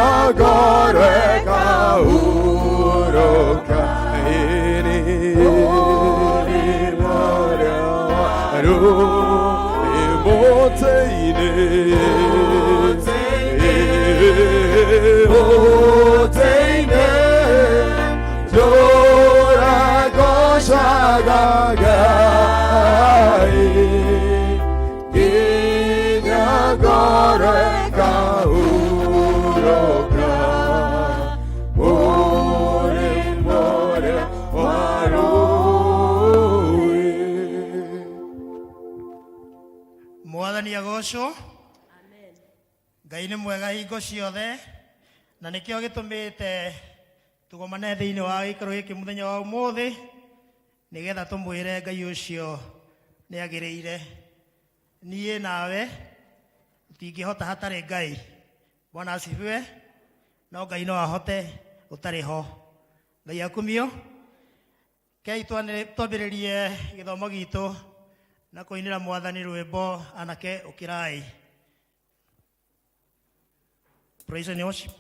Kinyagore kauroka ini Ru imoteine Oteine Doragoshagagai Kinyagore kauroka More more warui. Mwathani agocwo. Ngai nĩ mwega hingo ciothe, na nĩkĩo gĩtũmĩte tũgomane thĩinĩ wa gĩikaro gĩkĩ mũthenya wa ũmũthĩ, nĩgetha tũmwĩre Ngai ũcio nĩ agĩrĩire. Niĩ nawe tũtingĩhota hatarĩ Ngai. Bwana asifiwe. No Ngai no ahote ũtarĩ ho. Ngai akumio. Kei twambĩrĩrie gĩthomo gitũ na kũinĩra Mwathani rwĩmbo anake ũkĩrai. Praise and worship.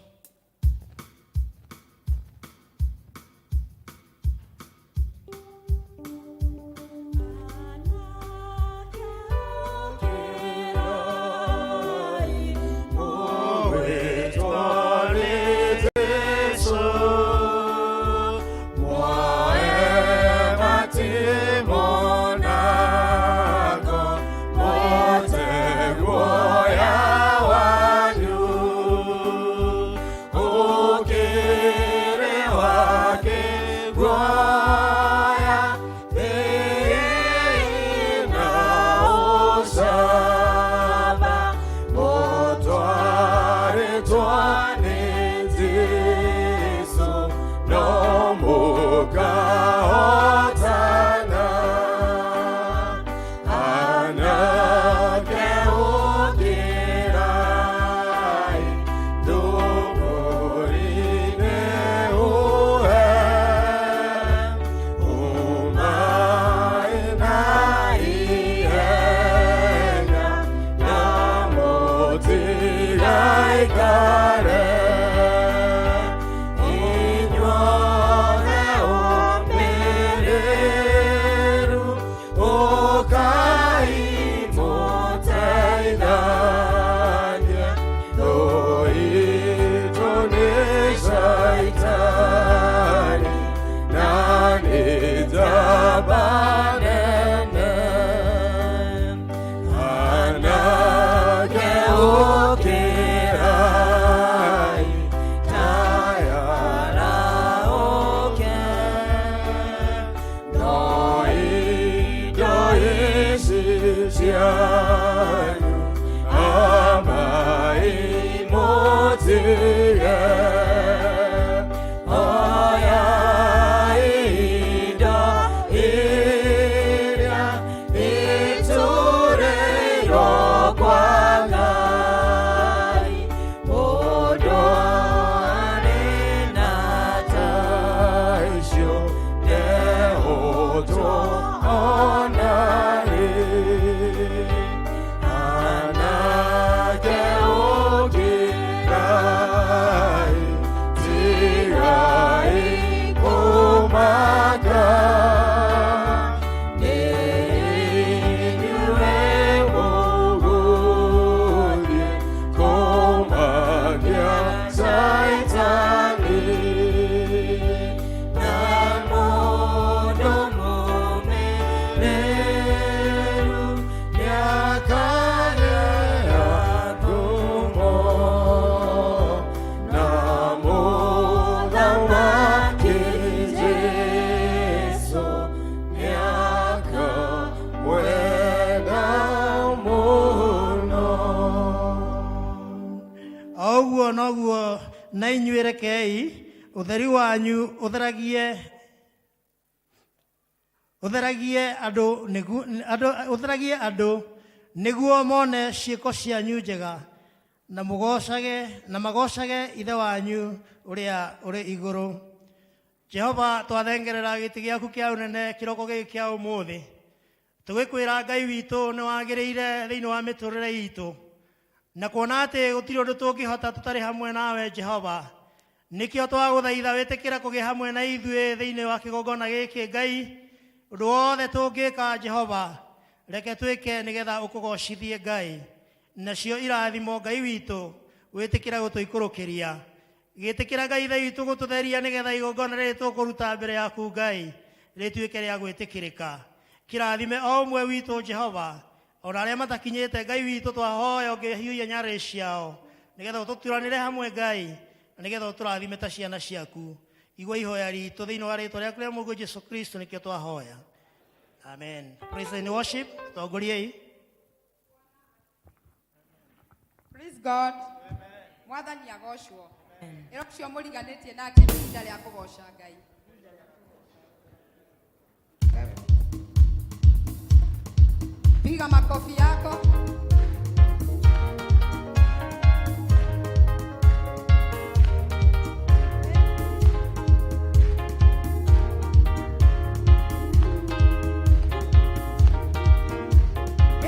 O ũguo noguo na inyuĩ rekei ũtheri wanyu ũtheragie ũtheragie andũ nĩguo andũ ũtheragie andũ nĩguo mone ciĩko cianyu njega na mũgocage na magocage Ithe wanyu ũrĩa ũrĩ igũrũ. Jehova, twathengerera gĩtĩ gĩaku kĩa ũnene kĩroko gĩkĩ kĩa ũmũthĩ, tũgĩkwĩra Ngai witũ nĩ wagĩrĩire thĩinĩ wa mĩtũrĩre itũ. Na kuona atĩ gũtirĩ ũndũ tũngĩhota tũtarĩ hamwe nawe Jehova, nĩkĩo twagũthaitha wĩtĩkĩra kũgĩa hamwe na ithuĩ thĩinĩ wa kĩgongona gĩkĩ. Ngai, ũndũ wothe tũngĩka, Jehova, reke twĩke nĩgetha ũkũgocithie, Ngai. Nacio irathimo, Ngai witũ, wĩtĩkĩra gũtũikũrũkĩria. Gĩtĩkĩra, Ngai Ithe witũ, gũtũtheria nĩgetha igongona rĩrĩ tũkũruta mbere yaku, Ngai, rĩtuĩke rĩa gwĩtĩkĩrĩka. Kĩrathime o ũmwe witũ, Jehova, ona arĩa matakinyĩte. Ngai witũ, twahoya ũngĩhiũhia nyarĩrĩ ciao nĩgetha ũtũturanĩre hamwe, Ngai, na nĩgetha ũtũrathime ta ciana ciaku. Igua ihoya ritũ thĩinĩ wa rĩtwa rĩaku rĩa Mũrũguo Jesu Kristo nĩkĩo twahoya, amen. Praise and worship, tongoriei. Praise God. Mwathani agocwo. Ĩro ũcio mũriganĩtie nake nĩ ihinda rĩa kũgoca Ngai. Piga makofi yako.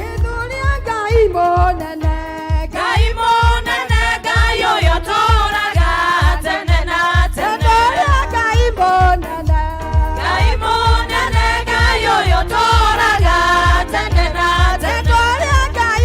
Ithuria Ngai mũnene. Ngai mũnene, Ngai ũyũ ũtũũraga tene na tene. Ithuria Ngai mũnene. Ngai mũnene, Ngai ũyũ ũtũũraga tene na tene. Ithuria Ngai.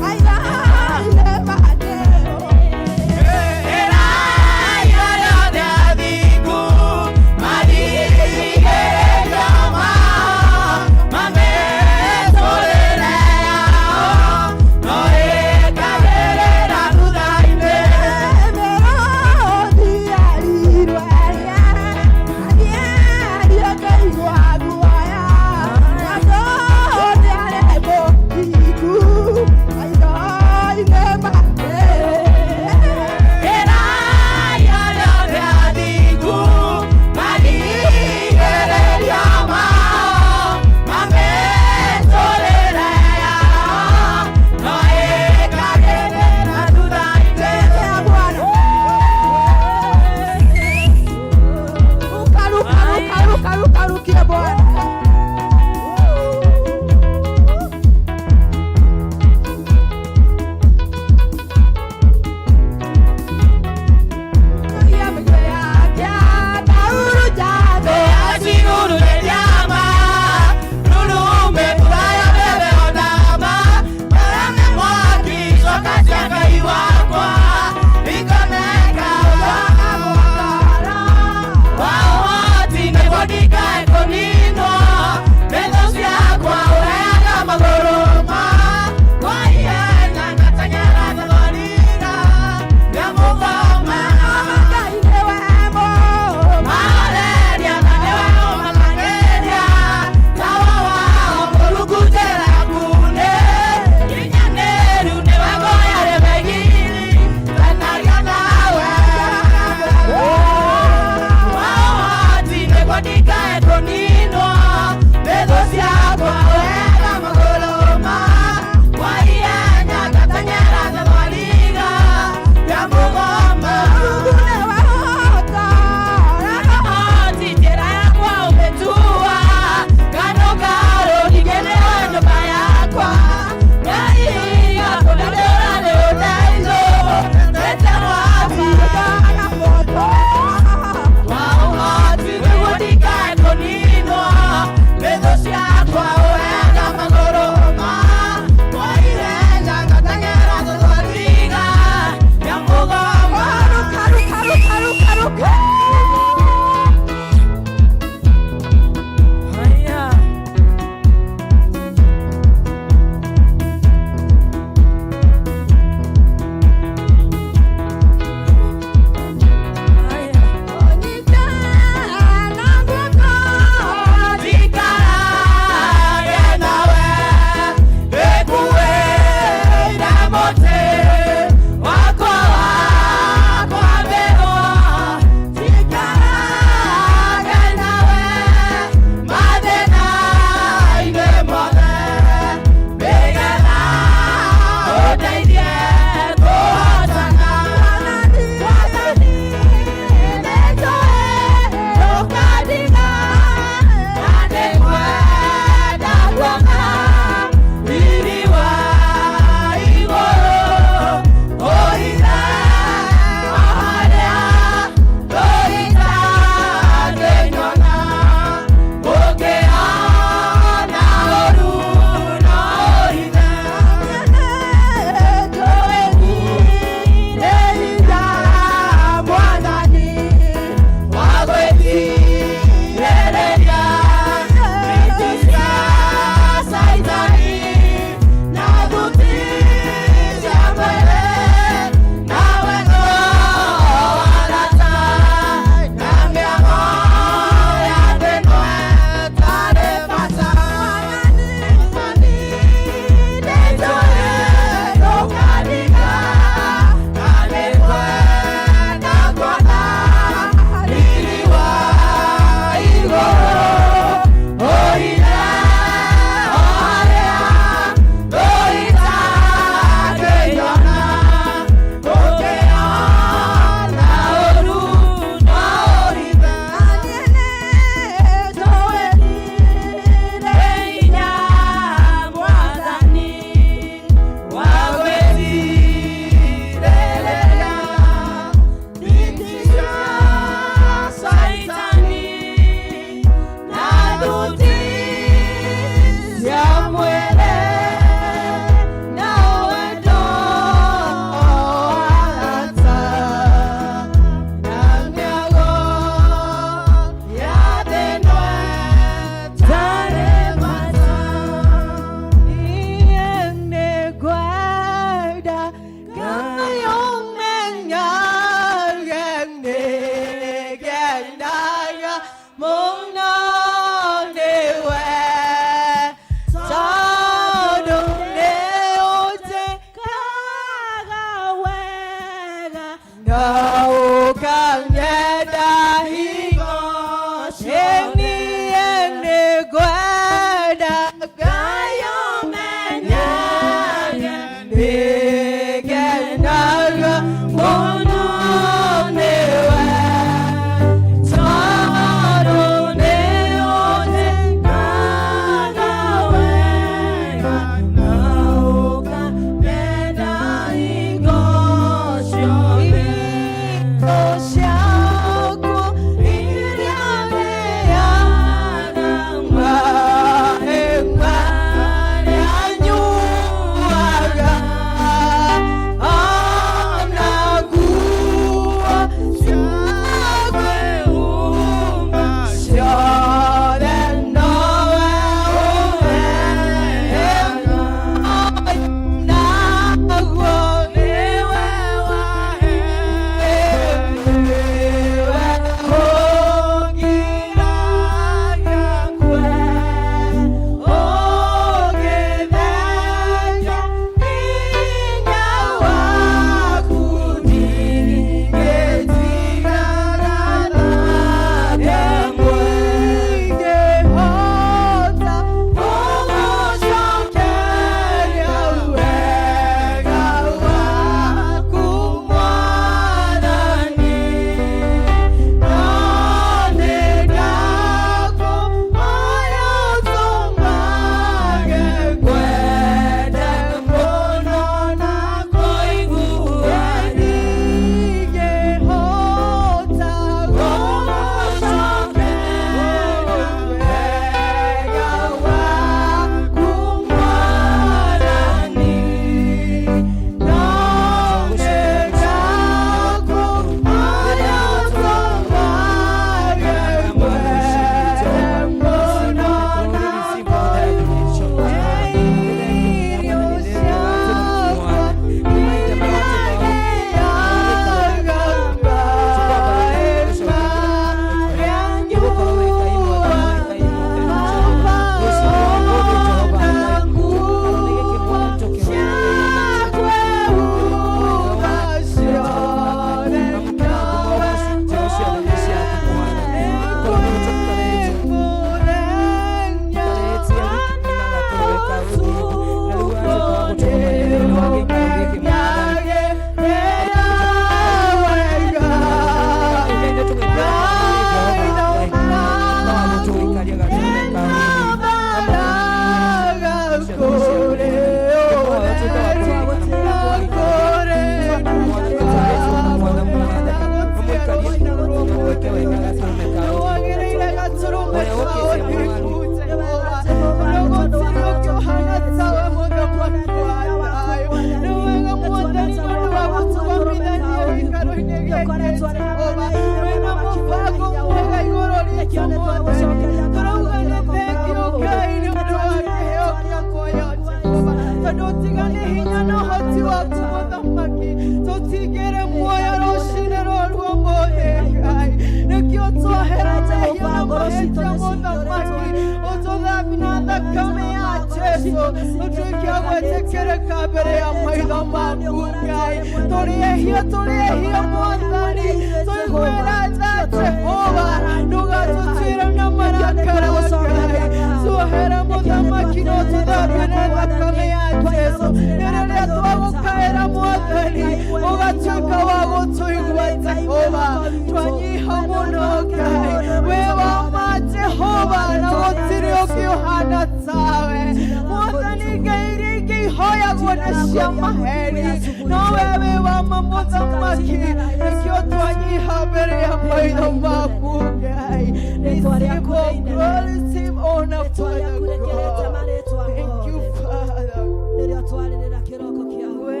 Tondũ tiga nĩ hinya na ũhoti waku mũthamaki, tũtingĩrĩ muoyo rũcinĩ rũrũ ũmũthĩ Ngai. Nĩkĩo twahera mehia na mahĩtia mũthamaki, ũtũthambi na thakame ya Jesu, ũtuĩke a gwĩtĩkĩrĩka mbere ya maitho maku Ngai. Tũrĩ ehia, tũrĩ ehia Mwathani, tũiguĩra tha Jehova, ndũgatũtuĩre na marakara Ngai. Tuohere mũthamaki na ũtũthambie na thakame ya Jesu. Nĩ rĩrĩa twagũkaĩra Mwathani, ũgatuĩka wa gũtũigua Jehova. Twanyiha mũno Ngai, wĩ wa ma Jehova, na gũtirĩ ũngĩ ũhana tawe. Mwathani Ngai, iria ingĩ ihoyagwo nĩ cia maheni, no we wĩ wa ma mũthamaki, nĩkĩo twanyiha mbere ya maitho maku Ngai. Receive all glory, receive honor, Father God. Thank you, Father. Rĩrĩa twarĩrĩra kĩroko kĩa We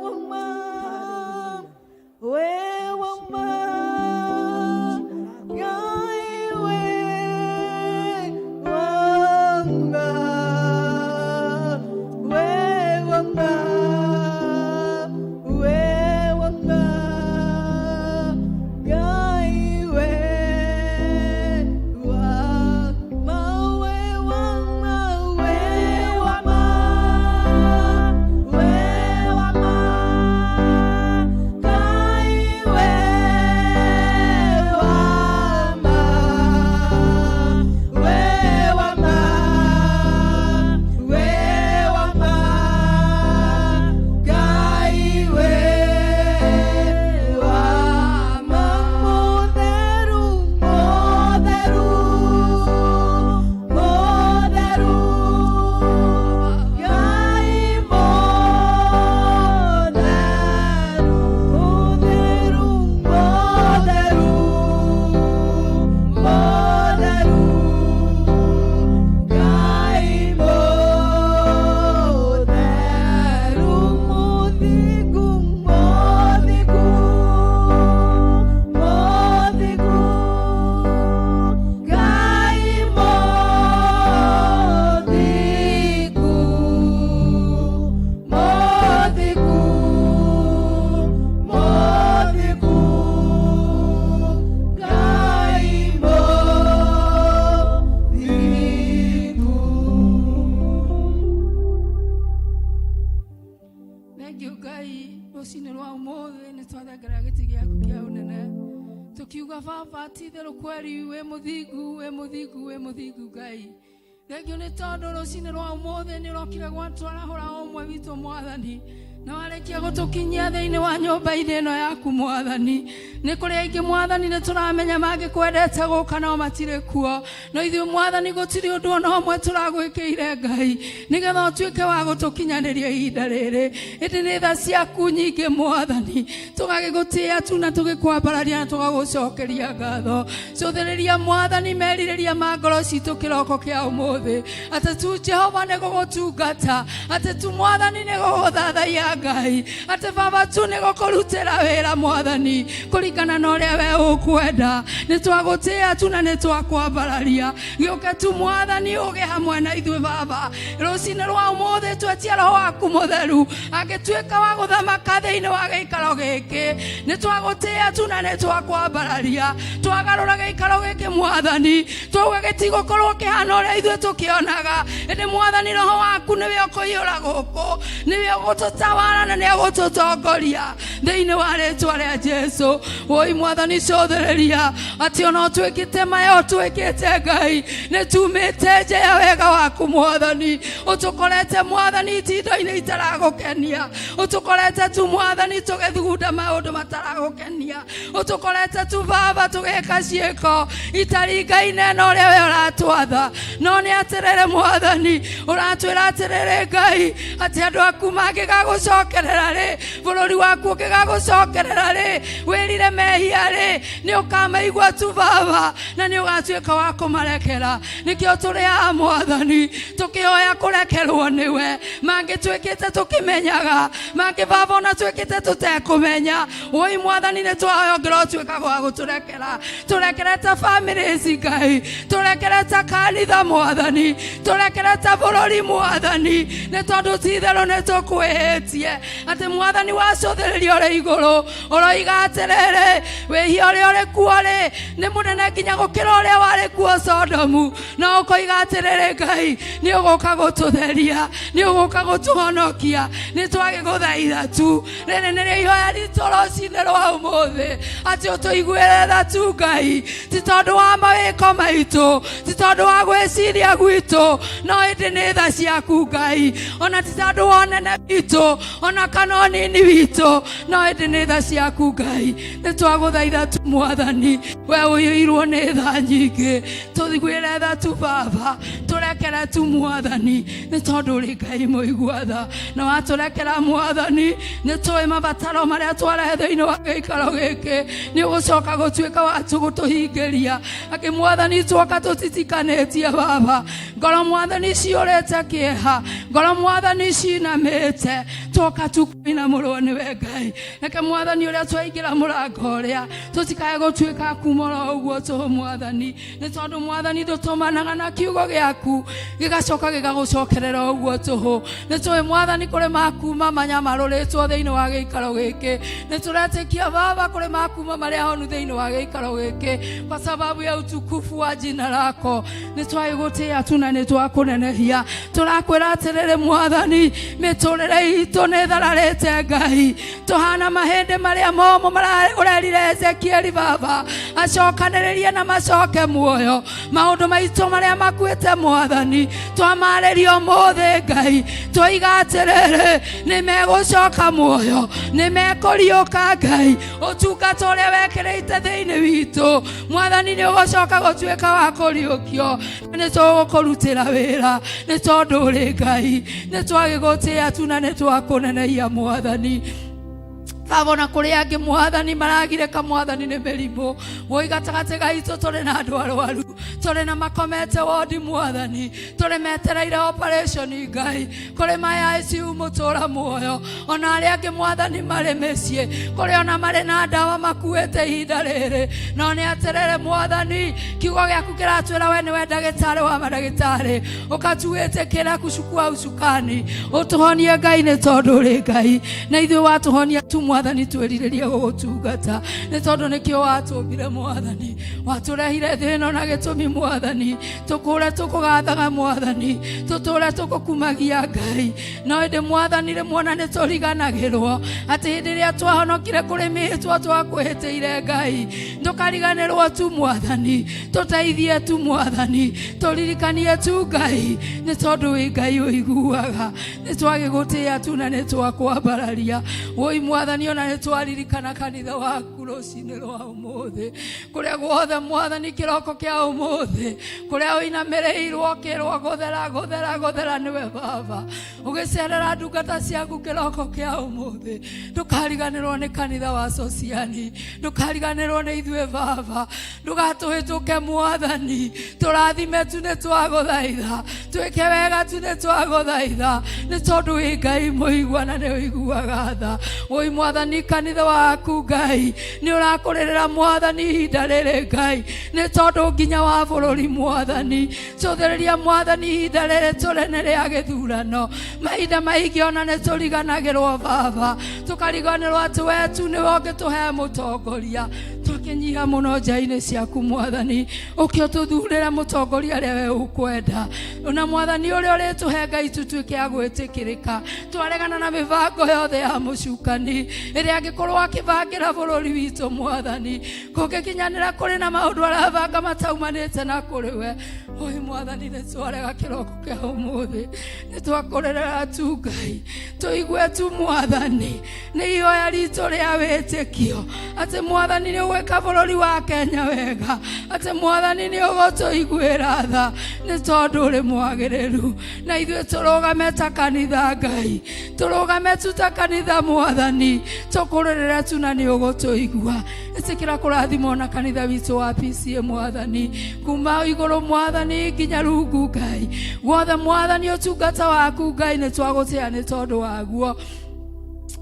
wa ma, we wa ma, Ngai we wa ma, we wa ma, we wa ma, Ngai we wa ma, we wa ma, we wa ma, we wa ma, Ngai we wa ma, we wa ma, we wa ma, Ngai we wa ma, mũtheru, mũtheru, mũtheru, Ngai mũtheru, mũtheru, mũtheru, mũtheru, Ngai mũtheru, mũthingu, mũthingu, mũthingu, Ngai mũthingu, mũthingu, mũthingu, Ngai mũthingu. Thengiũ Ngai, rũcinĩ rwa ũmũthĩ nĩ twathengerera gĩtĩ gĩaku kĩa ũnene tũkiuga, Baba, ti itherũ kweri wĩ mũthingu, wĩ mũthingu, wĩ mũthingu Ngai. Thengiũ nĩ tondũ rũcinĩ rwa ũmũthĩ nĩ ũrokire gwatwarahũra o ũmwe witũ Mwathani, na warĩkia gũtũkinyia thĩinĩ wa nyũmba-inĩ ĩno yaku Mwathani. Nĩ kũrĩ aingĩ Mwathani nĩ tũramenya mangĩkwendete gũka no matirĩ kuo, no ithuĩ Mwathani gũtirĩ ũndũ ona ũmwe tũragwĩkĩire Ngai nĩgetha ũtuĩke wa gũtũkinyanĩria ihinda rĩrĩ, ĩndĩ nĩ tha ciaku nyingĩ Mwathani, tũgagĩgũtĩĩa tu na tũgĩkwambararia na tũgagũcokeria ngatho. Cũthĩrĩria Mwathani merirĩria ma ngoro citũ kĩroko kĩa ũmũthĩ, atĩ tu Jehova nĩ gũgũtungata, atĩ tu Mwathani nĩ gũgũthathaiya Ngai, atĩ Baba tu nĩ gũkũrutĩra wĩra Mwathani kũringana na ũrĩa we ũkwenda. Nĩ twagũtĩĩa tu na nĩ twakwambararia. Gĩũke tu Mwathani ũgĩ hamwe na ithuĩ Baba rũcinĩ rwa ũmũthĩ. Twetia Roho waku Mũtheru angĩtuĩka wa gũthamaka thĩinĩ wa gĩikaro gĩkĩ. Nĩ twagũtĩĩa tu na nĩ twakwambararia. Twagarũra gĩikaro gĩkĩ Mwathani, twauga gĩtigũkorwo kĩhana ũrĩa ithuĩ tũkĩonaga, ĩndĩ Mwathani Roho waku nĩwe ũkũiyũra gũkũ, nĩwe ũgũtũtawara na nĩ egũtũtongoria thĩinĩ wa rĩtwa rĩa Jesu. Woi Mwathani, cũthĩrĩria atĩ ona ũtwĩkĩte maya ũtwĩkĩte Ngai, nĩ tumĩte nja ya wega waku Mwathani. Ũtũkorete Mwathani itindo-inĩ itaragũkenia, ũtũkorete tu Mwathani tũgĩthugunda maũndũ mataragũkenia, ũtũkorete tu Baba tũgĩka ciĩko itaringaine na ũrĩa we ũratwatha. No nĩ atĩrĩrĩ Mwathani, ũratwĩra atĩrĩrĩ Ngai, atĩ andũ aku mangĩgagũcokerera rĩ, bũrũri waku ũngĩga Mangĩgagũcokerera rĩ, wĩrire mehia rĩ, nĩ ũkamaigua tu Baba, na nĩ ũgatuĩka wa kũmarekera. Nĩkĩo tũrĩ a Mwathani tũkĩhoya kũrekerwo nĩwe. Mangĩ twĩkĩte tũkĩmenyaga, mangĩ Baba ona twĩkĩte tũtekũmenya. Woi Mwathani, nĩ twahoya ũngĩrotuĩka wa gũtũrekera. Tũrekere ta bamĩrĩ ici Ngai, tũrekere ta kanitha Mwathani, tũrekere ta bũrũri Mwathani, nĩ tondũ ti itherũ nĩ tũkwĩhĩtie. Atĩ Mwathani wacũthĩrĩria ũrĩ igũrũ ũroiga atĩrĩrĩ, wĩhia ũrĩa ũrĩ kuo rĩ nĩ mũnene nginya gũkĩra ũrĩa warĩ kuo Sodomu. No ũkoiga atĩrĩrĩ, Ngai nĩ ũgũka gũtũtheria, nĩ ũgũka gũtũhonokia. Nĩ twagĩgũthaitha tu, rĩrĩ nĩrĩo ihoya ritũ rũcinĩ rwa ũmũthĩ, atĩ ũtũiguĩre tha tu Ngai, ti tondũ wa mawĩko maitũ, ti tondũ wa gwĩciria gwitũ, no ĩndĩ nĩ tha ciaku Ngai. Ona ti tondũ wa ũnene witũ ona kana ũnini witũ, no ĩndĩ nĩ tha ciaku Ngai. Nĩ twagũthaitha tu Mwathani, we ũiyũirwo nĩ tha nyingĩ, tũiguĩre tha tu Baba, tũrekere tu Mwathani, nĩ tondũ ũrĩ Ngai mũigua tha. Na watũrekera Mwathani, nĩ tũĩ mabataro marĩa twarehe thĩinĩ wa gĩikaro gĩkĩ, nĩ ũgũcoka gũtuĩka wa gũtũhingĩria. Akĩ Mwathani, twoka tũtitikanĩtie Baba, ngoro Mwathani ciũrĩte kĩeha, ngoro Mwathani cinamĩte, twoka tu kũinamũrwo nĩwe Ngai. Reke Mwathani ũrĩa twaingĩra mũrango ũrĩa, tũtikae gũtuĩka kuma oro ũguo tũhũ Mwathani, nĩ tondũ Mwathani ndũtũmanaga na kiugo gĩaku gĩgacoka gĩgagũcokerera ũguo tũhũ. Nĩ tũĩ Mwathani kũrĩ makuma manyamarũrĩtwo thĩinĩ wa gĩikaro gĩkĩ, nĩ tũretĩkia Baba kũrĩ makuma marĩa honu thĩinĩ wa gĩikaro gĩkĩ, kwa sababu ya utukufu wa jina lako. Nĩ twagĩgũtĩĩa tu na nĩ twakũnenehia. Tũrakwĩra atĩrĩrĩ Mwathani, mĩtũrĩre itũ nĩ ĩthararĩte Ngai, tũhana mahĩndĩ marĩa momũ ũrerire Ezekieli Baba acokanĩrĩrie na macoke muoyo. Maũndũ maitũ marĩa makuĩte Mwathani, twamarĩria ũmũthĩ Ngai, twoiga atĩrĩrĩ, nĩ megũcoka muoyo, nĩ mekũriũka Ngai. Ũtungata ũrĩa wekĩrĩte thĩinĩ witũ Mwathani nĩ ũgũcoka gũtuĩka wa kũriũkio, na nĩ tũgũkũrutĩra wĩra, nĩ tondũ ũrĩ Ngai. Nĩ twagĩgũtĩĩa tu na nĩ twakũnenehia Mwathani. Baba, ona kũrĩ angĩ Mwathani maragirĩka Mwathani nĩ mĩrimũ, woi gatagatĩ gaitũ tũrĩ na andũ arwaru, tũrĩ na makomete wondi Mwathani, tũrĩ metereire operation Ngai, kũrĩ maya ICU mũtũra muoyo, ona arĩa angĩ Mwathani marĩ mĩciĩ, kũrĩ ona marĩ na ndawa makuĩte ihinda rĩrĩ. No nĩ atĩrĩrĩ Mwathani, kiugo gĩaku kĩratwĩra we nĩwe ndagĩtarĩ wa mandagĩtarĩ, ũkatuĩtĩkĩra kucukua usukani, ũtũhonie Ngai, nĩ tondũ ũrĩ Ngai, na ithuĩ watũhonia tu Mwathani twĩrirĩrie gũgũtungata, nĩ tondũ nĩkĩo watũmbire Mwathani, watũrehire thĩ ĩno na gĩtũmi Mwathani, tũkũre tũkũgathaga Mwathani, tũtũre tũkũkumagia Ngai. No ĩndĩ Mwathani rĩmwe ona nĩ tũriganagĩrwo atĩ hĩndĩ ĩrĩa twahonokire kũrĩ mĩhĩtwa twakwĩhĩtĩire Ngai. Ndũkariganĩrwo tu Mwathani, tũteithie tu Mwathani, tũririkanie tu Ngai, nĩ tondũ wĩ Ngai ũiguaga. Nĩ twagĩgũtĩĩa tu na nĩ twakwambararia. Woi Mwathani, ona nĩ twaririkana kanitha waku rũcinĩ rwa ũmũthĩ, kũrĩa guothe Mwathani kĩroko kĩa ũmũthĩ, kũrĩa ũinamĩrĩirwo ũkĩrwo gũthera gũthera gũthera nĩwe Baba. Ũgĩcerera ndungata ciaku kĩroko kĩa ũmũthĩ, ndũkariganĩrwo nĩ kanitha wa Sociani, ndũkariganĩrwo nĩ ithuĩ Baba, ndũgatũhĩtũke Mwathani. Tũrathime tu, nĩ twagũthaitha, twĩke wega tu, nĩ twagũthaitha, nĩ tondũ wĩ Ngai mũigua na nĩ ũiguaga tha. Woi Mwathani, kanitha waku Ngai nĩ ũrakũrĩrĩra Mwathani ihinda rĩrĩ Ngai, nĩ tondũ nginya wa bũrũri Mwathani. Cũthĩrĩria Mwathani ihinda rĩrĩ tũrĩ nĩ rĩa gĩthurano, mahinda maingĩ ona nĩ tũriganagĩrwo Baba, tũkariganĩrwo atĩ we tu nĩwe ũngĩtũhe mũtongoria. Twakĩnyiha mũno nja-inĩ ciaku Mwathani, ũkĩ ũtũthurĩre mũtongoria ũrĩa we ũkwenda, na Mwathani ũrĩa ũrĩtũhe Ngai tũtuĩke a gwĩtĩkĩrĩka. Twaregana na mĩbango yothe ya mũcukani ĩrĩa angĩkorwo akĩbangĩra bũrũri witũ Mwathani, kũngĩkinyanĩra kũrĩ na maũndũ arabanga mataumanĩte na kũrĩ we. Oi Mwathani, nĩ twarega kĩroko kĩa ũmũthĩ, nĩ twakũrĩrĩra tu Ngai, tũigue tu Mwathani, nĩ ihoya ritũ rĩa wĩtĩkio Atĩ Mwathani nĩ ũgwĩka bũrũri wa Kenya wega. Atĩ Mwathani nĩ ũgũtũiguĩra tha nĩ tondũ ũrĩ mwagĩrĩru. Na ithuĩ tũrũgame ta kanitha Ngai, tũrũgame tu ta kanitha Mwathani, tũkũrĩrĩre tu na nĩ ũgũtũigua. Ĩtĩkĩra kũrathimwo na kanitha witũ wa PCA Mwathani, kuma igũrũ Mwathani nginya rungu Ngai guothe Mwathani, ũtungata waku Ngai nĩ twagũtĩa nĩ tondũ waguo.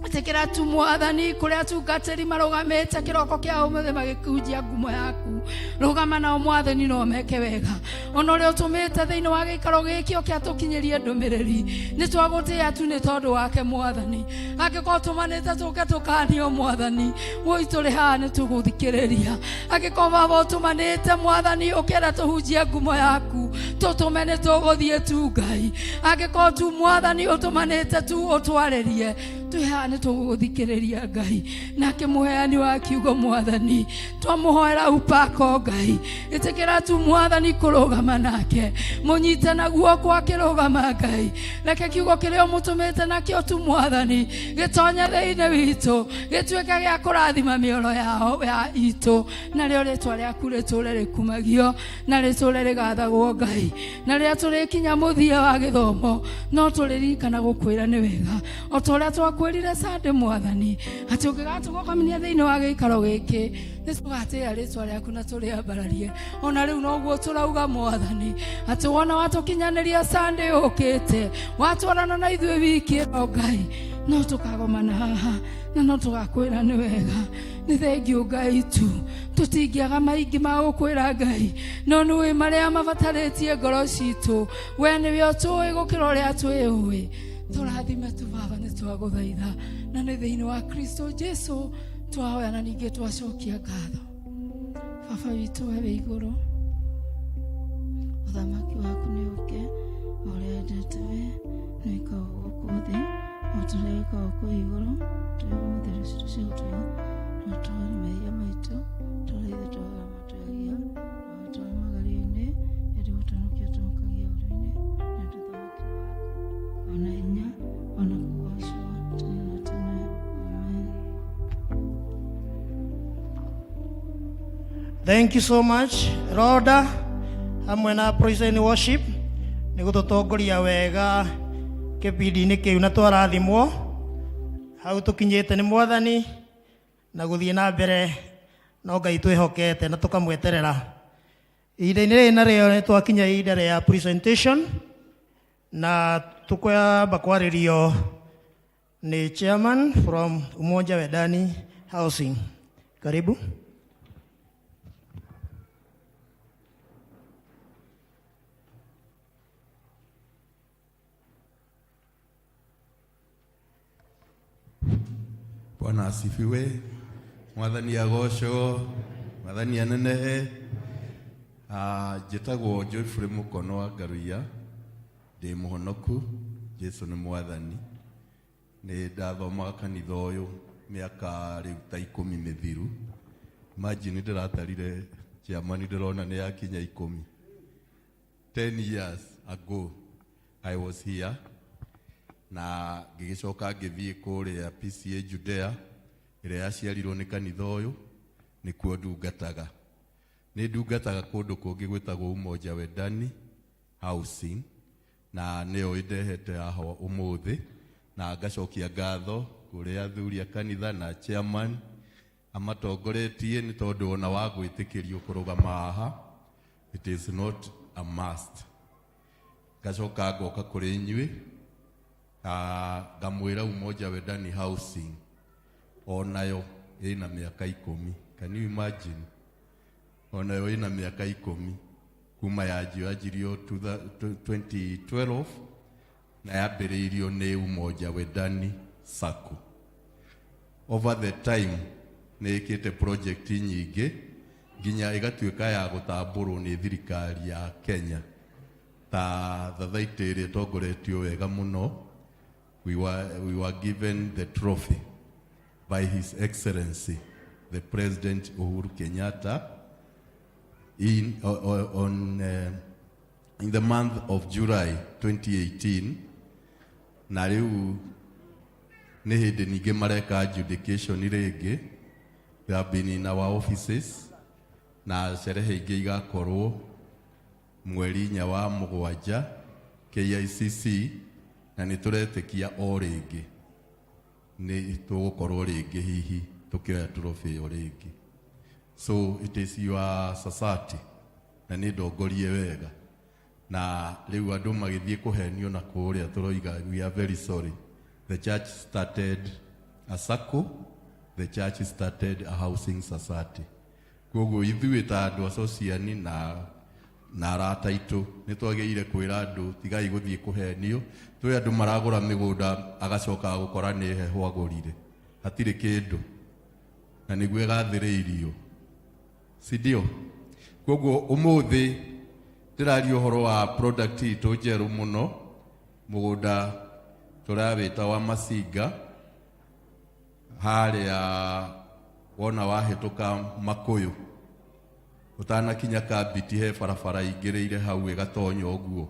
Ĩtĩkĩra tu Mwathani kũrĩa atungatĩri marũgamĩte kĩroko kĩa ũmũthĩ magĩkunjia ngumo yaku, rũgama nao Mwathani no meke wega. Ona ũrĩa ũtũmĩte thĩinĩ wa gĩikaro gĩkĩ ũke atũkinyĩrie ndũmĩrĩri, nĩ twagũtĩa tu nĩ tondũ wake Mwathani. Angĩkorwo tũmanĩte tũke tũkanio Mwathani, woi tũrĩ haha nĩ tũgũthikĩrĩria. Angĩkorwo Baba ũtũmanĩte Mwathani ũkĩenda tũhunjie ngumo yaku, tũtũme nĩ tũgũthiĩ tu Ngai. Angĩkorwo tu Mwathani ũtũmanĩte tu ũtwarĩrie, twĩ haha nĩ tũgũgũthikĩrĩria Ngai. Nake mũheani wa kiugo Mwathani, twamũhoera upako Ngai, ĩtĩkĩra tu Mwathani kũrũgama nake, mũnyite na guoko akĩrũgama Ngai. Reke kiugo kĩrĩa ũmũtũmĩte nakĩo tu Mwathani gĩtonye thĩinĩ witũ, gĩtuĩke gĩa kũrathima mĩoro yao ya itũ, narĩo rĩtwa rĩaku rĩtũre rĩkumagio na rĩtũre rĩgathagwo Ngai. Na rĩrĩa tũrĩkinya mũthia wa gĩthomo, no tũrĩririkana gũkwĩra nĩ wega o ta ũrĩa twakwĩrire Sunday Mwathani, atĩ ũngĩgatũgokamania thĩinĩ wa gĩikaro gĩkĩ nĩ tũgatĩĩa rĩtwa rĩaku na tũrĩambararie. Ona rĩu noguo tũrauga Mwathani, atĩ wona watũkinyanĩria Sunday ũkĩte, watwarana na ithuĩ wiki ĩno Ngai, no tũkagomana haha na no tũgakwĩra nĩ wega. Nĩ thengiũ Ngai tu, tũtingĩaga maingĩ ma gũkwĩra Ngai, no nĩũĩ marĩa mabatarĩtie ngoro citũ. We nĩwe ũtũĩ gũkĩra ũrĩa twĩũĩ. Tũrathime tu Baba, nĩ twagũthaitha, na nĩ thĩinĩ wa Kristo Jesu twahoya na ningĩ twacokia ngatho. Baba witũ we wĩ igũrũ, ũthamaki waku nĩ ũke, o ũrĩa wendete we nĩ wĩkagwo gũkũ thĩ o ta ũrĩa wĩkagwo kũu igũrũ. Tũhe ũmũthĩ irio citũ cia gũtũiga, na ũtuohere mehia maitũ ta ũrĩa ithuĩ tuohagĩra matũhagia, na ũtũtware magerio-inĩ, ĩndĩ ũtũhonokie ũtũhonokagie ũũru-inĩ, nĩ ũndũ ũthamaki nĩ waku, ona hinya, ona kũgoocwo tene na tene. Amen. Thank you so much Rhoda hamwe na Praise and Worship nĩ gũtũtongoria wega kĩbindi-inĩ kĩu, na twarathimwo hau tũkinyĩte nĩ Mwathani na gũthiĩ na mbere no Ngai twĩhokete na tũkamweterera. Ihinda-inĩ rĩrĩ narĩo nĩ twakinya ihinda rĩa presentation, na tũkwamba kwarĩrio nĩ chairman from Umoja Wendani Housing. Karibu. Bwana asifiwe. Mwathani agocwo, Mwathani anenehe. Njĩtagwo Geoffrey Mũkono wa Ngaruiya, ndĩ mũhonoku, Jesu nĩ Mwathani. Nĩ ndathomaga kanitha ũyũ mĩaka rĩu ta 10 mĩthiru. Imagine, ndĩratarire chairman, ndĩrona nĩ yakinya 10. 10 years ago I was here, na ngĩgĩcoka ngĩthiĩ kũrĩa PCA Judea ĩrĩa yaciarirwo nĩ kanitha ũyũ, nĩkuo ndungataga. Nĩ ndungataga kũndũ kũngĩ gwĩtagwo Umoja Wendani Housing, na nĩyo ĩndehete haha ũmũthĩ, na ngacokia ngatho kũrĩ athuri a kanitha na chairman amatongoretie, nĩ tondũ ona wa gwĩtĩkĩrio kũrũgama haha, it is not a must. Ngacoka ngoka kũrĩ inyuĩ, ngamwĩra Umoja Wendani Housing onayo ĩna mĩaka 10. Can you imagine? Onayo ĩna mĩaka 10 kuma yanjio, yanjirio 2012 na yambĩrĩirio nĩ Umoja Wendani Sacco. Over the time nĩ ĩkĩte project nyingĩ nginya ĩgatuĩka ya gũtambũrwo nĩ thirikari ya Kenya, ta thathaitĩ ĩrĩa ĩtongoretio wega mũno. We were given the trophy by His Excellency the President Uhuru Kenyatta in the month of July 2018, na rĩu nĩ hĩndĩ ningĩ mareka adjudication rĩngĩ. They have been in our offices na sherehe ingĩ igakorwo mweri inya wa mũgwanja KICC, na nĩ tũretĩkia o rĩngĩ nĩ tũgũkorwo rĩngĩ hihi tũkĩoya trophy ĩyo rĩngĩ. So it is your society na nĩ ndongorie wega, na rĩu andũ magĩthiĩ kũhenio na kũrĩa tũroiga we are very sorry. The church started a sacco, the church started a housing society. Koguo ithuĩ ta andũ associani na arata aitũ nĩ twagĩrĩire kwĩra andũ tigai gũthiĩ kũhenio. Twĩ andũ maragũra mĩgũnda agacoka gũkora nĩ heho agũrire, hatirĩ kĩndũ, na nĩguo ĩgathĩrĩirio, si ndio? Koguo ũmũthĩ ndĩraria ũhoro wa product itũ njerũ mũno, mũgũnda tũrawĩta wa Masinga harĩa wona wahĩtũka Makũyũ ũtanakinya Kambiti, he barabara ingĩrĩire hau ĩgatonya ũguo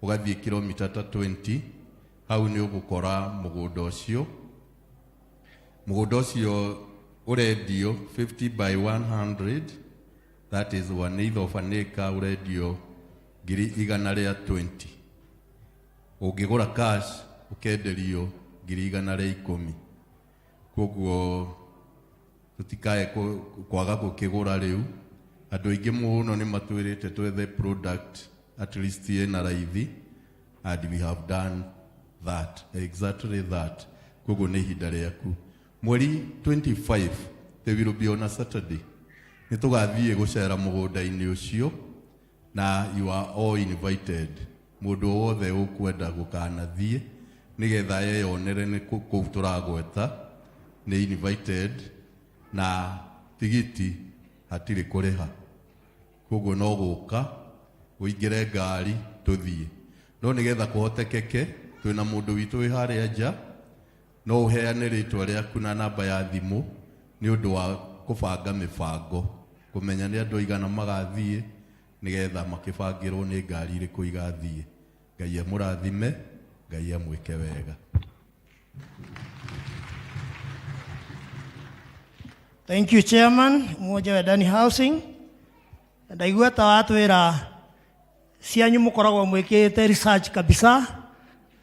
ũgathiĩ kilomita ta 20, hau nĩ ũgũkora mũgũnda ũcio. Mũgũnda ũcio ũrendio 50 by 100, that is one eighth of an acre, ũrendio ngiri igana rĩa 20. Ũngĩgũra cash ũkenderio ngiri igana rĩa ikũmi. Koguo tũtikae kwaga gũkĩgũra rĩu. Andũ aingĩ mũno nĩ matwĩrĩte twethe product at least ĩna raithi, and we have done that, exactly that. Koguo nĩ ihinda rĩaku. Mweri 25, they will be on a Saturday, nĩ tũgathiĩ gũcera mũgũnda-inĩ ũcio na you are all invited. Mũndũ wothe ũkwenda gũkanathiĩ nĩgetha eyonere nĩ kũu tũragweta nĩ invited, na tigiti hatirĩ kũrĩha. Koguo no gũka ũingĩre ngari tũthiĩ. No nĩgetha kũhotekeke, twĩna mũndũ witũ wĩ harĩa nja, no ũheane rĩtwa rĩaku na namba ya thimũ nĩ ũndũ wa kũbanga mĩbango, kũmenya nĩ andũ aigana magathiĩ nĩgetha makĩbangĩrwo nĩ ngari irĩkũ igathiĩ. Ngai amũrathime, Ngai amwĩke wega. Thank you, Chairman, Umoja Wendani Housing. Ndaigua ta watwĩra cianyu mũkoragwo mwĩkĩte research kabisa,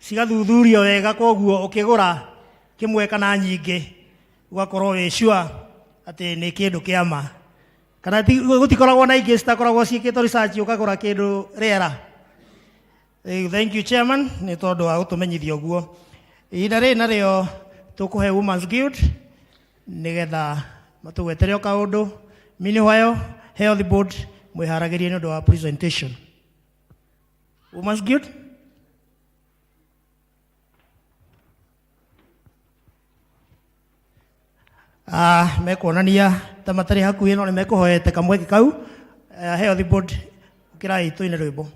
cigathuthurio wega, koguo ũkĩgũra kĩmwe kana nyingĩ ũgakorwo wĩ sure atĩ nĩ kĩndũ kĩa ma, kana gũtikoragwo na ingĩ citakoragwo ciĩkĩtwo research ũkagũra kĩndũ rĩera. Thank you, Chairman, nĩ tondũ wa gũtũmenyithia ũguo. Ihinda rĩrĩ narĩo tũkũhe Women's Guild nĩgetha matũgwetere o kaũndũ. Meanwhile, Health Board mwĩharagĩrie nĩ ũndũ wa presentation. Women's Guild. Mekuonania ta matarĩ hakuhĩ no nĩ mekũhoete kamweke kau. Health Board, ũkĩrai tũine rwĩmbo.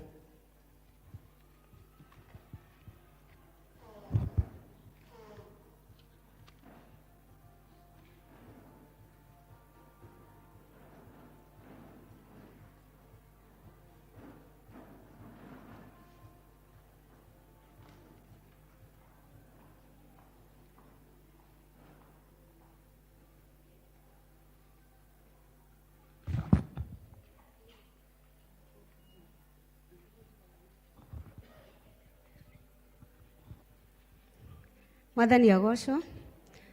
Mwathani agocwo.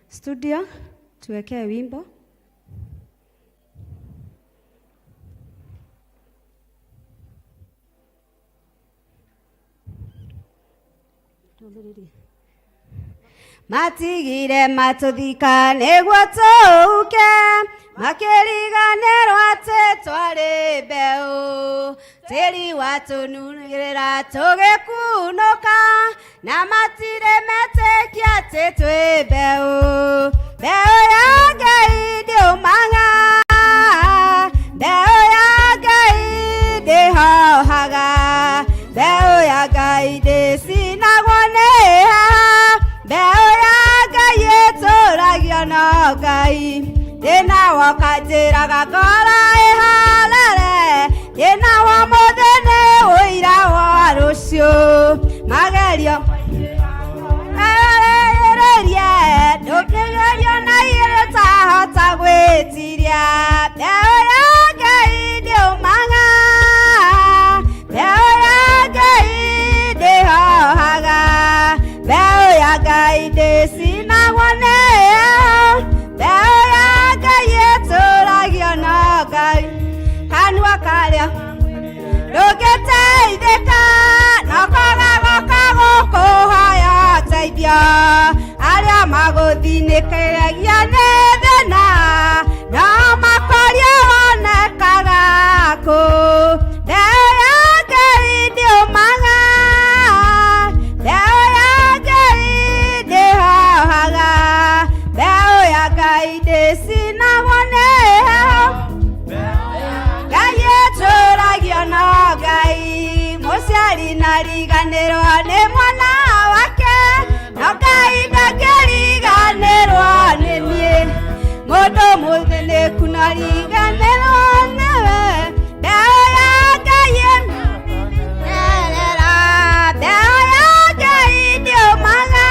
Studio, tuwekee wimbo. Matigire matũthika nĩguo tũũke, makĩriganĩrwo atĩ twarĩ mbeũ. Tĩri watũnunĩra tũgĩkunũka, na matirĩ metĩkia atĩ twĩ mbeũ. Mbeũ ya Ngai ndĩũmaga, mbeũ ya Ngai ndĩhohaga, mbeũ ya Ngai ndĩcinagwo nĩ heho, mbeũ ya Ngai ĩtũragio no Ngai. Thĩna woka njĩraga ngoro ĩhorere, thĩna wa ũmũthĩ nĩ ũira wa rũciũ. Magerio erĩrie, ndũngĩgerio na igĩrĩ ũtahota gwĩtiria. Ngai ndĩcinagwo nĩyo, mbeũ ya Ngai ĩtũragio no Ngai. Kanua karĩa ndũngĩteithĩka no kwaga goka gũkũhoya ũteithio, arĩa magũthinĩkĩragia nĩ thĩna no makoria wonekaga kũ. Mbeũ ya Ngai ndĩũmaga, mbeũ ya Ngai ndĩhohaga, mbeũ ya Ngai ndĩcinagwo nĩyo. Ngai ĩtũragio no Ngai, mũciari nariganĩrwo nĩ mwana wake, no Ngai ndangĩriganĩrwo nĩ niĩ. Mũndũ mũthĩnĩku nariganĩrwo nĩwe, mbeũ ya Ngai ĩmerera, mbeũ ya Ngai ndĩũmaga,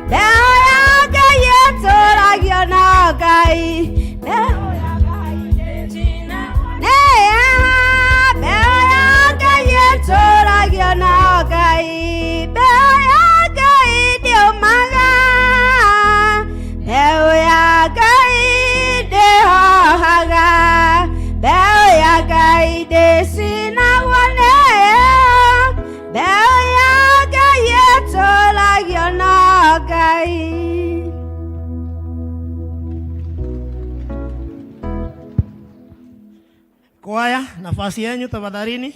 mbeũ ya Ngai ĩtũragio no Ngai. Mbeũ ya Ngai mbeũ ya Ngai ĩtũragio no Ngai, mbeũ ya Ngai ndĩũmaga, mbeũ ya Ngai ndĩhohaga, mbeũ ya Ngai ndĩcinagwo nĩyo, mbeũ ya Ngai ĩtũragio no Ngai. Kwaya, nafasi yenyu tafadhalini.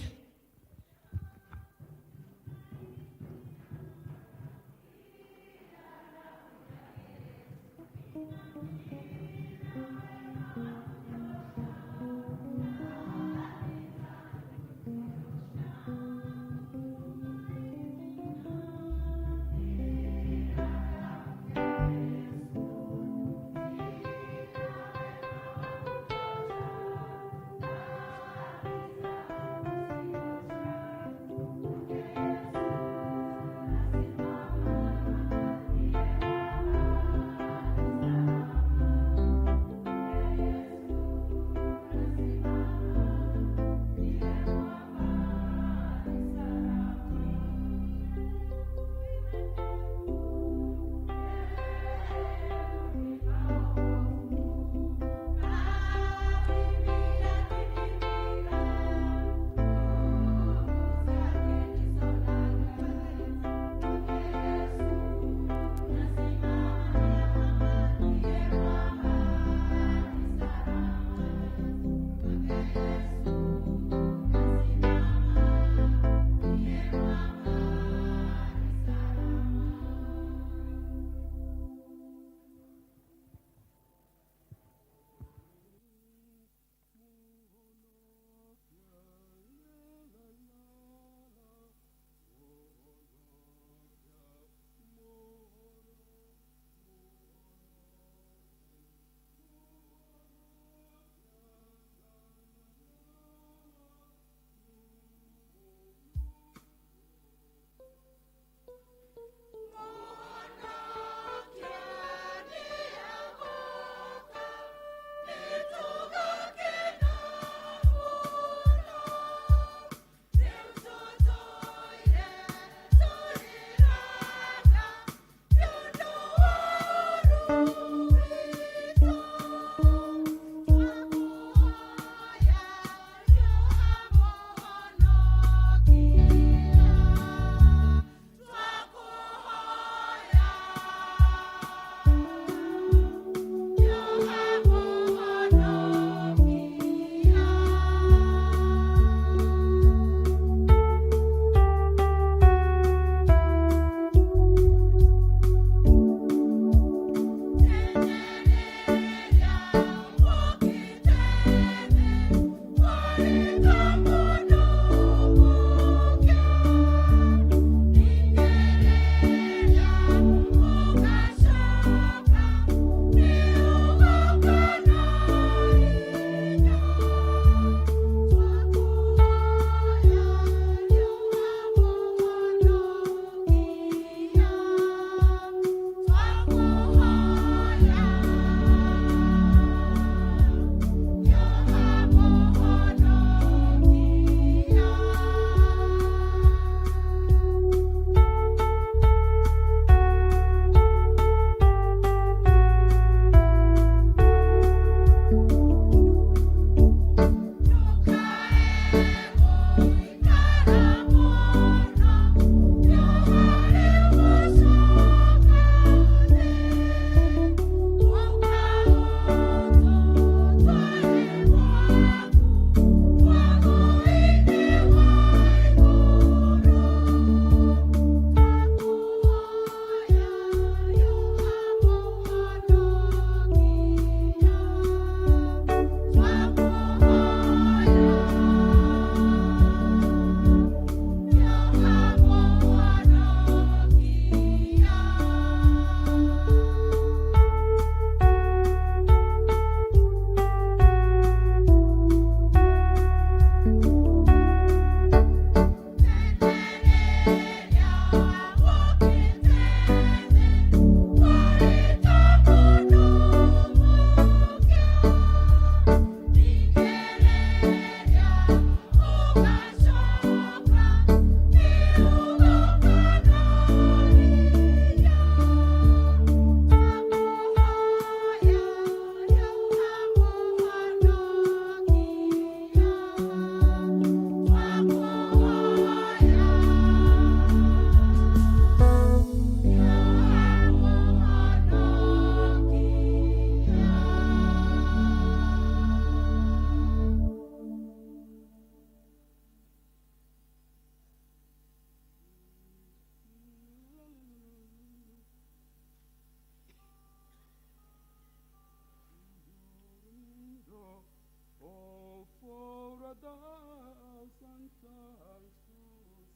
tongues to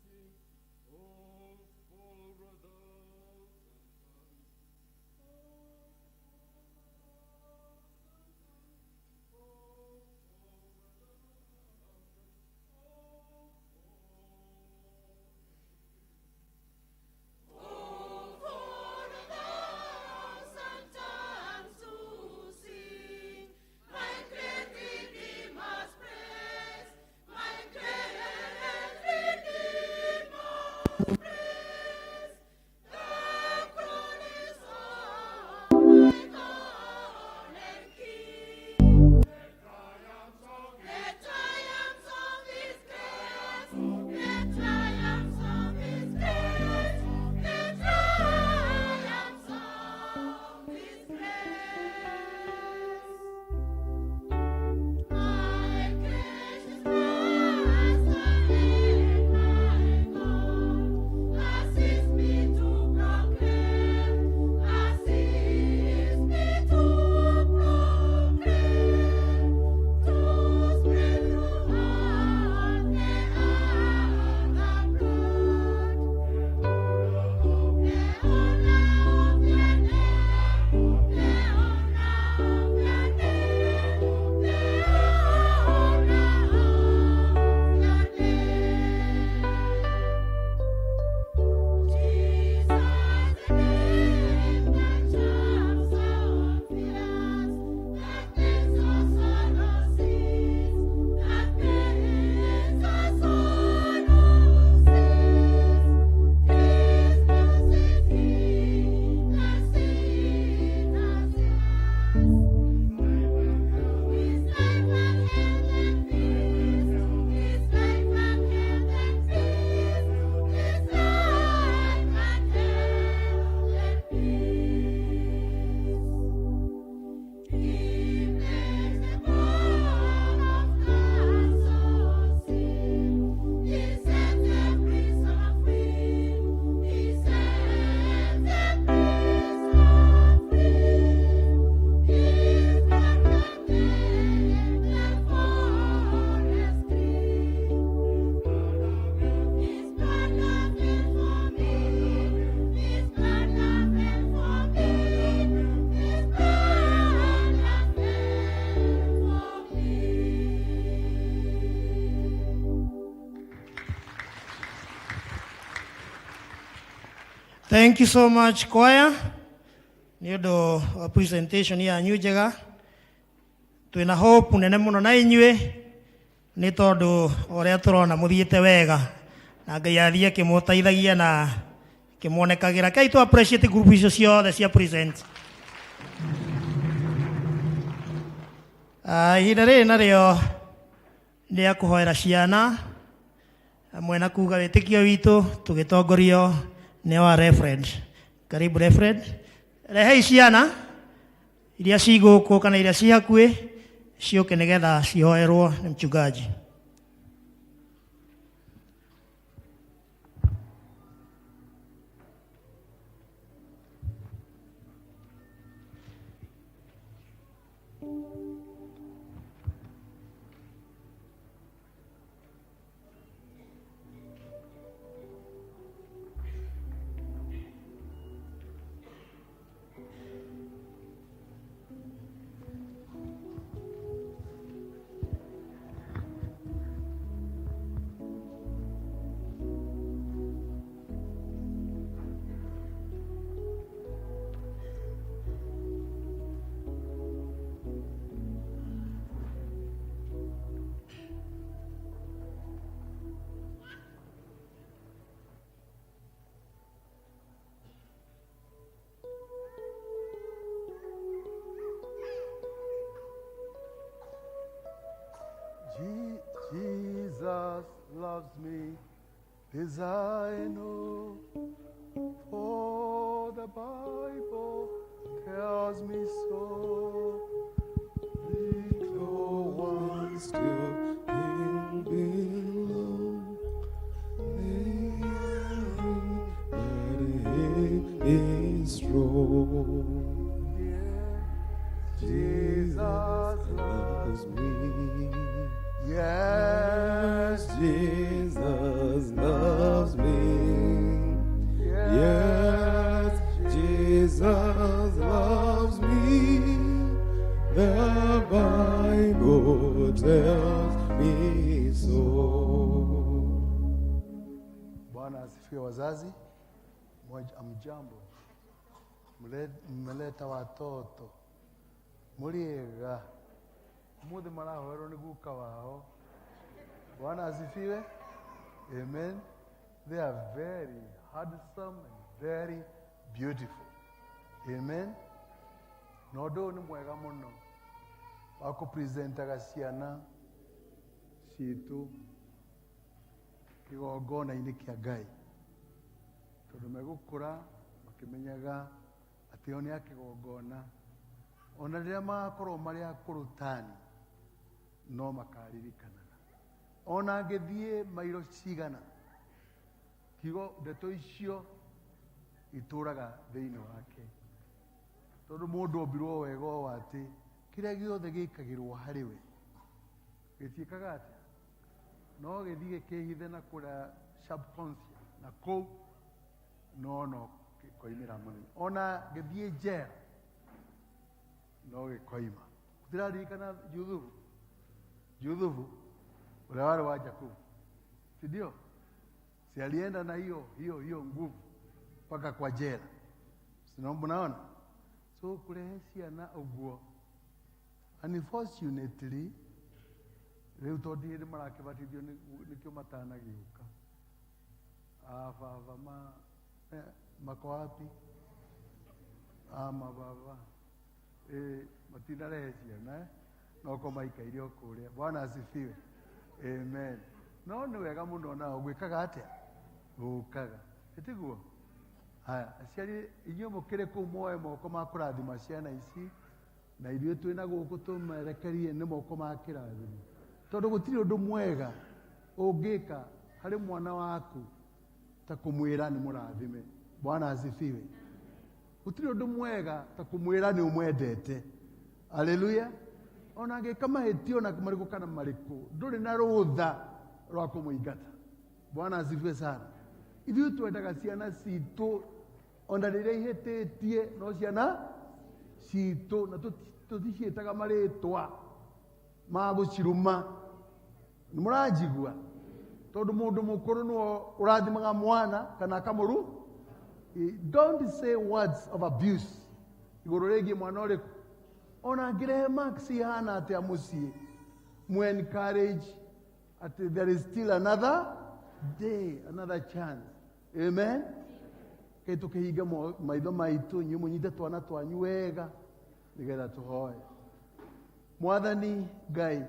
sing. Oh, for a thousand Oh, for a thousand tongues to sing, my great Redeemer's praise, my great Redeemer's praise. The crown is all my God and King. The triumphs of His grace, the triumphs of His grace, the triumphs of His grace. My gracious Master and my God, assist me to proclaim, assist me to proclaim, to spread throughout the earth the blood, the honor of your name, the honor of your name, the honor of your name. Jesus, the name that charms our fears, that makes our sorrow cease, that makes our sorrow cease. His mercies he that sinners hears. His life and health and peace, His life and health and peace, His life and health and peace. He makes the born of God so sing. He sets the prisoner free. He sets the prisoner free. His blood condemned the forest green. His blood loved for me. His blood loved for me. His blood loved for me. Thank you so much choir nĩ ũndũ wa presentation yanyu njega. Twĩna hope nene mũno na inyuĩ nĩ tondũ ũrĩa tũrona mũthiĩte wega na Ngai athiĩ akĩmũteithagia na kĩmuonekagĩra. Kai tũ appreciate group icio ciothe cia present. Ah, ihinda rĩrĩ narĩo nĩ rĩa kũhoera ciana hamwe na kuga wĩtĩkio witũ tũgĩtongorio nĩ wa reverend. Karibu reverend. Rehei ciana iria ci gũkũ kana iria ci hakuhĩ ciũke nĩgetha cihoerwo nĩ mchungaji. Jesus loves me, this I know, for the Bible tells me so. Little ones to Him belong. Mary, but He is strong. Jesus loves me. Yes, Jesus loves me. Yes, Jesus loves me. The Bible tells me so. Bwana asifiwe wazazi. Mjambo. Mmeleta watoto. Muliega. Muthi marahoerwo nĩ guka wao. Bwana asifiwe. Amen. They are very handsome and very beautiful. Amen. Na ũndũ ũyũ nĩ mwega mũno wa kũpresentaga ciana citũ kĩgongona-inĩ kĩa Ngai, tondũ megũkũra makĩmenyaga atĩ o nĩ a kĩgongona, ona rĩrĩa magakorwo marĩ akũrũ tani no makaririkanaga, ona angĩthiĩ mairo cigana, kiugo ndeto icio itũraga thĩinĩ wake, tondũ mũndũ ombirwo wega ũũ atĩ kĩrĩa gĩothe gĩkagĩrwo harĩ we gĩtiĩkaga atĩa, no gĩthiĩ gĩkĩhithe na kũrĩa subconscious na kũu no gĩkoimĩra mũthenya, ona gĩthiĩ njera no gĩkoima. Tũraririkana Juthubu, Juthubu ũrĩa warĩ wa Jakubu, si ndio? Si alienda na hiyo hiyo hiyo nguvu mpaka kwa jela, si mnaona? So kurehe ciana ũguo, unfortunately rĩu tondũ hĩndĩ marakĩbatithio nĩkĩo matanagĩũka. Ah, baba ma mako wapi? Ah, mababa matinarehe ciana no ko maikaire o kũrĩa. Bwana asifiwe. Amen. No nĩ wega mũno nao gwĩkaga atĩa? Gũkaga. Ĩtiguo? Haya, aciari inyuĩ mũkĩrĩ kũu muoe moko ma kũrathima ciana ici, na ithuĩ twĩna gũkũ tũmerekerie nĩ moko ma kĩrathimo, tondũ gũtirĩ ũndũ mwega ũngĩka harĩ mwana waku ta kũmwĩra nĩ mũrathime. Bwana asifiwe. Gũtirĩ ũndũ mwega ta kũmwĩra nĩ ũmwendete. Haleluya. Ona angĩka mahĩtio na marĩkũ kana marĩkũ, ndũrĩ na rũtha rwa kũmũingata. Bwana asifiwe sana. Ithuĩ twendaga ciana citũ ona rĩrĩa ihĩtĩtie, no ciana citũ, na tũticiĩtaga marĩtwa ma gũciruma. Nĩ mũranjigua? Tondũ mũndũ mũkũrũ nĩwe ũrathimaga mwana kana akamũru. Don't say words of abuse igũrũ rĩgiĩ mwana ũrĩkũ. Ona angĩrehe marks ihana atĩa mũciĩ, mũ encourage atĩ there is still another day, another chance. Amen. Kai tũkĩhinge maitho maitũ, inyuĩ mũnyite twana twanyu wega nĩgetha tũhoe. Mwathani Ngai,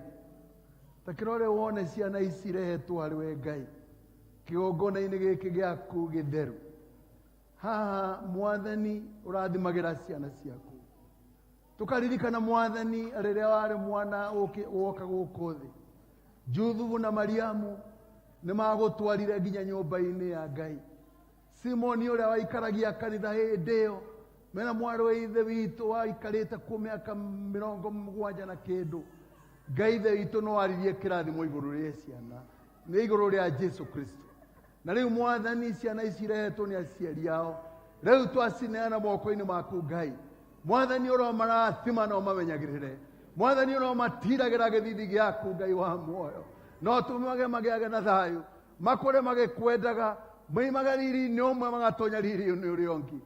ta kĩrore wone ciana ici irehetwo harĩ we Ngai kĩgongona-inĩ gĩkĩ gĩaku gĩtheru. Haha Mwathani ũrathimagĩra ciana ciaku. Tũkaririkana Mwathani rĩrĩa warĩ mwana woka gũkũ thĩ, Juthubu na Mariamu nĩ magũtwarire nginya nyũmba-inĩ ya Ngai. Simoni ũrĩa waikaragia kanitha hĩndĩ ĩyo mena mwarĩ wa ithe witũ waikarĩte kuo mĩaka mĩrongo mũgwanja na kĩndũ. Ngai ithe witũ no aririe kĩrathimo igũrũ rĩa ciana, nĩ igũrũ rĩa Jesu Kristo. Na rĩu Mwathani ciana ici irehetwo nĩ aciari ao, rĩu twacineana moko-inĩ maku Ngai. Mwathani ũromarathima na ũmamenyagĩrĩre. Mwathani ũromatiragĩra gĩthithi gĩaku Ngai wa muoyo, na ũtũmage magĩage na thayũ, makũre magĩkwendaga, moimage riri-inĩ ũmwe magatonya riri-inĩ ũrĩa ũngĩ.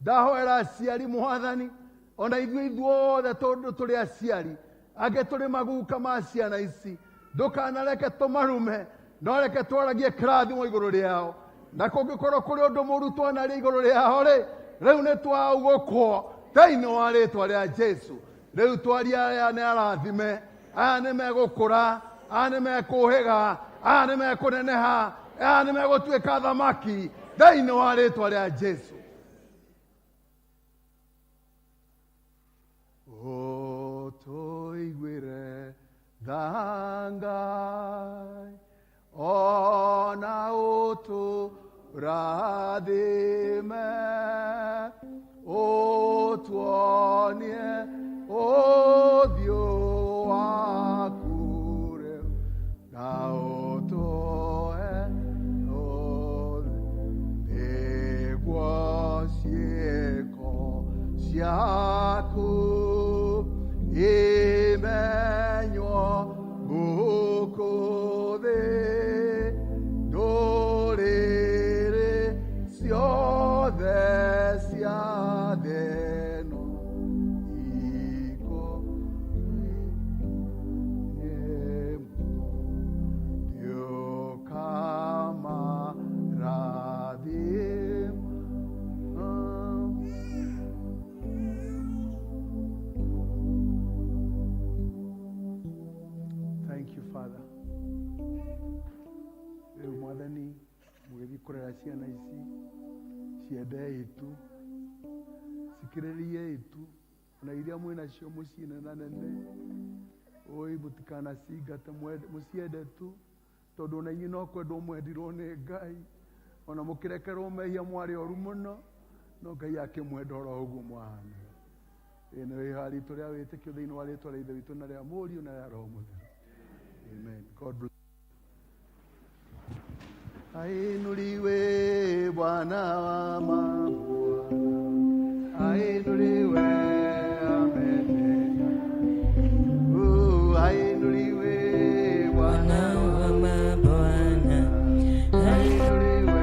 Ndahoera aciari Mwathani, ona ithuĩ ithuothe tondũ tũrĩ aciari, angĩ tũrĩ maguka ma ciana ici, ndũkanareke tũmarume, no reke twaragie kĩrathimo igũrũ rĩao. Na kũngĩkorwo kũrĩ ũndũ mũũru twanaria igũrũ rĩao rĩ, rĩu nĩ twaugũkwo thĩinĩ wa rĩtwa rĩa Jesu. Rĩu twaria aya nĩ arathime, aya nĩ megũkũra, aya nĩ mekũhĩga, aya nĩ mekũneneha, aya nĩ megũtuĩka thamaki thĩinĩ wa rĩtwa rĩa Jesu. Ũtũiguĩre tha Ngai, ona ũtũrathime, ũtuonie ũthiũ waku rĩu, Ciaku imenywo gũkũ thĩ ndũrĩrĩ ciothe cia thĩ ĩno Thank you, Father. Rĩu mwathani mũgĩthiĩ kũrera ciana ici ciendei tu cikĩrĩriei tu ona iria mwĩ nacio mũciĩ nena nene oi mũtikanacingate mũciende tu tondũ ona inyuĩ no kwendwo mwendirwo nĩ Ngai ona mũkĩrekerwo mehia mwarĩ oru mũno no Ngai akĩmwenda oro ũguo mwahanaga. Ĩĩ nĩ wĩha ritũ rĩa wĩtĩkio thĩinĩ wa rĩtwa rĩa Ithe witũ na rĩa Mũriũ na rĩa Roho Mũtheru. Amen. God bless. Ainuliwe Bwana wa mabwana, ainuliwe amen. Oh, ainuliwe Bwana wa mabwana, ainuliwe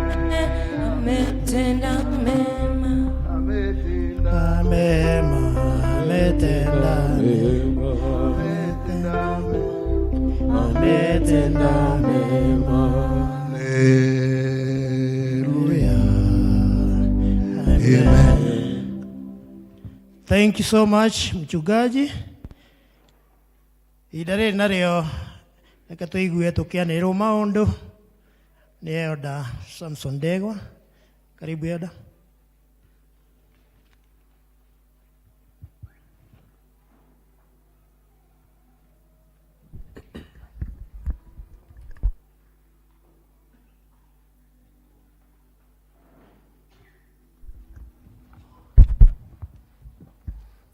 ametenda mema, ametenda mema, ametenda mema, ametenda mema. Hallelujah. Amen. Thank you so much mchungaji. Ihinda rĩrĩ narĩo reke tũigue tũkĩanĩrĩrwo maũndũ nĩ Elder Samson Ndegwa. Karibu Elder.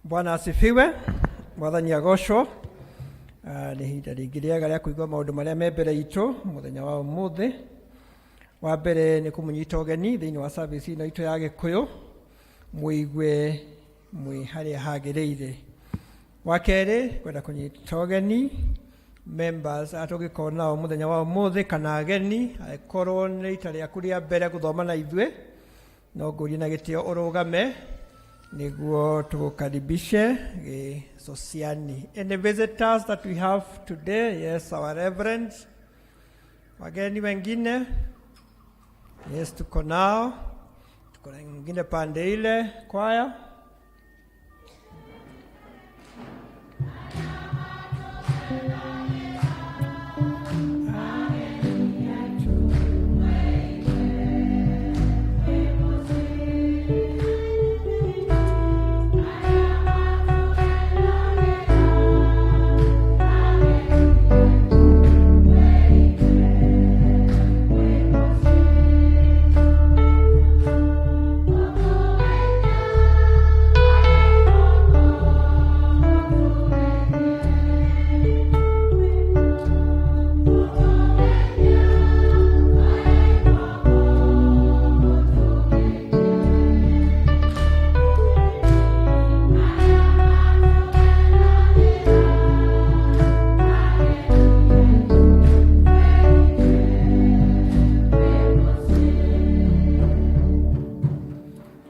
Bwana asifiwe. Mwathani agocwo. Nĩ ihinda rĩngĩ rĩega rĩa kũigua maũndũ marĩa me mbere itũ mũthenya wa ũmũthĩ. Wa mbere nĩ kũmũnyita ũgeni thĩinĩ wa service ĩno itũ ya Gĩkũyũ, mũigue mwĩ harĩa hagĩrĩire. Wa kerĩ, kwenda kũnyita ũgeni members arĩa tũngĩkorwo nao mũthenya wa ũmũthĩ kana ageni, angĩkorwo nĩ rita rĩaku rĩa mbere gũthoma na ithuĩ, no ngũrie na gĩtĩo ũrũgame nĩguo tũgũkaribishe gĩcociani. Any visitors that we have today? Yes, our reverend. Wageni wengine? Yes, tuko nao. Tuko na wengine pande ile kwaya.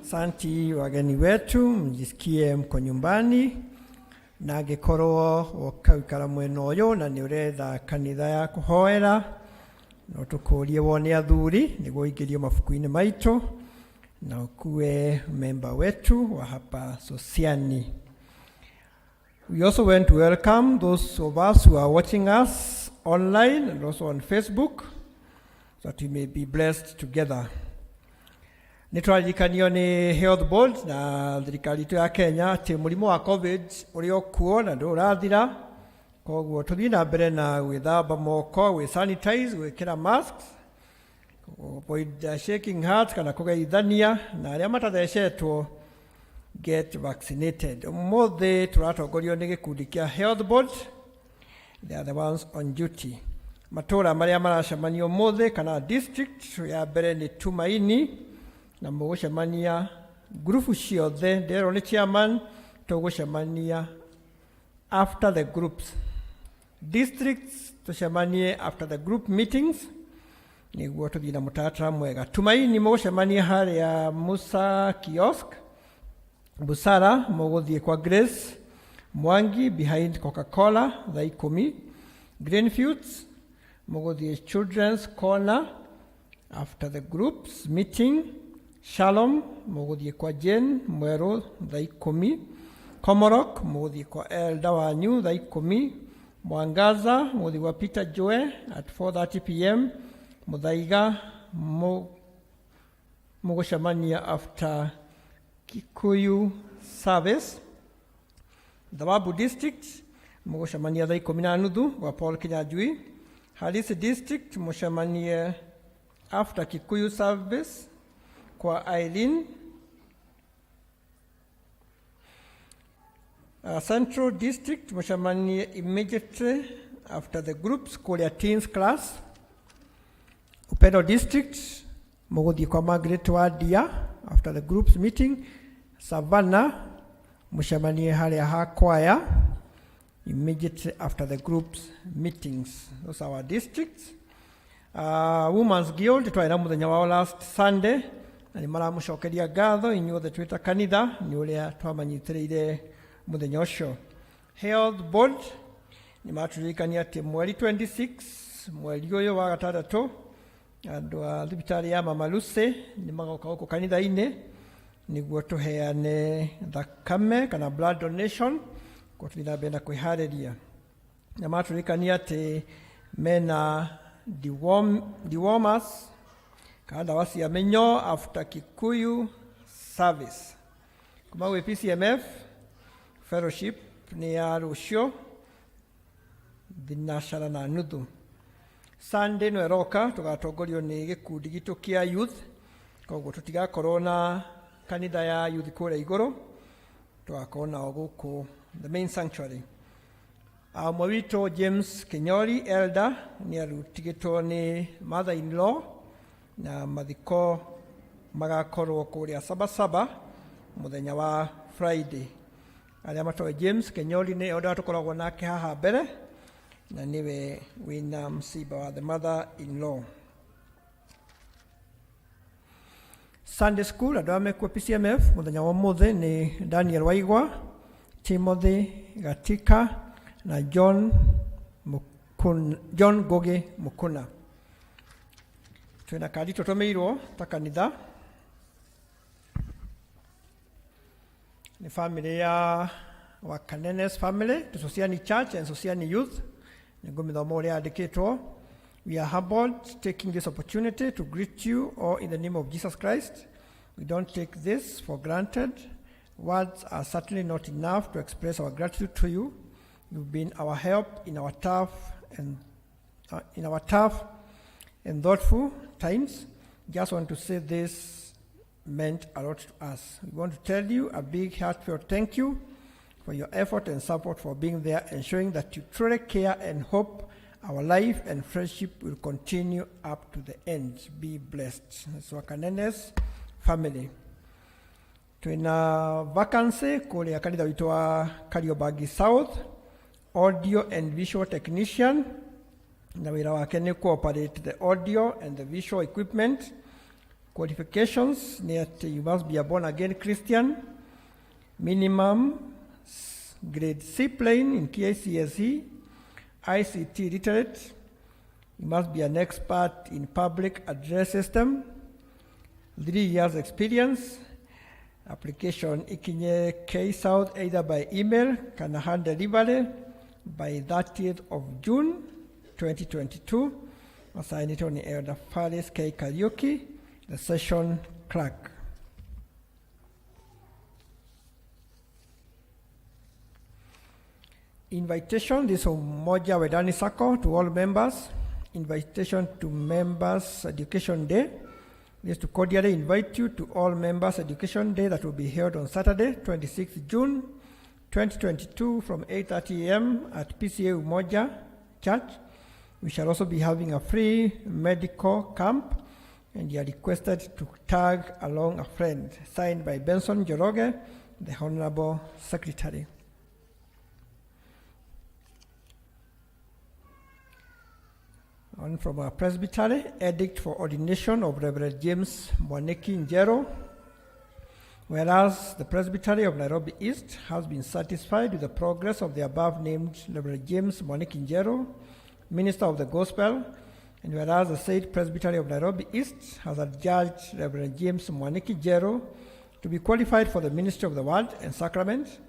Asanti wageni wetu, mjisikie mko nyumbani na angĩkorwo ũkaikara mwena ũyũ na nĩ ũretha kanitha ya kũhoera no tũkũrie wone athuri nĩguo ũingĩrio mabuku-inĩ maitũ na ũkue memba wetu wa hapa Sosiani. We also want to welcome those of us who are watching us online and also on Facebook so that we may be blessed together. Nĩ twaririkanio nĩ Health Board na thirikari itũ ya Kenya atĩ mũrimũ wa COVID ũrĩ o kuo na ndũrathira, koguo tũthiĩ na mbere na gwĩthamba moko, gwĩ sanitize, gwĩkĩra masks, avoid shaking hands kana kũgeithania, na arĩa matathecetwo get vaccinated. Ũmũthĩ tũratongorio nĩ gĩkundi kĩa Health Board, they are the ones on duty. Matũra marĩa maracemania ũmũthĩ kana district ya mbere nĩ Tumaini, na mũgũcemania Ngurubu ciothe nderwo nĩ chairman tũgũcemania after the groups. Districts tũcemanie after the group meetings nĩguo tũthiĩ na mũtaratara mwega. Tumaini mũgũcemania harĩa Musa kiosk. Busara mũgũthiĩ kwa Grace Mwangi behind Coca-Cola thaa ikũmi. Greenfields mũgũthiĩ Children's Corner after the groups meeting. Shalom mũgũthiĩ kwa Jane Mwerũ thaa ikũmi. Komorok mũgũthiĩ kwa Elda wanyu thaa ikũmi. Mwangaza mũgũthiĩ kwa Peter Joe at 4:30 pm. Muthaiga mũgũcemania after Kikuyu service. Thawabu district mũgũcemania thaa ikũmi na nuthu gwa Paul Kinyanjui. Halisi district mũcemanie after Kikuyu service kwa Eileen. Central district mũcemanie immediately after the groups kũrĩa teens class. Upendo district mũgũthiĩ kwa Margaret Wadia after the groups meeting. Savannah mũcemanie harĩa ha choir immediately after the groups meetings. Those are our districts. Women's Guild twarĩ na mũthenya wao last Sunday na nĩ maramũcokeria ngatho inyuothe twĩ ta kanitha nĩ ũrĩa twamanyitĩrĩire mũthenya ũcio. Health Board nĩ matũririkania atĩ mweri 26 mweri ũyũ wa gatandatũ andũ a thibitarĩ ya Mama Lucy nĩ magoka gũkũ kanitha-inĩ nĩguo tũheane thakame kana blood donation kwa tũthiĩ na mbere na kwĩharĩria. Na matũririkania atĩ mena dewormers kana ndawa cia mĩnyoo after Kikuyu service. Kuma gwĩ PCMF fellowship nĩ ya rũciũ thinacara na nuthu. Sunday no ĩroka tũgatongorio nĩ gĩkundi gitũ kĩa youth, koguo tũtigakorwo na kanitha ya youth kũrĩa igũrũ, tũgakorwo nao gũkũ the main sanctuary. Ũmwe witũ James Kinyori elder nĩ arutigĩtwo nĩ mother in law na mathiko magakorwo kũrĩa Sabasaba mũthenya wa Friday. Arĩa matoĩ James Kinyori nĩ elder tũkoragwo nake haha mbere na nĩwe wĩna msiba wa the mother in law. Sunday school andũ arĩa mekuo PCMF mũthenya wa ũmũthĩ nĩ Daniel Waigwa, Timothy Gatika na John Mukuna, John Ngugi Mukuna. Twĩna kandi tũtũmĩirwo ta kanitha nĩ family ya Wakanenes family to Sosiani Church and Sosiani Youth. Nĩngũmĩthoma ũrĩa yandĩkĩtwo. We are humbled taking this opportunity to greet you all in the name of Jesus Christ. We don't take this for granted. Words are certainly not enough to express our gratitude to you. You've been our help in our tough and thoughtful times. Just want to say this meant a lot to us. We want to tell you a big heartfelt thank you for your effort and support, for being there and showing that you truly care and hope our life and friendship will continue up to the end. Be blessed. So Wakanenes family. Twina vacancy kũrĩa kanitha witũ wa Kariobangi South, audio and visual technician, na wĩra wake nĩ cooperate the audio and the visual equipment. Qualifications nĩ atĩ you must be a born again Christian, minimum grade C plane in KCSE, ICT literate, you must be an expert in public address system, 3 years experience. Application ikinye K South either by email kana hand delivery by 30th of June 2022. Assigned on Elder Faris K. Kariuki, the session clerk. Invitation, this is Umoja Wendani Sacco to all members. Invitation to Members Education Day. This is to cordially invite you to all Members Education Day that will be held on Saturday, 26th June 2022 from 8:30 a.m. at PCA Umoja Church. We shall also be having a free medical camp and you are requested to tag along a friend. Signed by Benson Joroge, the Honorable Secretary. One from our presbytery, edict for ordination of Reverend James Mwaniki Njero. Whereas the Presbytery of Nairobi East has been satisfied with the progress of the above named Reverend James Mwaniki Njero, Minister of the Gospel, and whereas the said Presbytery of Nairobi East has adjudged Reverend James Mwaniki Njero to be qualified for the ministry of the Word and Sacrament,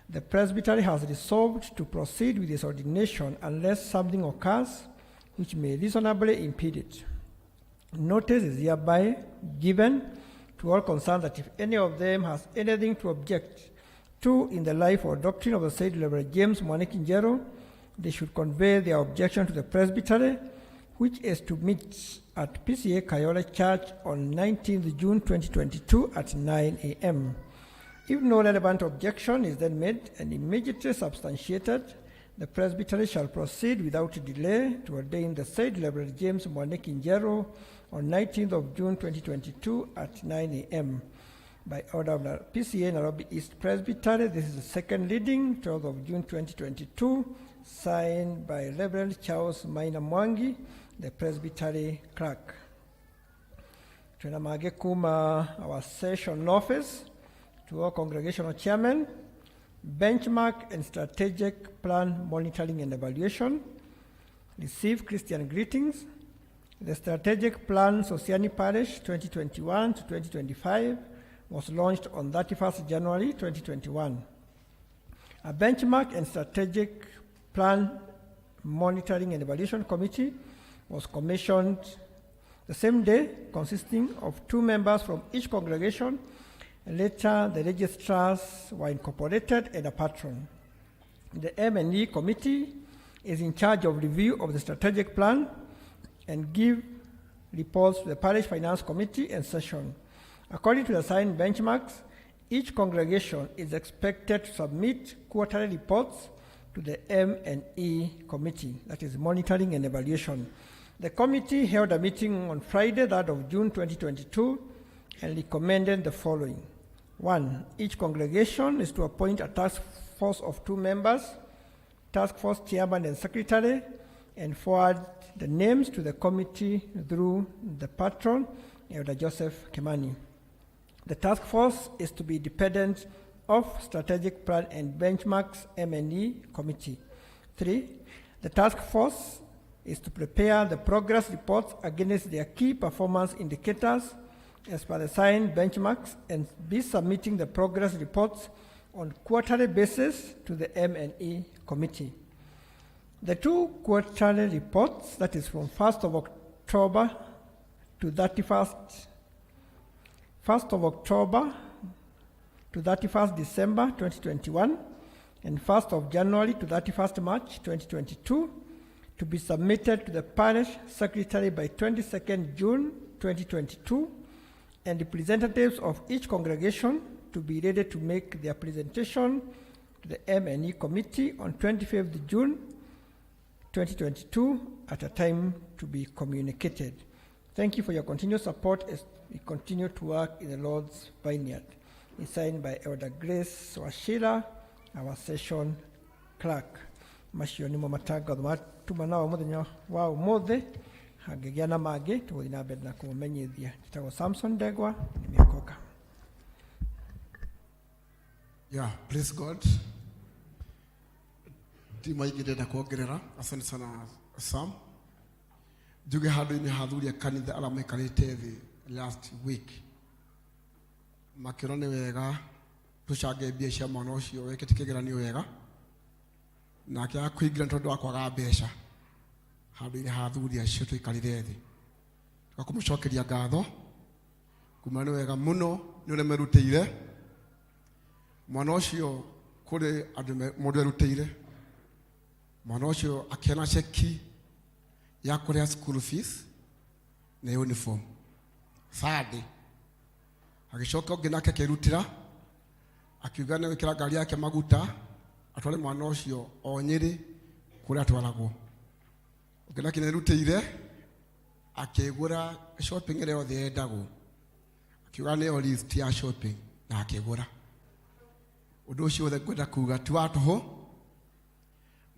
the Presbytery has resolved to proceed with his ordination unless something occurs which may reasonably impede it. Notice is hereby given to all concerned that if any of them has anything to object to in the life or doctrine of the said Reverend James Mwaniki Njero, they should convey their objection to the presbytery, which is to meet at PCA Kayole Church on 19th June 2022 at 9 a.m. If no relevant objection is then made and immediately substantiated, the presbytery shall proceed without delay to ordain the said Reverend James Mwaniki Njero on 19th of June 2022 at 9 a.m. By order of the PCA Nairobi East Presbytery, this is the second reading, 12th of June 2022, signed by Reverend Charles Maina Mwangi, the Presbytery clerk. Twina mangĩ kuma our session office to all congregational chairmen, benchmark and strategic plan monitoring and evaluation, receive Christian greetings, the strategic plan Sosiani Parish 2021 to 2025 was launched on 31st January 2021. A benchmark and strategic plan monitoring and evaluation committee was commissioned the same day, consisting of 2 members from each congregation. Later, the registrars were incorporated and a patron. The M&E committee is in charge of review of the strategic plan and give reports to the Parish Finance Committee and session. According to the signed benchmarks, each congregation is expected to submit quarterly reports to the M&E committee, that is monitoring and evaluation. The committee held a meeting on Friday, 3rd of June 2022, and recommended the following. 1, each congregation is to appoint a task force of 2 members, task force chairman and secretary, and forward the names to the committee through the patron, Elder Joseph Kimani. The task force is to be dependent of Strategic Plan and Benchmarks M&E Committee. 3, the task force is to prepare the progress reports against their key performance indicators as per the signed benchmarks and be submitting the progress reports on quarterly basis to the M&E Committee. The 2 quarterly reports, that is from 1st of October to 1st of October to 31st December 2021, and 1st of January to 31st March 2022, to be submitted to the parish secretary by 22nd June 2022, and representatives of each congregation to be ready to make their presentation to the M&E Committee on 25th June 2022 at a time to be communicated. Thank you for your continued support as we continue to work in the Lord's vineyard. It's signed by Elder Grace Wachira, our session clerk. Macio nĩmo matangatho matuma nao mũthenya wa ũmũthĩ hangĩgĩa na mangĩ tũgũthiĩ na mbere na kũmũmenyithia. Njĩtagwo Samson Ndegwa, nĩmekoka. Yeah, praise God. Ti maingĩ ndĩrenda kuongerera. Asante sana Sam. Njuge handũ-inĩ ha athuri a kanitha arĩa maikarĩte thĩ last week makĩona nĩ wega tũcange mbia cia mwana ũcio wĩkĩte kĩgeranio wega nake akũingĩra nĩ tondũ wa kwaga mbeca handũ-inĩ ha athuri acio tũikarire thĩ tũgakũmũcokeria ngatho kuma nĩ wega mũno nĩ ũrĩa merutĩire mwana ũcio kũrĩ andũ mũndũ erutĩire mwana ũcio akĩona ceki ya kũrĩha school fees na uniform Sunday agĩcoka ũngĩ nake akĩrutĩra akiuga nĩ gwĩkĩra ngari yake maguta atware mwana ũcio o Nyĩrĩ kũrĩa atwaragwo ũngĩ nake nĩerutĩire Akĩgũra shopping ĩrĩa yothe yendagwo, akiuga nĩyo list ya shopping na akĩgũra. Ũndũ ũcio wothe ngwenda kuga ti wa tũhũ.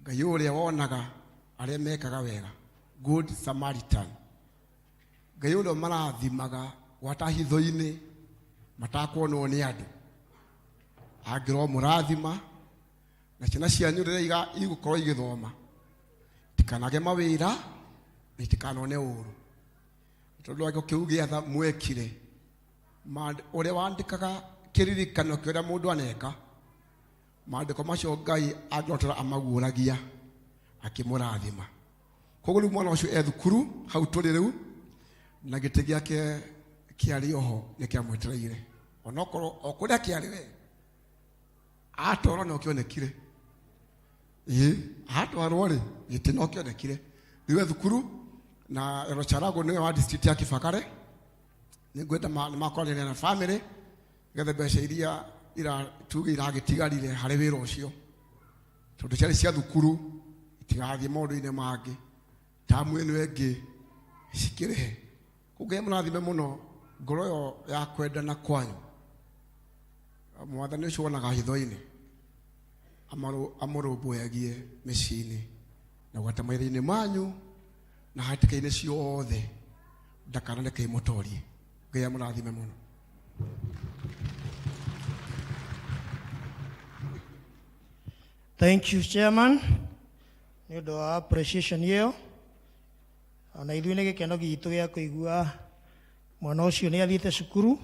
Ngai ũrĩa wonaga arĩa mekaga wega, good Samaritan, Ngai ũrĩa marathimaga gwata hitho-inĩ matakuonwo nĩ andũ, angĩrwo mũrathima na ciana cianyu rĩrĩa igũkorwo igĩthoma itikanage mawĩra na itikanone ũru, tondũ angĩ kĩu gĩatha mwekire ũrĩa wandĩkaga kĩririkano kĩa ũrĩa mũndũ aneka, maandĩko macio Ngai angĩrotera amaguũragia akĩmũrathima. Koguo rĩu mwana ũcio e thukuru hau tũrĩ rĩu, na gĩtĩ gĩake kĩarĩ oho nĩ kĩamwetereire, onokorwo o kũrĩa kĩarĩ we atwarwo no kĩonekire. Ĩĩ, atwarwo rĩ gĩtĩ no kĩonekire. Rĩu e thukuru na Erocharago nĩwe wa district ya Kibakare. Nĩngwenda nĩmakoranĩria na family nĩgetha mbeca iria tuge iragĩtigarire harĩ wĩra ũcio, tondũ ciarĩ cia thukuru, itigathiĩ maũndũ-inĩ mangĩ tamu ĩno ĩngĩ cikĩrĩhe. Koguo mũrathime mũno ngoro ĩyo ya kwendana kwanyu. Mwathani ũcio wonaga hitho-inĩ amũrũmbũyagie mĩciĩ-inĩ na gwata mawĩra-inĩ manyu na hatĩka-inĩ ciothe, ndakanareke imũtorie. Ngai amũrathime mũno. Thank you, Chairman. Nĩ ũndũ wa appreciation ĩyo. Ona ithuĩ nĩ gĩkeno gitũ gĩa kũigua mwana ũcio nĩ athiĩte cukuru,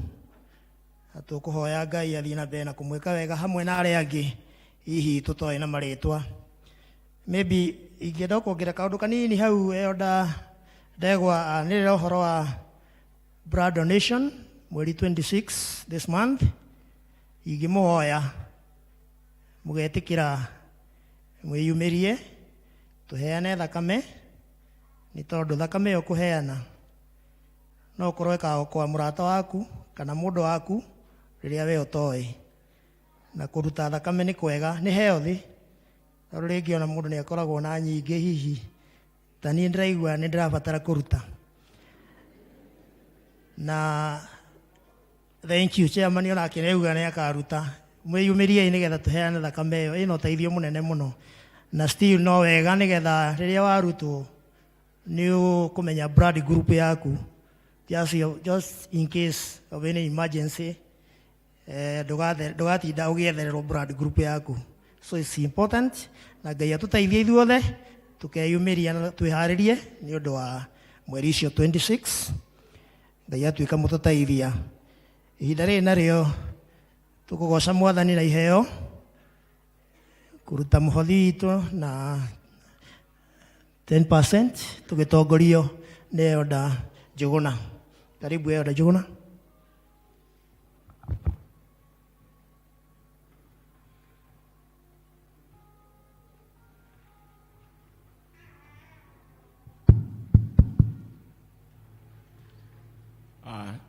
na tũkũhoya Ngai athiĩ na mbere na kũmwĩka wega hamwe na arĩa angĩ hihi tũtoĩ na marĩtwa. Maybe ingĩenda kuongerera kaũndũ kanini hau Elder Ndegwa anĩrĩra ũhoro wa blood donation mweri 26 this month. Ingĩmũhoya mũgetĩkĩra mwĩyumĩrie tũheane thakame, nĩ tondũ thakame ĩyo kũheana no ũkorwo ĩkaokoa mũrata waku kana mũndũ waku rĩrĩa we ũtoĩ. Na kũruta thakame nĩ kwega, nĩ healthy, tondũ rĩngĩ ona mũndũ nĩ akoragwo na nyingĩ hihi ta niĩ ndĩraigua nĩ ndĩrabatara kũruta. Na thank you chairman, onake nĩauga nĩ akaruta. Mwĩyumĩriei nĩgetha tũheane thakame ĩyo, ĩna ũteithio mũnene mũno, na still no wega nĩgetha rĩrĩa warutwo nĩ ũkũmenya blood group yaku, just in case of any emergency. Ndũgatinda ũgĩethererwo blood group yaku. So it's important, na Ngai atũteithie ithuothe tũkeyumĩria na twĩharĩrie nĩ ũndũ wa mweri ũcio 26. Ngai atuĩka mũtũteithia. Ihinda rĩrĩ narĩo tũkũgoca Mwathani na iheo, kũruta mũhothi witũ na 10% tũgĩtongorio nĩ Elder Njũgũna. Karibu Elder Njũgũna.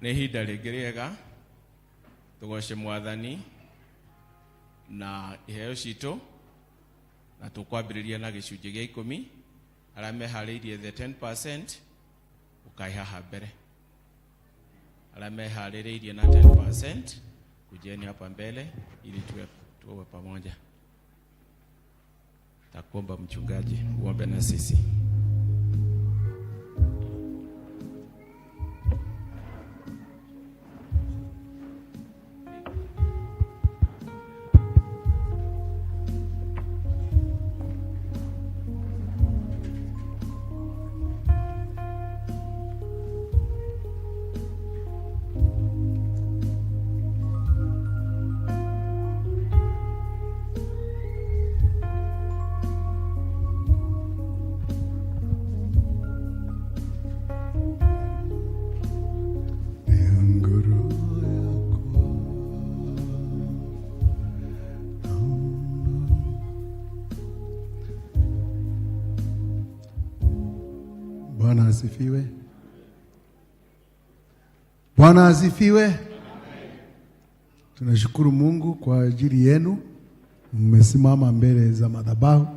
Nĩ ihinda rĩngĩ rĩega tũgoce Mwathani na iheo citũ, na tũkwambĩrĩria na gĩcunjĩ gĩa 10. Arĩa meharĩirie the 10% ũkaĩ haha mbere. Arĩa meharĩrĩirie na 10%, kujeni hapa mbele ili tuwe pamoja. Takuomba mchungaji uombe na sisi. Bwana asifiwe. Bwana asifiwe. Tunashukuru Mungu kwa ajili yenu. Mmesimama mbele za madhabahu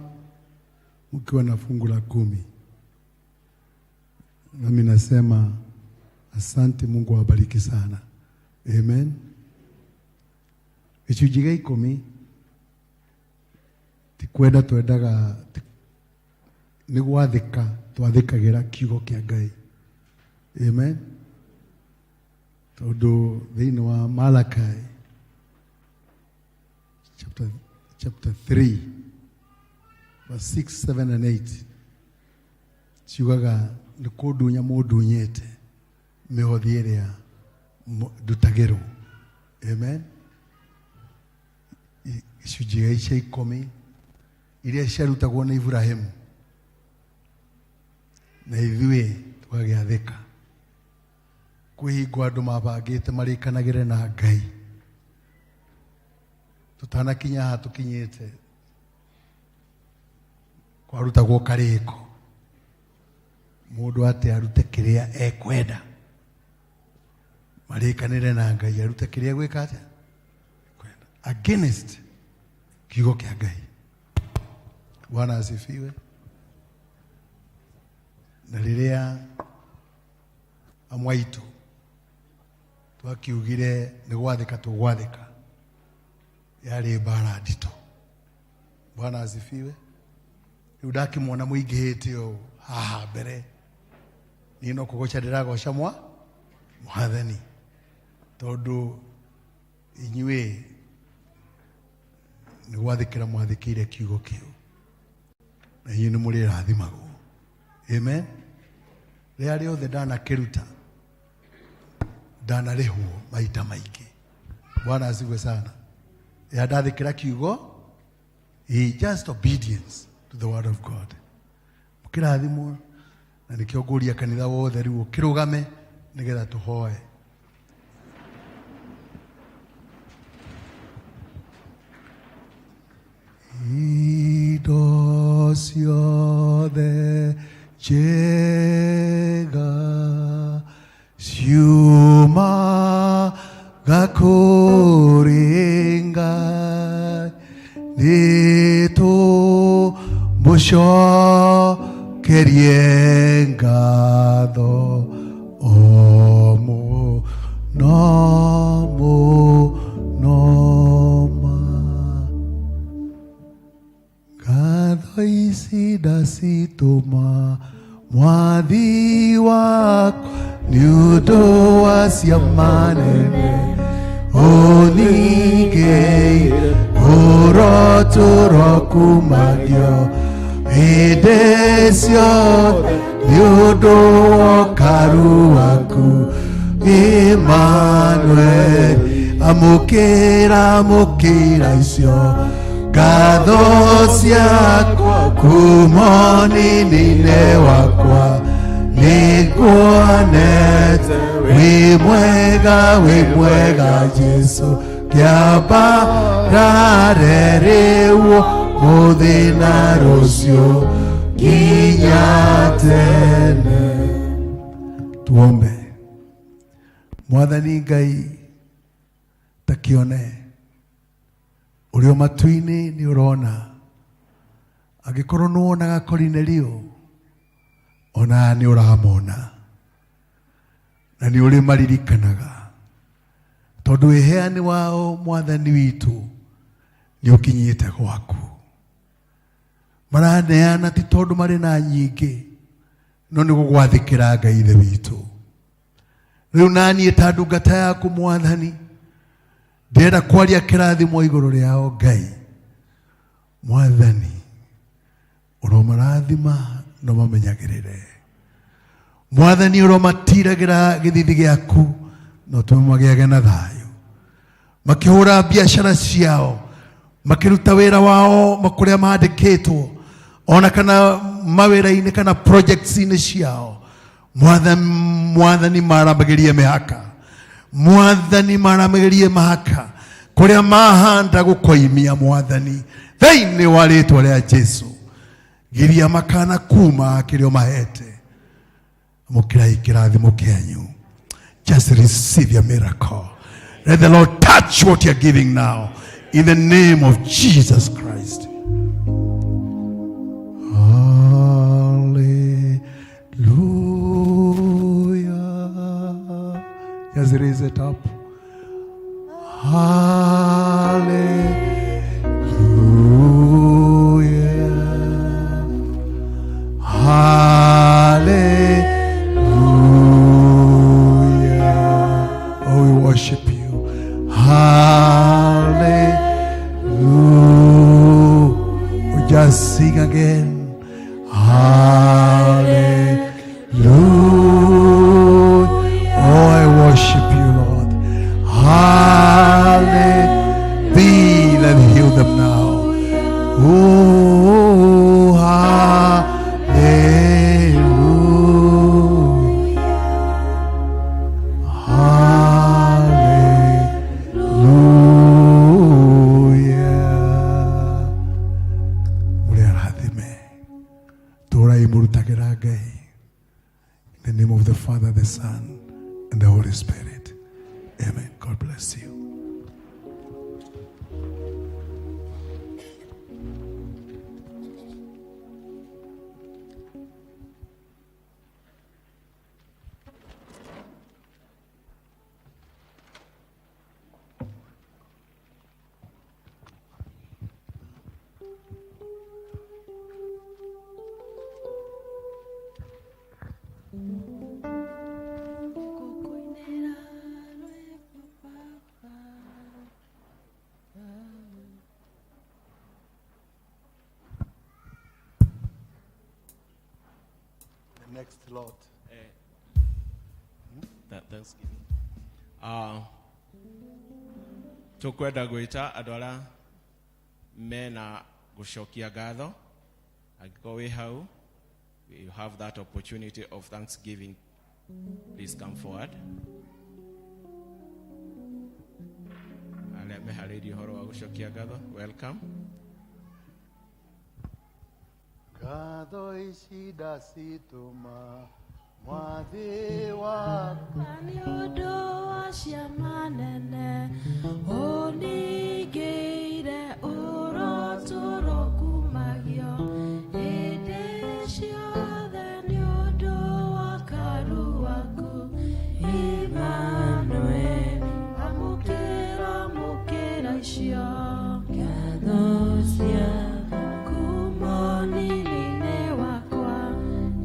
mkiwa na fungu la 10. Nami nasema asante, Mungu awabariki sana. Amen. Gĩcunjĩ gĩa ikũmi ti kwenda twendaga nĩ gwathĩka twathĩkagĩra kiugo kĩa Ngai. Amen. Tondũ thĩinĩ wa Malachi chapter 3 verse 6, 7 and 8 ciugaga nĩ kũndunya mũndunyĩte mĩhothi ĩrĩa ndutagĩrwo. Amen. Gĩcunjĩ gĩa cia ikũmi iria ciarutagwo nĩ Iburahĩmu na ithuĩ tũgagĩathĩka. Kwĩ hingo andũ mabangĩte marĩkanagĩre na Ngai tũtanakinya haha tũkinyĩte, kwarutagwo karĩko mũndũ atĩ arute kĩrĩa ekwenda, marĩkanĩre na Ngai arute kĩrĩa egwĩka atĩa kwenda, against kiugo kĩa Ngai. Bwana asifiwe. Na rĩrĩa amwe aitũ twakiugire nĩ gwathĩka tũgwathĩka, yarĩ mbara nditũ. Bwana asifiwe. Rĩu ndakĩmwona mũingĩhĩte ũũ haha mbere, niĩ no kũgoca ndĩragoca mwathani, tondũ inyuĩ nĩ gwathĩkĩra mwathĩkĩire kiugo kĩu, na inyuĩ nĩ mũrĩrathimagwo. Amen. Rĩrĩa rĩothe ndanakĩruta ndanarĩhwo maita maingĩ. Bwana asifiwe sana. Rĩrĩa ndathĩkĩra kiugo, he just obedience to the word of God. Mũkĩrathimwo, na nĩkĩo ngũria kanitha wothe rĩu ũkĩrũgame nĩgetha tũhoe. Indo ciothe njega ciumaga kũrĩ Ngai, nĩtũmũcokerie ngatho o mũno mũno ma. Ngatho ici ndacitũma mwathi wakwa nĩ ũndũ wa ciama nene ũningĩire, ũrotũro kumagio hĩndĩ ciothe nĩ ũndũ wa ũkaru waku. Emmanuel, amũkĩra amũkĩra icio ngatho ciakwa kuma ũnini-inĩ wakwa, nĩnguonete wĩ mwega, wĩ mwega Jesũ, kĩambarare rĩu ũmũthĩ na rũciũ nginya tene. Tuombe. Mwathani Ngai, ta kĩone ũrĩ o matu-inĩ nĩ ũrona, angĩkorwo nĩ wonaga Korinelio, ona nĩ ũramona na nĩ ũrĩ maririkanaga, tondũ wĩheani wao Mwathani witũ nĩ ũkinyĩte gwaku. Maraneana ti tondũ marĩ na nyingĩ, no nĩ gũgwathĩkĩra Ngai Ithe witũ. Rĩu naniĩ ta ndungata yaku Mwathani, ndĩrenda kwaria kĩrathimo igũrũ rĩao Ngai. Mwathani, ũromarathima na ũmamenyagĩrĩre. Mwathani, ũromatiragĩra gĩthithi gĩaku na ũtũme magĩage na thayũ, makĩhũra biacara ciao, makĩruta wĩra wao kũrĩa mandĩkĩtwo, ona kana mawĩra-inĩ kana projects-inĩ ciao. Mwathani, Mwathani maramagĩrie mĩhaka, Mwathani maramagĩrie mĩhaka kũrĩa mahanda gũkoimia, Mwathani, thĩinĩ wa rĩtwa rĩa Jesu. Giria makana kuma kĩrĩa ũmahete. Amũkĩrai kĩrathimo kĩanyu. Just receive your miracle. Let the Lord touch what you're giving now in the name of Jesus Christ. Hallelujah. us sing again. Hallelujah. Oh, I worship you, Lord. Hallelujah. Be that heal them now. Oh, hallelujah. Hallelujah. Mũrĩ arathime. Tũrai mũrutagĩra Ngai. In the name of the Father, the Son, and the Holy Spirit. Amen. God bless you. The next lot. Thanksgiving. Tũkwenda gwĩta andũ arĩa mena gũcokia ngatho angĩkorwo wĩ hau, you have that opportunity of thanksgiving, please come forward. Arĩa meharĩirie ũhoro wa gũcokia ngatho, welcome. Ngatho ici ndacitũma mwathi wakwa. Nĩ ũndũ wa ciama nene ũningĩire ũrotũrwo kumagio hĩndĩ ciothe nĩ ũndũ wa karu waku Emmanuel amũkĩra mũkĩra icio ngatho ciaku kuma ũnini-inĩ wakwa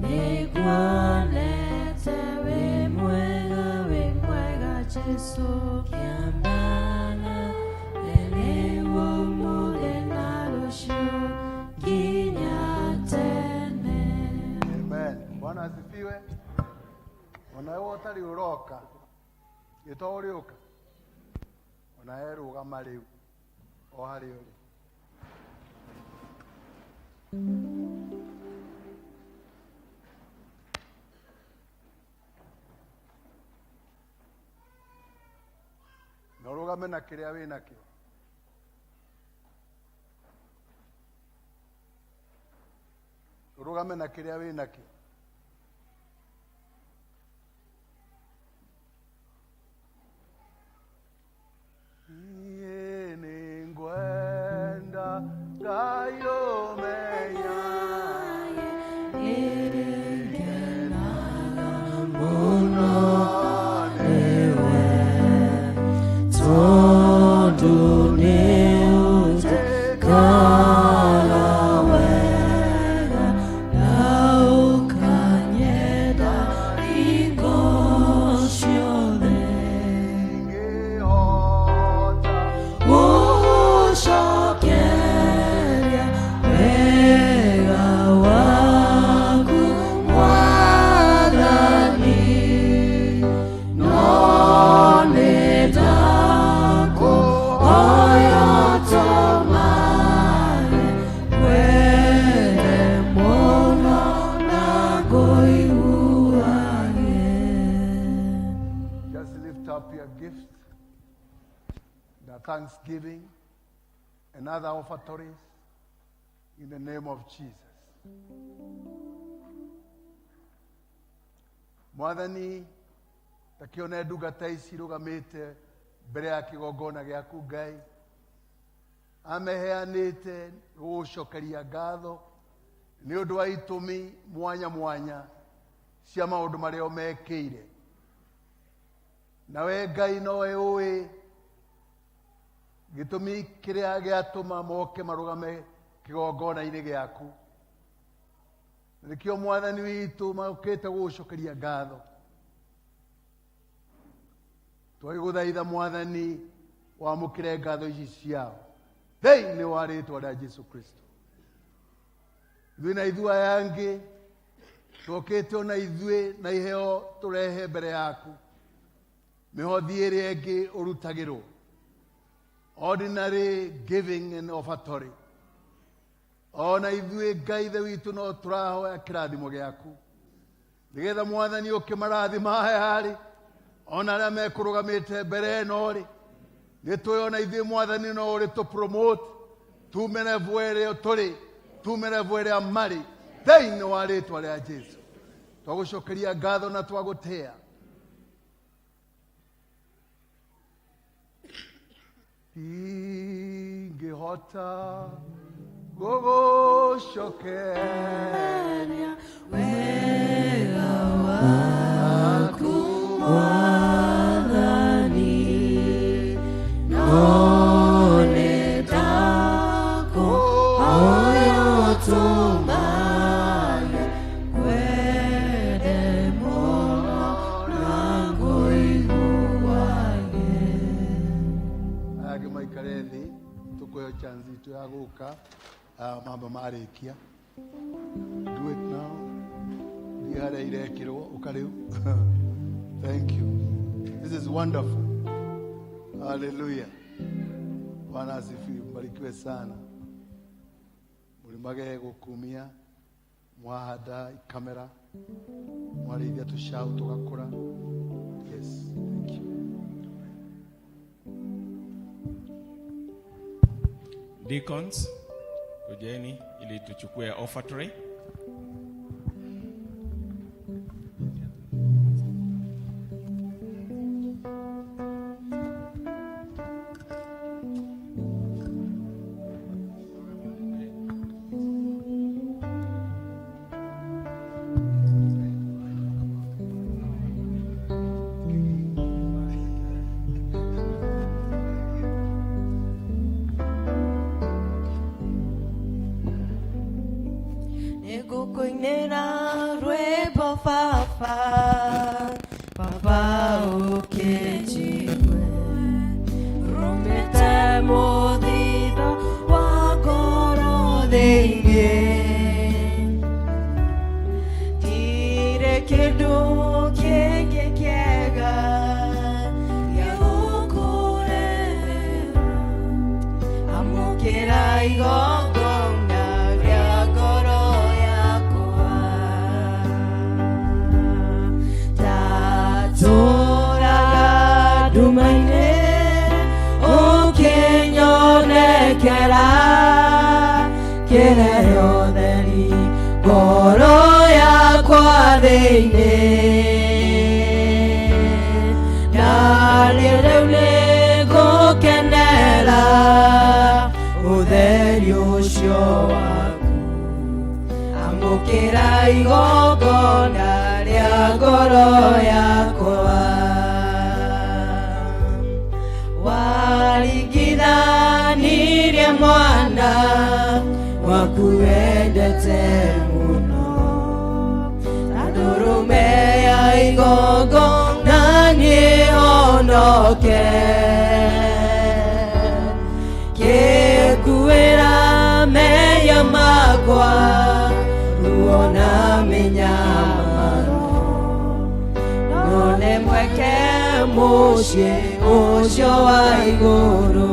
nĩnguonete wĩ mwega wĩ mwega Jesũ kĩambana rĩu ũmũthĩ na rũciũ nginya tene. Amen. Bwana asifiwe. Onawe ũtarĩ ũroka gĩto ũrĩũka onawe rũgama rĩu o harĩa ũrĩ. Na ũrũgame na kĩrĩa wĩ nakĩo. Ũrũgame na kĩrĩa wĩ nakĩo. Niĩ nĩngwenda Ngai ũmenya. Mũno nĩwe tondũ nĩũnjĩkaga wega na ũkanyenda hingo ciothe gũcokeria wega waku Mwathani no nĩndakũhoya ũtũmage ngwende mũno na ngũiguage. Just lift up your gift, the thanksgiving, and other offertories in the name of Jesus. Mwathani, takione ndungata ici irũgamĩte mbere ya kĩgongona gĩaku Ngai, ameheanĩte gũgũcokeria ngatho nĩ ũndũ wa itũmi mwanya mwanya cia maũndũ marĩa mekĩire. Nawe Ngai nowe ũĩ gĩtũmi kĩrĩa gĩatũma moke marũgame kĩgongona-inĩ gĩaku. Nĩkĩo Mwathani witũ mokĩte gũgũcokeria ngatho. Twagĩgũthaitha Mwathani wamũkĩre ngatho ici ciao thĩinĩ wa rĩtwa rĩa Jesu Kristo. Ithuĩ na ithuĩ aya angĩ tũkĩte ona ithuĩ na iheo tũrehe mbere yaku. Mĩhothi ĩrĩa ĩngĩ ũrutagĩrwo, ordinary giving and offertory, ona ithuĩ Ngai Ithe witũ no tũrahoya kĩrathimo gĩaku, nĩgetha Mwathani ũkĩmarathima aya-rĩ, ona arĩa mekũrũgamĩte mbere ĩno-rĩ, nĩ tũĩ ona ithuĩ Mwathani no ũrĩ tũ promote tume level ĩrĩa tũrĩ, tume level ĩrĩa marĩ, thĩinĩ wa rĩtwa rĩa Jesu. Twagũcokeria ngatho na twagũtĩa. Ingĩhota gũgũcokeria wega waku Mwathani, no nĩ ndakũhoya ũtũmage ngwende mũno na ngũiguage. Aya angĩ maikare thĩ, tũkũheo chance itũ ya gũka mamba marĩkia. Do it now. Thiĩ harĩa irekĩrwo ũka rĩu. Thank you. This is wonderful. Hallelujah. Bwana asifiwe. Mbarikiwe sana. Mũrimage gũkumia mwahanda ikamera, mwarĩithia tũcaũ tũgakũra. Yes, thank you. Deacons, kujeni ili tuchukue offertory. Nĩngũkũinĩra rwĩmbo baba, baba ũkĩnjigue, rumĩte mũthithũ wa ngoro thĩinĩ. Ndirĩ kĩndũ kĩngĩ kĩega gĩa gũkũrehera, amũkĩra igongona rĩa ngoro yakwa. Ndatũraga nduma-inĩ ũkĩnyonekera, kĩrehe ũtheri ngoro yakwa thĩinĩ. Na rĩu nĩngũkenera ũtheri ũcio waku, amũkĩra igongona rĩa ngoro yakwa. Waringithanirie mwana waku wendete mũno, na ndũrũme ya igongona niĩ honoke. Kĩnguĩra mehia makwa, ruo na mĩnyamaro, none mweke mũciĩ ũcio wa igũrũ.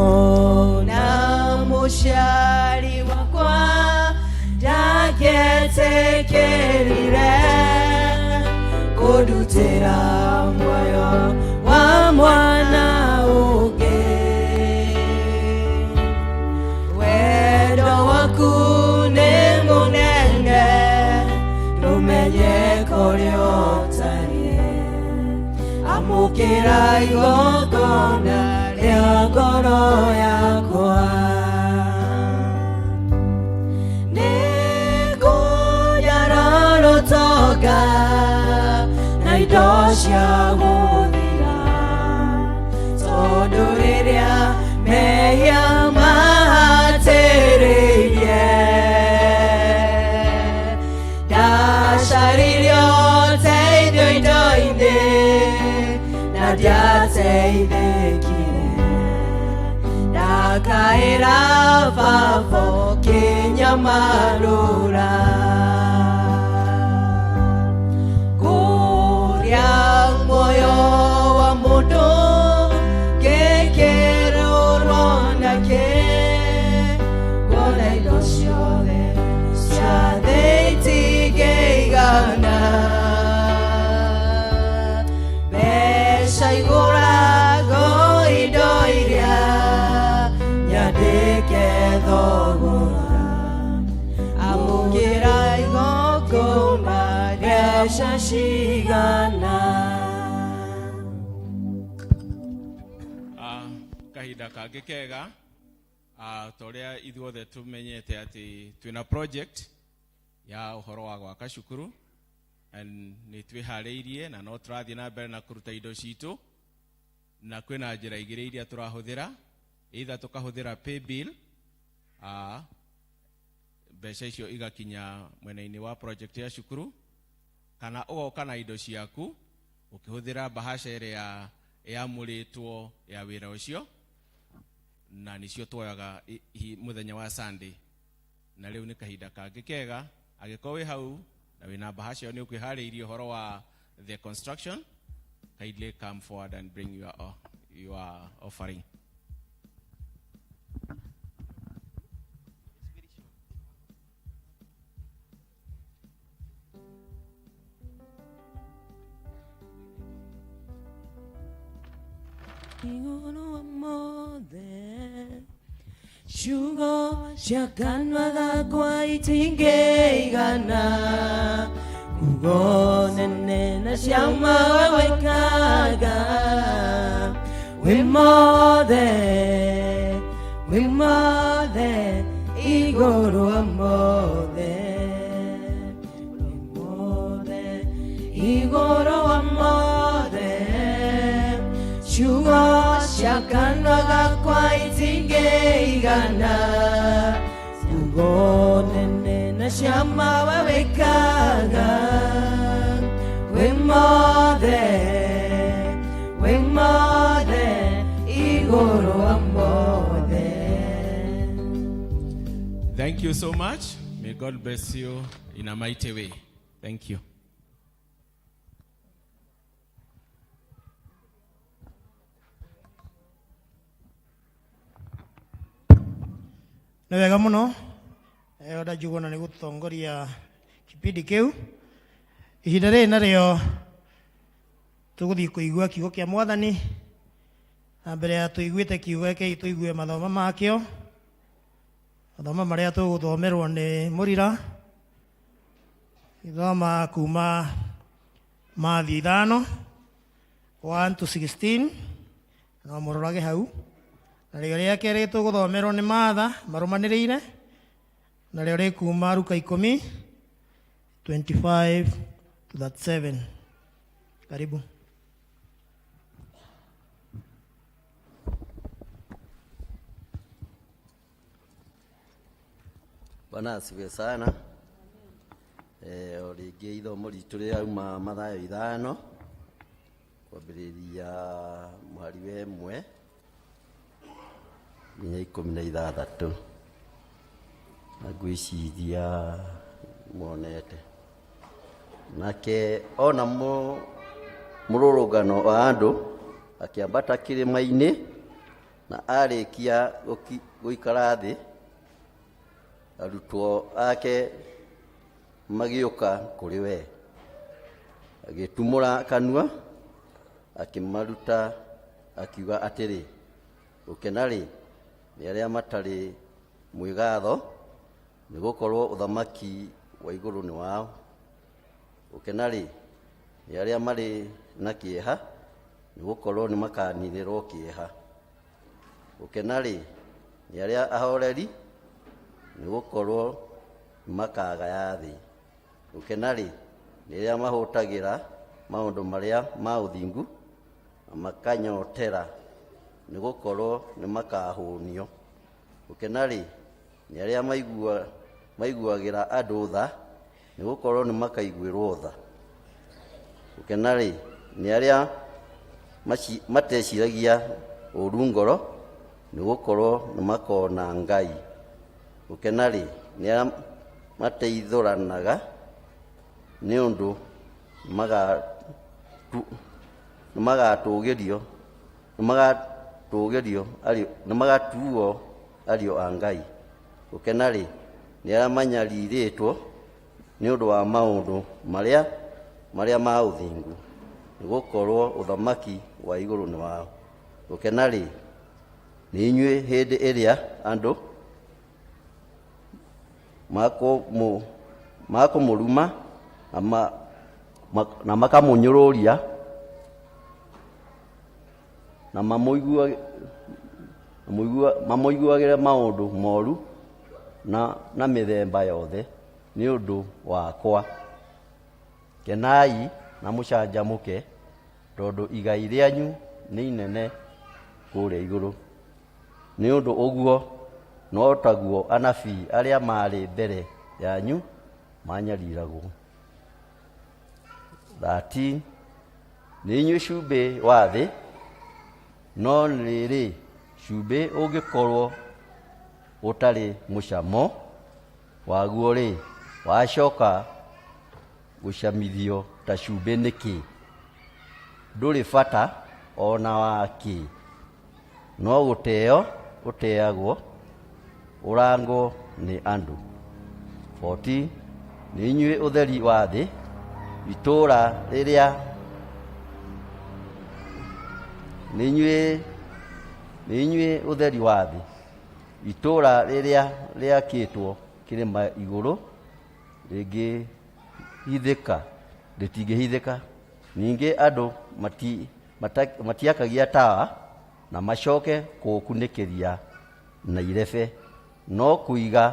Ona mũciari wakwa ndangĩetĩkĩrire kũndutĩra muoyo wa mwana ũngĩ. Wendo waku nĩ mũnene, ndũmenye kũrĩa ũtariĩ, amũkĩra igongona rĩa ngoro yakwa. Nĩngũnyarara ũtonga na indo cia gũthira, tondũ rĩrĩa mehia mahatĩrĩirie, ndacaririe ũteithio indo-inĩ na ndiateithĩkire. Ndakaĩra baba ũkĩnyamarũra Kũrĩa muoyo wa mũndũ ngĩkĩrũrwo nake Kuona indo ciothe cia thĩ itingĩigana Mbeca igũragwo indo iria nyandĩke thogora Amũkĩra igongona mbeca cigana. Kahinda kangĩ kega, ta ũrĩa ithuothe tũmenyete atĩ twĩna project ya ũhoro wa gwaka cukuru and nĩ twĩharĩirie na no tũrathiĩ na mbere na kũruta indo citũ, na kwĩna njĩra igĩrĩ iria tũrahũthĩra, either tũkahũthĩra paybill, mbeca icio igakinya mwena-inĩ wa project ya cukuru, kana ũgoka na indo ciaku ũkĩhũthĩra bahasha ĩrĩa ĩamũrĩtwo ya wĩra ũcio, na nĩcio tuoyaga mũthenya wa Sunday. Na rĩu nĩ kahinda kangĩ kega, angĩkorwo wĩ hau na wĩna bahasha ĩyo nĩ ũkwĩharĩirie ũhoro wa the construction, kindly come forward and bring your offering. Igũrũ wa mothe ciugo cia kanua gakwa itingĩigana kugo nene na ciama we wĩkaga wĩ mothe wĩ mothe igũrũ wa mothe wĩ mothe igũrũ wa mothe ciugo cia kanua gakwa itingĩigana ciugo nene na ciama we wĩkaga wĩ mothe wĩ mothe igũrũ wa mothe. Thank you so much. May God bless you in a mighty way. Thank you. Nĩ wega mũno Elder Njuguna nĩ gũtongoria kipindi kĩu. Ihinda rĩrĩ narĩo tũgũthiĩ kũigua kiugo kĩa Mwathani, na mbere ya tũiguĩte kiugo gĩkĩ tũigue mathomo makĩo, mathomo marĩa tũgũthomerwo nĩ Mũrira. Gĩthoma kuma Mathayo 5 1 to 16, no mũrorage hau. Na rĩo rĩa kerĩ tũgũthomerwo nĩ Martha marũmanĩrĩire, na rĩo rĩ kuma Luka 10 25 to 37. Karibu. Bwana asifiwe sana. O rĩngĩ ithomo ritũ rĩrauma Mathayo 5 kwambĩrĩria mũhari wa 1 nginya 16. Na ngwĩciria muonete. Nake ona mũrũrũngano wa andũ akĩambata kĩrĩma-inĩ, na arĩkia gũikara thĩ, arutwo ake magĩũka kũrĩ we. Agĩtumũra kanua akĩmaruta akiuga atĩrĩ, gũkena-rĩ nĩ arĩa matarĩ mwĩgatho, nĩgũkorwo ũthamaki wa igũrũ nĩ wao. Gũkena-rĩ nĩ arĩa marĩ na kĩeha, nĩgũkorwo nĩmakaninĩrwo kĩeha. Gũkena-rĩ nĩ arĩa ahoreri, nĩgũkorwo nĩmakagaya thĩ. Gũkena-rĩ nĩ arĩa mahũtagĩra maũndũ marĩa ma ũthingu, na makanyotera, nĩgũkorwo nĩmakahũnio. Gũkena-rĩ nĩ arĩa maiguagĩra andũ tha, nĩgũkorwo nĩmakaiguĩrwo tha. Gũkena-rĩ nĩ arĩa mateciragia ũũru ngoro, Nĩgũkorwo nĩmakona Ngai. Gũkena-rĩ, nĩ arĩa mateithũranaga, nĩ ũndũ nĩmagatũũgĩrio nĩmagatũũgĩrio nĩmagatuo ariũ a Ngai. Gũkena-rĩ, nĩ arĩa manyarirĩtwo nĩ ũndũ wa maũndũ marĩa marĩa ma ũthingu, nĩgũkorwo ũthamaki wa igũrũ nĩ wao. Gũkena-rĩ, nĩ inyuĩ hĩndĩ ĩrĩa andũ makũmũruma na makamũnyũrũria na mamũiguagĩre maũndũ moru na mĩthemba yothe nĩ ũndũ wakwa. Kenai na mũcanjamũke, tondũ igai rĩanyu nĩ inene kũrĩa igũrũ. Nĩ ũndũ ũguo no taguo anabii arĩa maarĩ mbere yanyu manyariragwo. 13 Nĩ inyuĩ cumbĩ wa thĩ, no rĩrĩ, cumbĩ ũngĩkorwo ũtarĩ mũcamo waguo-rĩ, wacoka gũcamithio ta cumbĩ nĩkĩ? Ndũrĩ bata o na wa kĩ, no gũteo ũteagwo, ũrangwo nĩ andũ. 14 Nĩ inyuĩ ũtheri wa thĩ, itũũra rĩrĩa nĩ inyuĩ ũtheri wa thĩ, itũũra rĩrĩa rĩakĩtwo kĩrĩma igũrũ rĩngĩhithĩka, rĩtingĩhithĩka. Ningĩ andũ matiakagia tawa na macoke kũũkunĩkĩria na irebe, no kũiga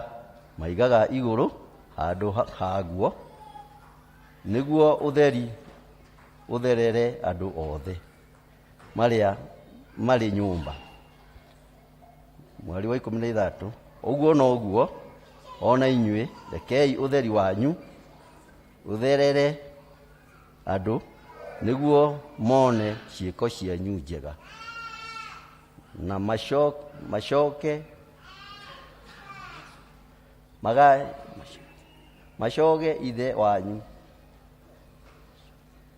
maigaga igũrũ handũ haguo, nĩguo ũtheri ũtherere andũ othe marĩa marĩ nyũmba. Mweri wa 13. Ũguo noguo o na inyuĩ, rekei ũtheri wanyu ũtherere andũ, nĩguo mone ciĩko cianyu njega na macoke macoge ithe wanyu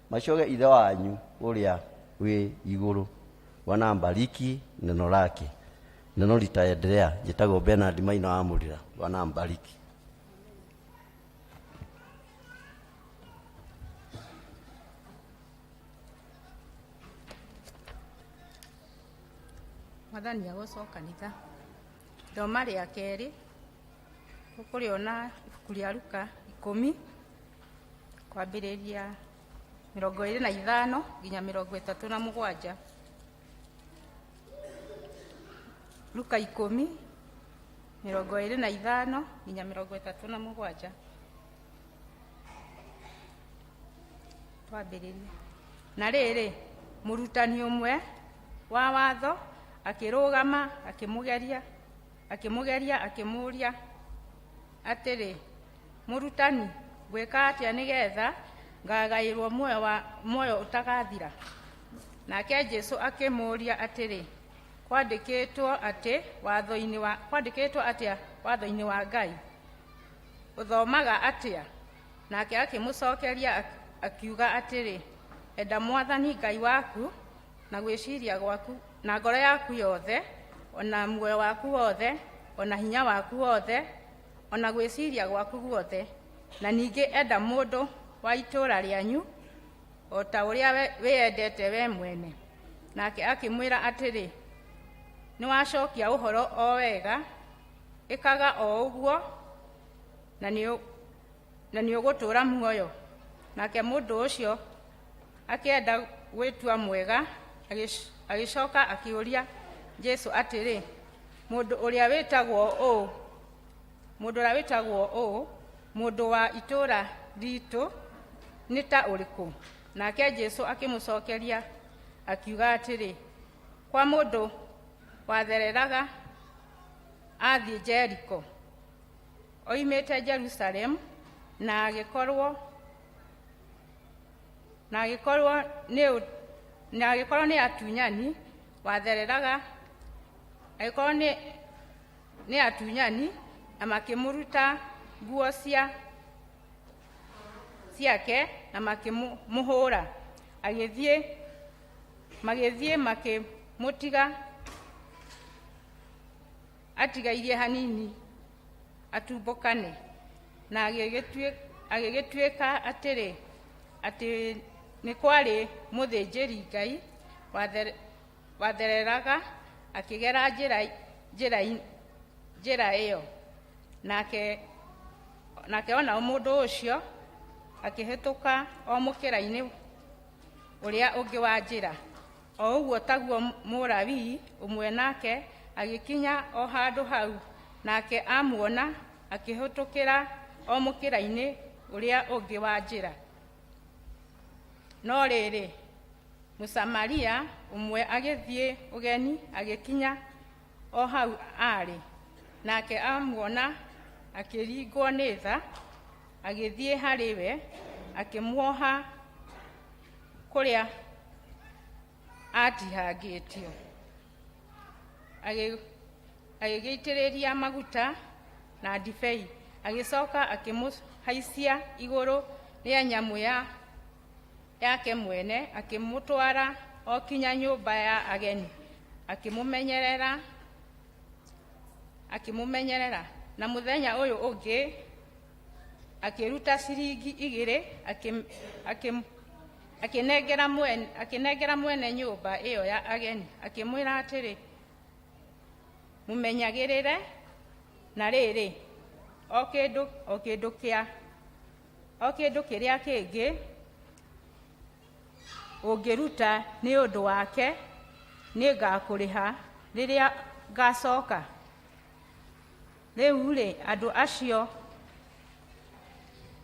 macoge ithe wanyu ũrĩa wĩ igũrũ. Bwana ambariki neno lake. Neno litaendelea. Njĩtagwo Bernard Maina wa Mũrĩra. Bwana ambariki. Mwathani agocwo kanitha. Ithoma rĩa kerĩ tũkũrĩona ibuku rĩa Luka 10 kwambĩrĩria 25 nginya 37. Luka 10 25 nginya 37. Twambĩrĩrie. Na rĩrĩ, mũrutani ũmwe wa watho akĩrũgama akĩmũgeria akĩmũũria atĩrĩ, mũrutani, ngwĩka atĩa nĩgetha ngagaĩrwo muoyo ũtagathira? Nake Jesũ akĩmũũria atĩrĩ, kwandĩkĩtwo atĩa watho-inĩ wa Ngai? Ũthomaga atĩa? Nake akĩmũcokeria akiuga atĩrĩ, enda Mwathani Ngai waku na gwĩciria gwaku na ngoro yaku yothe, ona muoyo waku wothe, ona hinya waku wothe, ona gwĩciria gwaku guothe, na ningĩ enda mũndũ wa itũũra rĩanyu o ta ũrĩa wĩyendete we mwene. Nake akĩmwĩra atĩrĩ, nĩwacokia ũhoro o wega, ĩkaga o ũguo na nĩũgũtũũra muoyo. Nake mũndũ ũcio akĩenda gwĩtua mwega, agĩcoka akĩũria Jesũ atĩrĩ, mũndũ ũrĩa wĩtagwo ũũ, mũndũ wa itũũra ritũ nĩ ta ũrĩkũ? Nake Jesũ akĩmũcokeria akiuga atĩrĩ, kwa mũndũ wathereraga athiĩ Jeriko, oimĩte Jerusalemu, na agĩkorwo nĩ atunyani wathereraga Agĩkorwo nĩ atunyani, na makĩmũruta nguo ciake na makĩmũhũra. Agĩthiĩ, magĩthiĩ makĩmũtiga atigairie hanini atumbũkane. Na agĩgĩtuĩka atĩrĩ, atĩ nĩ kwarĩ mũthĩnjĩri Ngai wathereraga akĩgera njĩra ĩyo, nake ona mũndũ ũcio akĩhĩtũka o mũkĩra-inĩ ũrĩa ũngĩ wa njĩra. O ũguo taguo Mũlawii ũmwe nake agĩkinya o handũ hau, nake amuona akĩhĩtũkĩra o mũkĩra-inĩ ũrĩa ũngĩ wa njĩra. No rĩrĩ, Mũsamaria ũmwe agĩthiĩ ũgeni agĩkinya o hau aarĩ, nake amuona akĩringwo nĩ tha, agĩthiĩ harĩ we, akĩmuoha kũrĩa aatihangĩtio, agĩgĩitĩrĩria maguta na ndibei, agĩcoka akĩmũhaicia igũrũ rĩa nyamũ yake mwene, akĩmũtwara o kinya nyũmba ya ageni, akĩmũmenyerera. Na mũthenya ũyũ ũngĩ akĩruta ciringi 2, akĩnengera mwene nyũmba ĩyo ya ageni, akĩmwĩra atĩrĩ, mũmenyagĩrĩre, na rĩrĩ, o kĩndũ kĩrĩa kĩngĩ ũngĩruta nĩ ũndũ wake nĩngakũrĩha rĩrĩa ngacoka. Rĩu-rĩ, andũ acio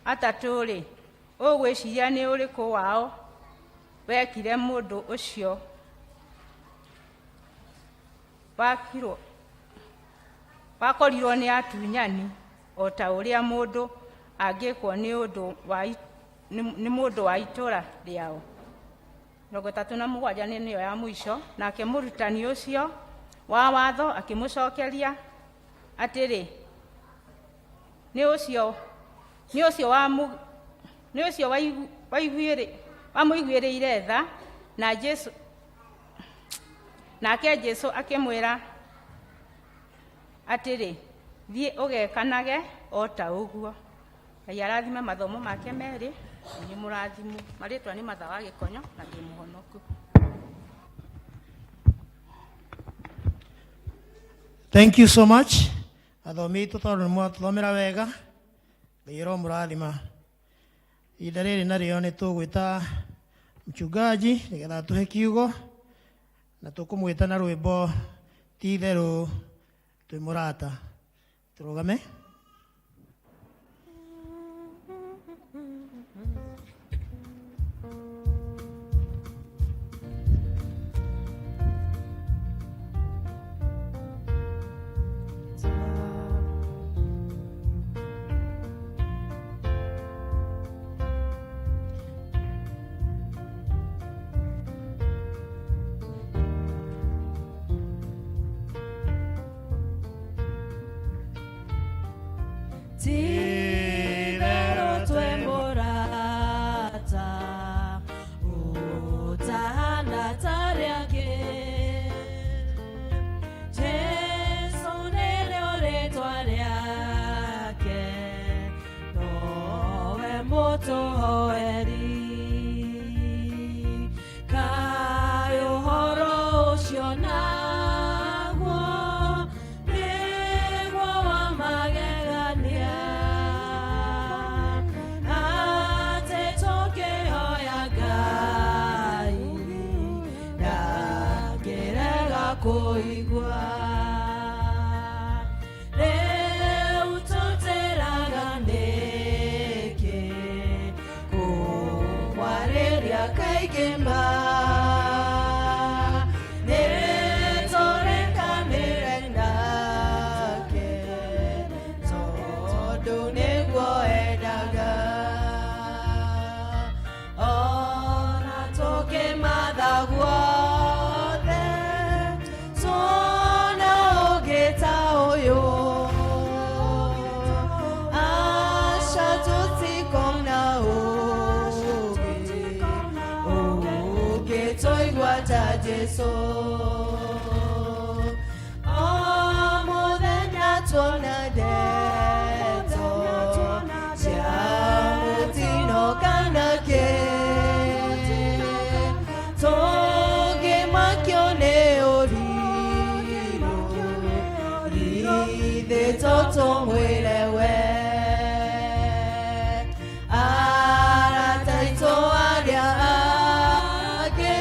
atatũ-rĩ, ũgwĩciria nĩ ũrĩkũ wao wekire mũndũ ũcio wakorirwo nĩ atunyani o ta ũrĩa mũndũ angĩkwo nĩ mũndũ wa itũũra rĩao? 37 nĩ nĩyo ya mũico. Nake mũrutani ũcio wa watho akĩmũcokeria atĩrĩ, nĩ ũcio wamũiguĩrĩire tha. Nake Jesũ akĩmwĩra atĩrĩ, thiĩ ũgekanage o ta ũguo. Ngai arathime mathomo make merĩ. Nĩ mũrathimu. Marĩtwa nĩ Martha wa Gĩkonyo na ndĩ mũhonoku. Thank you so much, athomi aitũ, tondũ nĩ mwatũthomera wega. Ngai aromũrathima. Ihinda rĩrĩ narĩo nĩ tũgwĩta mchungaji nĩgetha atũhe kiugo, na tũkũmwĩta na rwĩmbo ti itherũ twĩ mũrata. Tũrũgame. Ti-itherũ twĩ mũrata ũtahana ta arĩa angĩ. Jesũ nĩrĩo rĩtwa rĩake, nowe mũtũhoeri. Kaĩ ũhoro ũcio naguo nĩguo wa magegania, atĩ tũngĩhoya Ngai ndangĩrega kũigua. Rĩu tũtĩraga nĩkĩ? Jesu. O mũthenya tuona ndeto cia mũtino kana kĩ, tũngĩmakio nĩ ũrirũ, githĩ to tũmwĩre we. Arata aitũ arĩa angĩ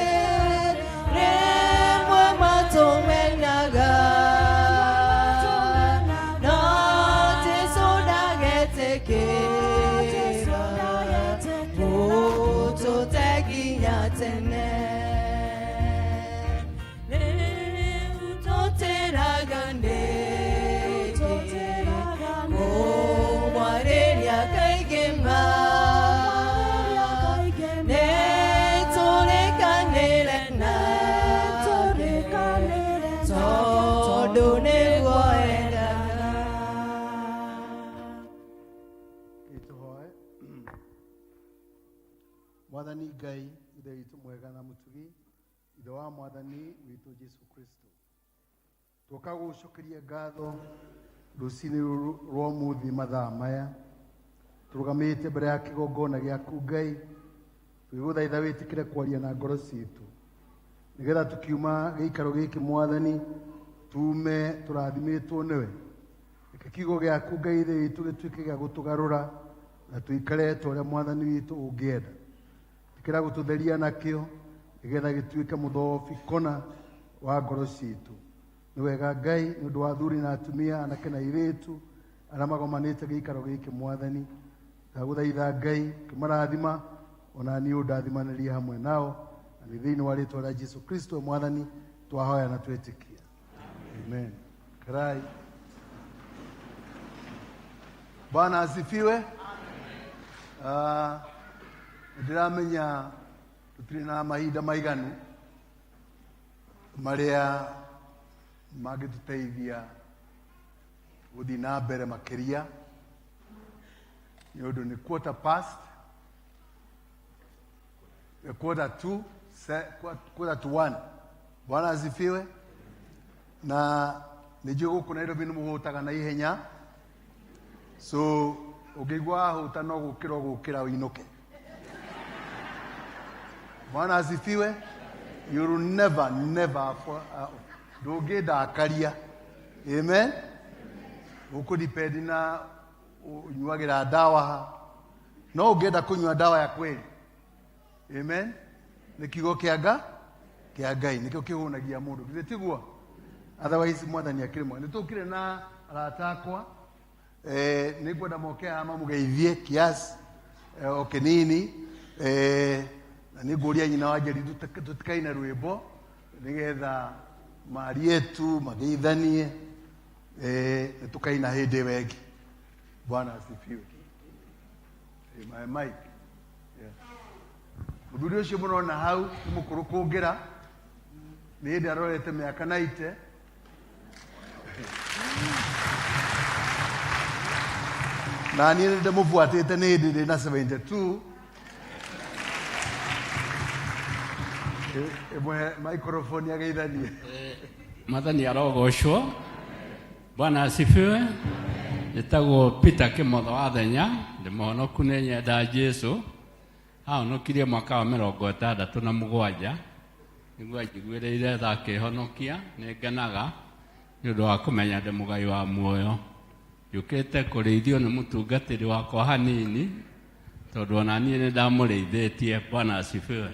rĩmwe matũmenaga, no Jesũ ndagetĩkĩra gũtũte nginya tene. Rĩu tũtĩraga nĩkĩ kũmwarĩria kaingĩ ma, nĩtũrĩkanĩre nake tondũ nĩguo endaga. Ĩtũhoe. Mwathani Ngai, Ithe witũ mwega na mũtugi, Ithe wa Mwathani witũ Jesu Kristo, twoka gũgũcokeria ngatho rũcinĩ rũrũ rwa ũmũthĩ mathaa maya tũrũgamĩte mbere ya kĩgongona gĩaku Ngai, twĩgũthaitha wĩtĩkĩre kwaria na ngoro citũ nĩgetha tũkiuma gĩikaro gĩkĩ Mwathani tume tũrathimĩtwo nĩwe. Reke kiugo gĩaku Ngai Ithe witũ gĩtuĩke gĩa gũtũgarũra na tũikare ta ũrĩa Mwathani witũ ũngĩenda. Ĩtĩkĩra gũtũtheria nakĩo nĩgetha gĩtuĩke mũthobi kona wa ngoro citũ. Nĩ wega Ngai nĩ ũndũ wa athuri na atumia, anake na airĩtu arĩa magomanĩte gĩikaro gĩkĩ Mwathani, ndagũthaitha Ngai ũkĩmarathima ona niĩ ũndathimanĩrie hamwe nao, na nĩ thĩinĩ wa rĩtwa rĩa Jesu Kristo Mwathani twahoya na twetĩkia. Amen. Karai. Bwana asifiwe. Ndĩramenya tũtirĩ na mahinda maiganu marĩa mangĩtũteithia gũthiĩ na mbere makĩria, nĩ ũndũ nĩ quarter past, quarter to quarter to one. Bwana asifiwe. Na nĩ njũĩ gũkũ Nairobi nĩ mũhũtaga na ihenya, so ũngĩigua wahũta no gũkĩra ũgũkĩra ũinũke. Bwana asifiwe. You'll never never ndũngĩndakaria. Amen. Ũkũdepend na ũnyuagĩra ndawa ha, no ũngĩenda kũnyua ndawa ya kweli. Amen. Nĩ kiugo kĩa nga kĩa Ngai nĩkĩo kĩhũnagia mũndũ, githĩ tiguo? Otherwise Mwathani akĩrĩ mwega. Nĩ tũkire na arata akwa, nĩ ngwenda moke haha mamũgeithie kiasi, o kĩnini, na nĩ ngũria nyina wa Njeri tũtikaine rwĩmbo nĩgetha marietu mageithanie, nĩ tũkaina hĩndĩ ĩyo ĩngĩ. Bwana asifiwe. My mic. Yeah. Mũthuri ũcio mũrona hau nĩ mũkũrũ kũngĩra, nĩ hĩndĩ arorete mĩaka 90. Na niĩ nĩ ndĩmũbuatĩte nĩ hĩndĩ ndĩ na 72. Ĩmũhe microphone ageithanie. Mwathani arogocwo. Bwana asifiwe. Njĩtagwo Peter Kĩmotho wa Thenya, ndĩ mũhonoku nĩ nyenda Jesu. Ahonokirie mwaka wa 67 nĩguo anjiguĩrĩire tha akĩhonokia. Nĩ ngenaga nĩ ũndũ wa kũmenya ndĩ mũgai wa muoyo. Njũkĩte kũrĩithio nĩ mũtungatĩri wakwa hanini, tondũ ona niĩ nĩ ndamũrĩithĩtie. Bwana asifiwe.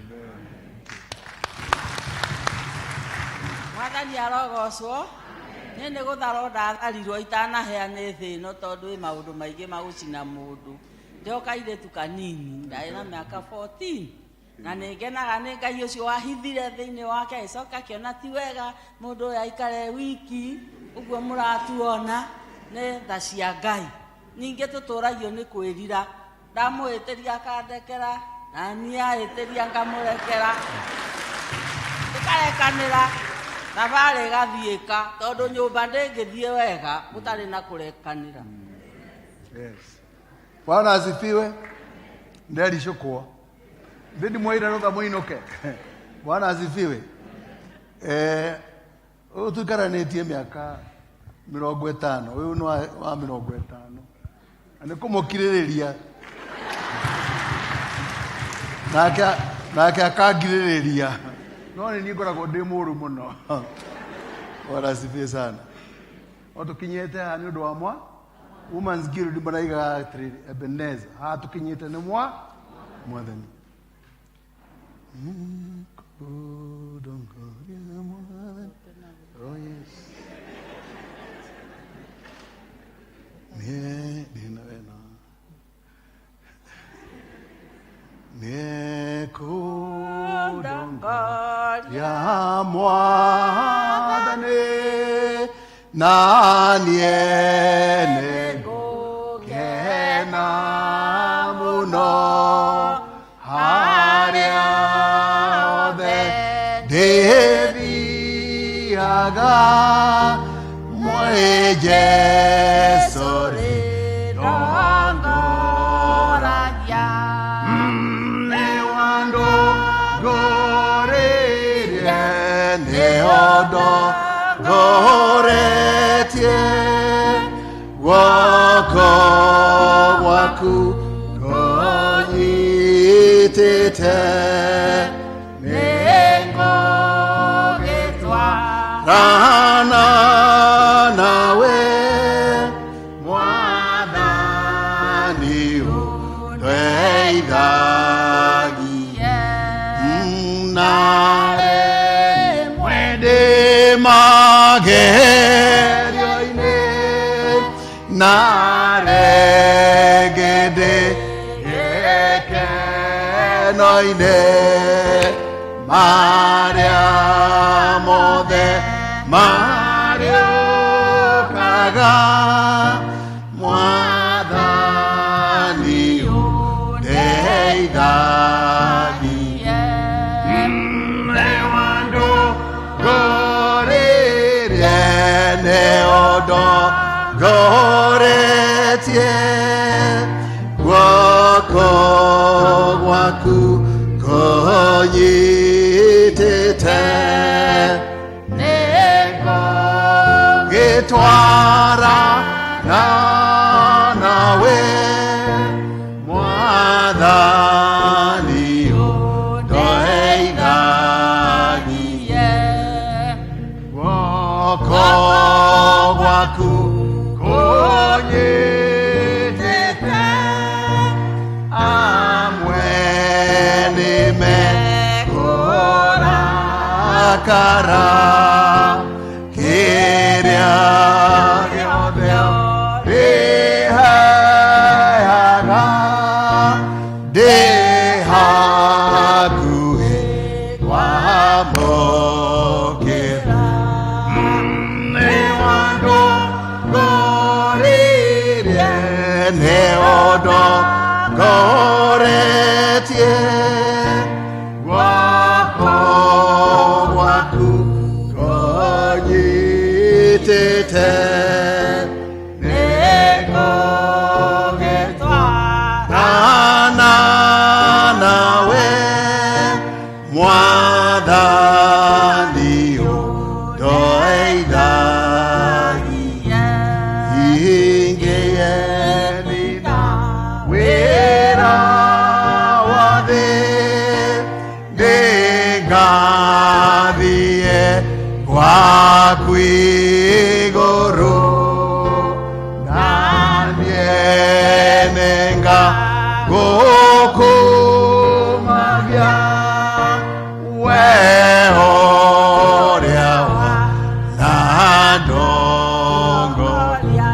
Mwathani arogocwo. Niĩ nĩ gũtharwo ndatharirwo itanahea nĩ thĩ ĩno, tondũ ĩ maũndũ maingĩ ma gũcina mũndũ. Ndĩ o kairĩtu kanini, ndarĩ na mĩaka 14, na nĩ ngenaga nĩ Ngai ũcio wahithire thĩinĩ wake, agĩcoka akĩona ti wega mũndũ ũyũ aikare wiki ũguo. Mũratuona nĩ tha cia Ngai. Ningĩ tũtũragio nĩ kwĩrira. Ndamũhĩtĩria akandekera, na niĩ ahĩtĩria ngamũrekera, tũkarekanĩra, thabarĩ ĩgathiĩka, tondũ nyũmba ndĩngĩthiĩ wega gũtarĩ na kũrekanĩra. Yes. Bwana asifiwe. Ndericũkwo. Thĩ ndimwaire rũtha mũinũke. Bwana asifiwe. Ũtũikaranĩtie mĩaka 50, ũyũ nĩ wa 50, na nĩ kũmũkirĩrĩria nake akangirĩrĩria, no nĩ niĩ ngoragwo ndĩ mũũru mũno. Bwana asifiwe sana. O tũkinyĩte haha nĩ ũndũ wa mwa Women's Guild maraigaga atĩrĩrĩ, Ebenezer, haha tũkinyĩte nĩ mwa mwathani. Oh yes. Niĩ ndĩna wena. Nĩkũndongoria mwathani, na niĩ nĩngũkena mũno harĩa hothe ndĩthiaga, mwĩ Jesũ rĩndongoragia. Nĩ wandongoririe, nĩ ũndongoretie, guoko gwaku kũnyitĩte, nĩngũgĩtwarana nawe mwathani ũndeithagie. Nawe mwende magerio-inĩ, na rĩngĩ ndĩ gĩkeno-inĩ, marĩa mothe marĩũkaga, mwathani ũndeithagie. Nĩ wandongoririe, nĩ ũndongoretie, guoko gwaku kũnyitĩte, nĩngũgĩtwarana nawe mwathani ũndeithagie, guoko gwaku kũnyitĩte, amwe nĩmekũrakara, kĩrĩa gĩothe ũrĩheaga, ndĩ hakuhĩ kwamũkĩra. Nĩ wandongoririe, nĩ ũndongoretie, guoko gwaku kũnyitĩte, nĩngũgĩtwarana nawe mwathani ũndeithagie. Ingĩenditha wĩra wa thĩ, ndĩngathiĩ gwaku igũrũ, na niĩ nĩngagũkumagia, we ũrĩa wanandongoria.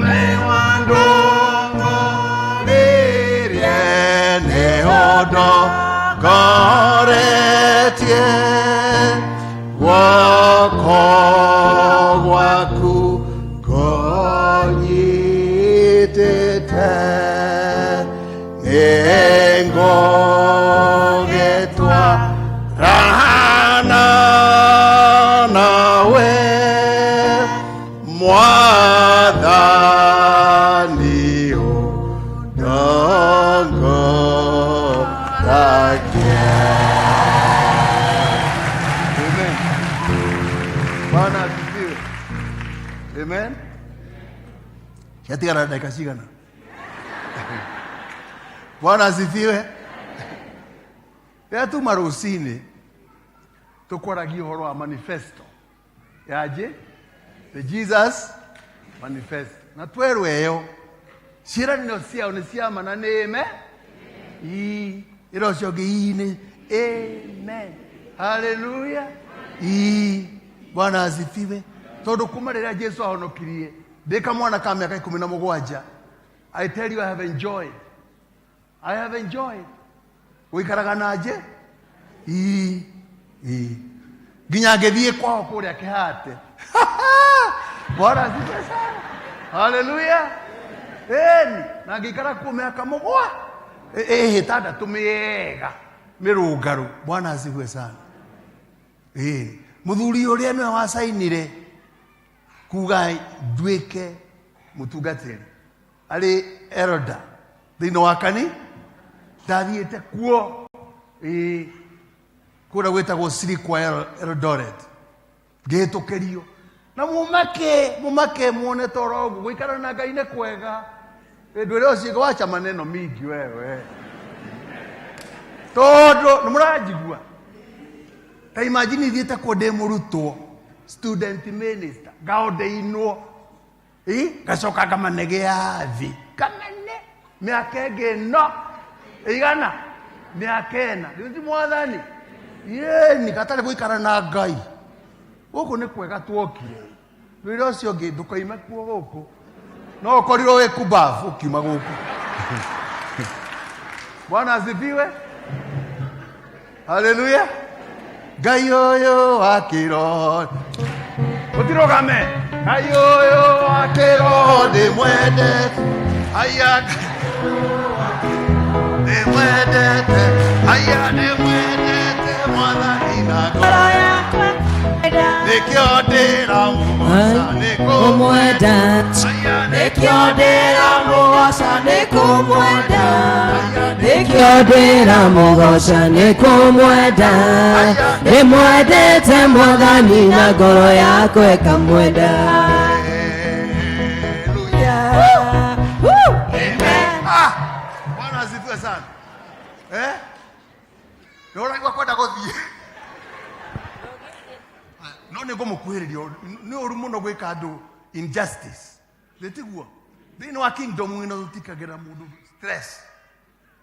Nĩ wandongoririe, nĩ ũndongoretie, guoko gwaku kũnyitĩte, nĩngũgĩtwarana nawe mwathani ũndongoragie. Amen. Ciatigara ndagĩka cigana? Bwana asifiwe. Rĩrĩa tuma rũcinĩ tũkwaragia ũhoro wa manifesto yaje the Jesus manifesto na twerwo ĩyo ciĩranĩro ciao nĩ cia ma na nĩ ĩme ii ĩra ũcio ũngĩ ii nĩ amen haleluya ii Bwana asifiwe. Tondũ kuma rĩrĩa Jesu ahonokirie ndĩ kamwana ka mĩaka 17, I tell you I have enjoyed, I have enjoyed gũikaraga na nje ii ii nginya ngĩthiĩ kwao kũrĩa kĩhate. Bwana asifiwe sana, haleluya. Ĩni na ngĩikara kuo mĩaka mũgwa ĩtandatũ mĩega mĩrũngarũ. Bwana asifiwe sana. Ĩni mũthuri ũrĩa nĩwe wacainire kuga nduĩke mũtungatĩri arĩ elder thĩinĩ wa kani ndathiĩte kuo ĩĩ kũrĩa gwĩtagwo Sirikwa Eldoret ngĩhĩtũkĩrio na mũmake mũmake muone toro ũguo gũikara na Ngai nĩ kwega. Hĩndĩ ĩrĩa ũcio wacha maneno mingi wewe tondũ nĩ mũranjigua. Ta imagine thiĩte kuo ndĩ mũrutwo student minister ngaondeinwo ĩ ngacoka ngamanegea thĩ ngamene mĩaka ĩngĩ ĩno ĩigana mĩaka ĩna rĩu ti mwathani yeni gatarĩ gũikara na Ngai gũkũ nĩ kwega tuokire wĩra ũcio ũngĩ ndũkoime kuo gũkũ no ũkorirwo wĩ kubafu ũkiuma gũkũ. Bwana asifiwe, haleluya. Ngai ũyũ wa kĩroho ũtirũgame, Ngai ũyũ wa kĩroho ndĩmwendete, aya ndĩmwendete, aya ndĩmwendete mwathani na ngoro yakwa, nĩkĩo ndĩramũgoca nĩ kũmwenda, nĩkĩo ndĩramũgoca nĩ kũmwenda, nĩkĩo ndĩramũgoca nĩ kũmwenda, ndĩmwendete mwathani na ngoro yakwa ĩkamwenda. Ah, Bwana asifiwe sana. Eh? Nĩ ũraigua kwenda gũthiĩ no nĩ ngũmũkuhĩrĩria nĩ ũru mũno gwĩka andũ injustice nĩ tiguo thĩinĩ wa kingdom ĩno tũtikagĩra mũndũ stress.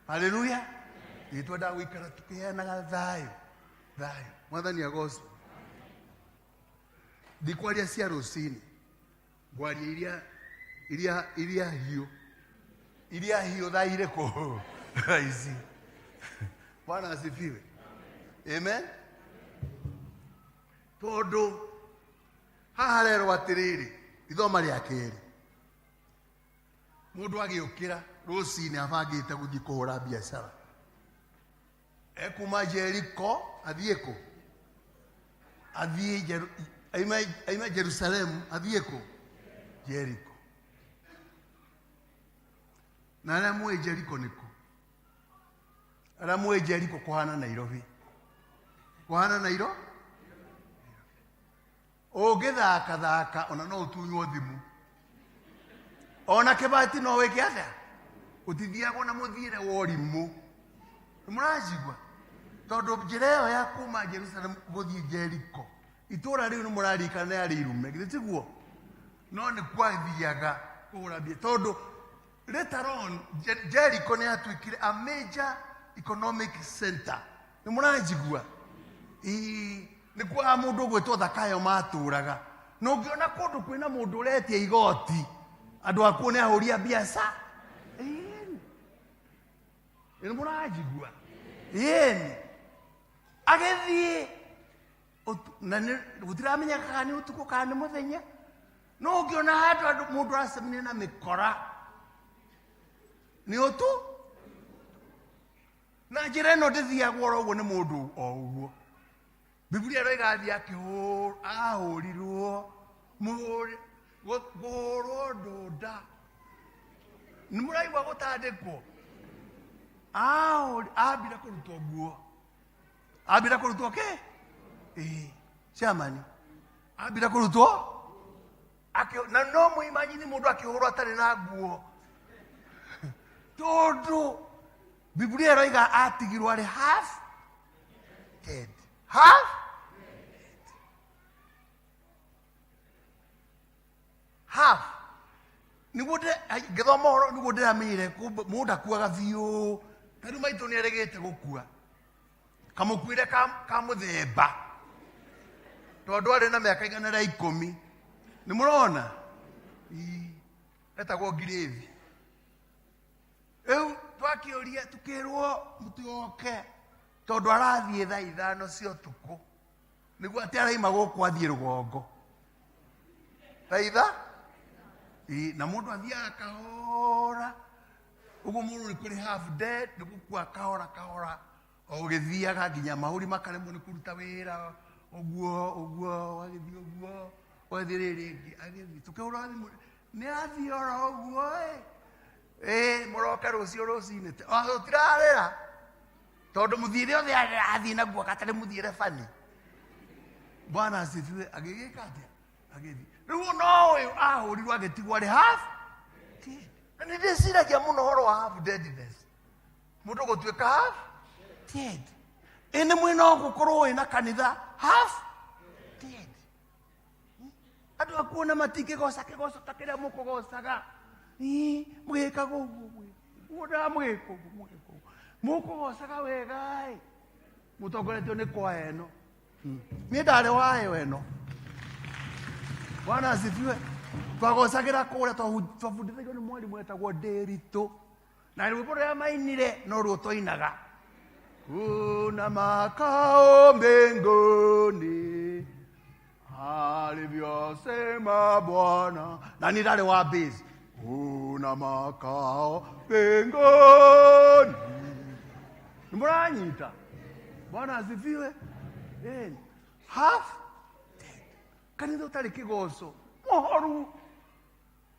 Haleluya. Ithuĩ twendaga gũikara tũkĩheanaga thayũ thayũ. Mwathani agocwo. Ndikwaria cia rũcinĩ, ngwaria iria iria iria hiũ iria hiũ thaa irĩkũ thaa ici. Bwana asifiwe. Amen. Tondũ haha rerwo atĩrĩrĩ, ithoma rĩa kerĩ, mũndũ agĩũkĩra rũcinĩ abangĩte gũthiĩ kũhũra biacara ekuma Jeriko athiĩ kũ? Athiĩ aime Jerusalemu athiĩ kũ? Jeriko. Na arĩa mũĩ Jeriko nĩ kũ? Arĩa mũĩ Jeriko kũhana Nairobi, kũhana Nairobi ũngĩthaka thaka ona no ũtunywo thimũ ona kĩbati no wĩke atĩa ũtithiagwo na mũthiĩre wa ũrimũ. Nĩ mũracigua tondũ njĩra ĩyo ya kuma Jerusalem gũthiĩ Jeriko itũũra rĩu nĩ mũraririkana yarĩ irume githĩ tiguo? No nĩ kwathiaga kũhũra mbia tondũ later on Jericho nĩ yatuĩkire a major economic center. Nĩ mũranjigua? Ĩĩ, nĩ kwa mũndũ ũgwĩtwo Thakayo matũraga na ũngĩona kũndũ kwĩna mũndũ ũretia igoti andũ akuo nĩ ahũri a biaca. Ĩĩ, nĩ mũranjigua? Ĩĩ, agĩthiĩ na gũtiramenyeka kana nĩ ũtukũ kana nĩ mũthenya no ũngĩona handũ andũ mũndũ aracemania na mĩkora nĩ ũtu na njĩra ĩno ndĩthiagwo oro ũguo nĩ mũndũ o ũguo. Biblia ĩroiga athiĩ ahũrirwo kũhũrwo ndũnda. Nĩ mũraigua gũtandĩkwo? Ambire kũrutwo nguo, ambire kũrutwo kĩ? Ĩĩ, chairman, ambire kũrutwo. Na no mũimanyini mũndũ akĩhũrwo atarĩ na nguo tondũ Biblia ĩroiga atigirwo arĩ half dead. Half dead. Half. Nĩguo ngĩthoma ũhoro nĩguo ndĩramenyire kumbe mũndũ akuaga biũ. Ta rĩu maitũ nĩ arĩgĩte gũkua. Kamũkuĩre ka mũthemba. Tondũ arĩ na mĩaka 110. Nĩ mũrona? Ii, etagwo ngirĩthi. Rĩu twakĩũria tũkĩrwo mũtigoke tondũ arathiĩ thaa 5 cia ũtukũ. Nĩguo atĩ araima gũkũ athiĩ rũgongo. Thaa itha? Ii, na mũndũ athiaga kahora. Ũguo mũndũ nĩ kũrĩ half dead, nĩ gũkua kahora kahora. O ũgĩthiaga nginya mahũri makaremwo nĩ kũruta wĩra. Ũguo, ũguo, ũgagĩthiĩ ũguo, ũgathiĩ rĩrĩ rĩngĩ, agĩthiĩ. Tũkĩhũra thimũ, nĩ athiĩ oro ũguo, ĩ. Ĩ, mũroke rũciũ rũcinĩ. O, tũtirarĩra. Tondũ mũthiĩre othe athiĩ naguo gatarĩ mũthiĩre bani. Bwana asifiwe. Agĩgĩka atĩa? Agĩthiĩ. Rĩu no ũyũ ahũrirwo agĩtigwo arĩ half dead. Na nĩ ndĩciragia mũno ũhoro wa half deadness. Mũndũ gũtuĩka half dead. Ĩ nĩ mwĩna gũkorwo wĩna kanitha half dead. Andũ akuona matingĩgoca kĩgoco ta kĩrĩa mũkũgocaga. Ĩ, mũgĩkaga ũguo, ũguo na mũgĩka ũguo, mũgĩka ũguo. Mũkũgocaga wega ĩ. Mũtongoretio nĩ kwaya ĩno. Niĩ ndarĩ wayo ĩno. Bwana asifiwe. Twagocagĩra kũrĩa twabundithagio nĩ mwarimũ wetagwo Ndĩritũ. Na rwĩmbo rũrĩa mainire no ruo twainaga. Kuna makao mbinguni alivyosema Bwana. Na niĩ ndarĩ wa bass. Kuna makao mbinguni. Nĩ mũranyita? Bwana asifiwe. Half dead. Kanitha ũtarĩ kĩgoco. Mũhoru.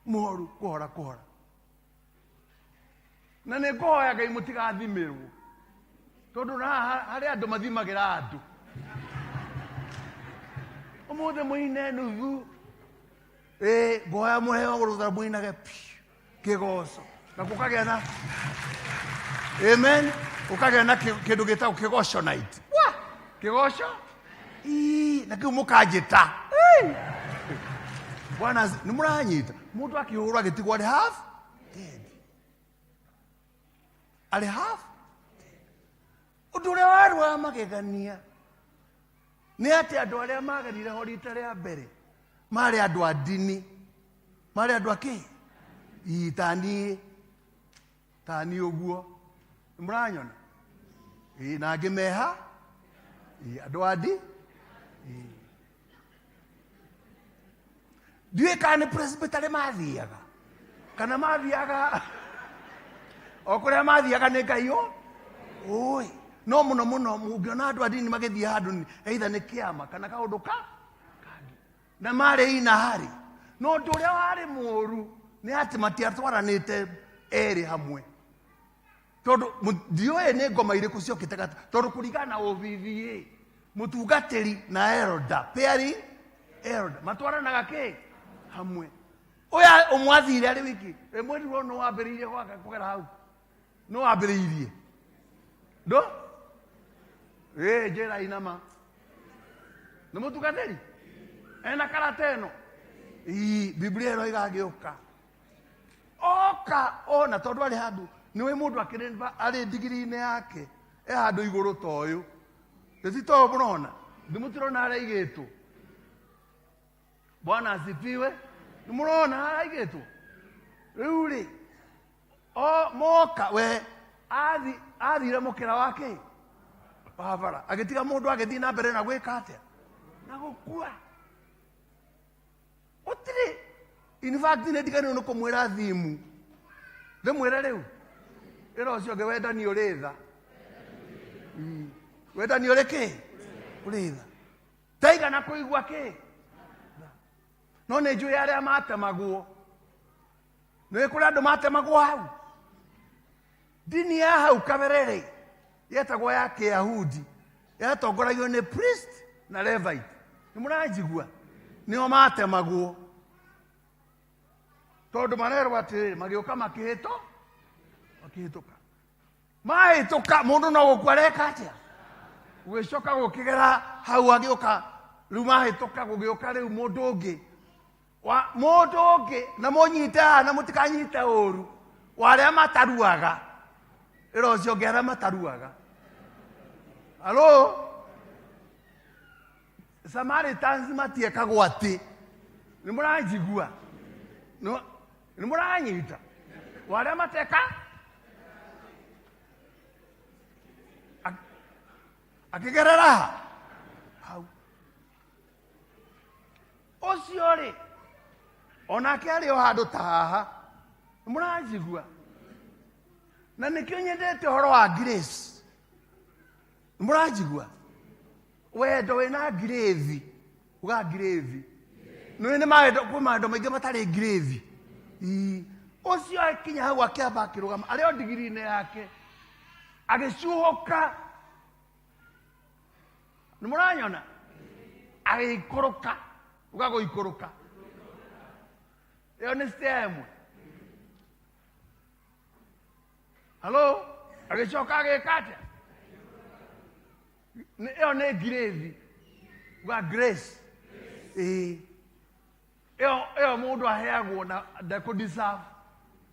Mũhoru, kũhora, kũhora. Na nĩ ngũhoya Ngai mũtigathimĩrwo. Tondũ na haha harĩ andũ mathimagĩra andũ. Ũmũthĩ mũine nuthu. Ĩ, ngũhoya mũheo rũtha mũinage piu, kĩgoco. Na gũkagĩa na Amen. Gũkagĩa na kĩndũ gĩtagwo kĩgoco night. Wa! Kĩgoco? Ii, na kĩu mũkanjĩta. Ii. Bwana nĩ mũranyita. Mũndũ akĩhũrwo agĩtigwo arĩ half dead. Arĩ half dead. Ũndũ ũrĩa warĩ wa magegania nĩ atĩ andũ arĩa magerire ho rita rĩa mbere marĩ andũ a ndini, marĩ andũ a kĩ? Ii, ta niĩ, ta niĩ ũguo. Nĩ mũranyona? Ii, na angĩ meha? Ii, andũ a ndi? Ii. Ndiũĩ kana nĩ presbytery mathiaga kana mathiaga o kũrĩa mathiaga nĩ Ngai ũ? Ũĩ. No mũno mũno mũngĩona andũ a ndini magĩthiĩ handũ nĩ, either nĩ kĩama kana kaũndũ ka kangĩ. Na marĩ ina harĩ. No ũndũ ũrĩa warĩ mũũru nĩ atĩ matiatwaranĩte erĩ hamwe. Tondũ ndiũĩ nĩ ngoma irĩkũ ciokĩte gata, tondũ kũringana na OVVA, mũtungatĩri na elder, pairing elder, matwaranaga kĩ? Hamwe. Ũyũ ũmwe athire arĩ wiki, ĩmwe ndirwo nũ wambĩrĩirie gwaka kũgera hau. Nũ wambĩrĩirie? Ndũ? Ĩ, njĩra inama. Nĩ mũtungatĩri? Ena karata ĩno? Ii, Biblia ĩroiga agĩũka. Oka ona tondũ arĩ handũ, nĩwe mũndũ akĩrĩ arĩ ndigiri-inĩ yake, e handũ igũrũ ta ũyũ. Ti ta ũyũ mũrona? Nĩ mũtirona harĩa aigĩtwo? Bwana asifiwe. Nĩ mũrona harĩa aigĩtwo? Rĩu rĩ, o moka we athire mũkĩra wa kĩ? Wa bara. Agĩtiga mũndũ agĩthiĩ na mbere na gwĩka atĩa? Na gũkua. Gũtirĩ. In fact, nĩ ndiganĩirwo nĩ kũmwĩra thimu. Ndĩmwĩre rĩu. Ĩra ũcio ũngĩ wendani ũrĩ tha. Wendani ũrĩ kĩ? Ũrĩ tha. Ndaigana kũigua kĩ? No nĩ njũĩ arĩa matemagwo. Nĩ kũrĩ andũ matemagwo hau. Ndini ya hau kabere rĩ, yetagwo ya Kĩyahudi, yatongoragio nĩ priest na Levite. Nĩ mũranjigua? Nĩo matemagwo. Tondũ marerwo atĩrĩrĩ, magĩũka makĩhĩtũ makĩhĩtũka, mahĩtũka mũndũ no gũkua areka atĩa, gũgĩcoka gũkĩgera hau agĩũka rĩu, mahĩtũka gũgĩũka rĩu mũndũ ũngĩ wa mũndũ ũngĩ, na mũnyite haha na mũtikanyite ũru, wa arĩa mataruaga, ĩra ũcio ũngĩ arĩa mataruaga. Halo, Samaritans matiekagwo atĩ nĩ mũranjigua, nĩ mũranyita, wa arĩa mateka akĩgerera hau ũcio rĩ, onake arĩ o handũ ta haha, nĩ mũranjigua, na nĩkĩo nyendete ũhoro wa grace. Nĩ mũranjigua? Wendo wĩna ngirĩthi, uga ngirĩthi. Nĩ mawendo, kwĩ mawendo maingĩ matarĩ ngirĩthi. Ii. Ũcio akinya hau akĩamba akĩrũgama arĩ o ndigiri-inĩ yake, agĩcuhũka, nĩ mũranyona, agĩikũrũka, uga gũikũrũka, ĩyo nĩ stair ĩmwe. Halo, agĩcoka agĩka atĩa? Ĩyo nĩ ngirĩthi, uga grace. Ĩĩ, ĩyo mũndũ aheagwo na ndekũ deserve,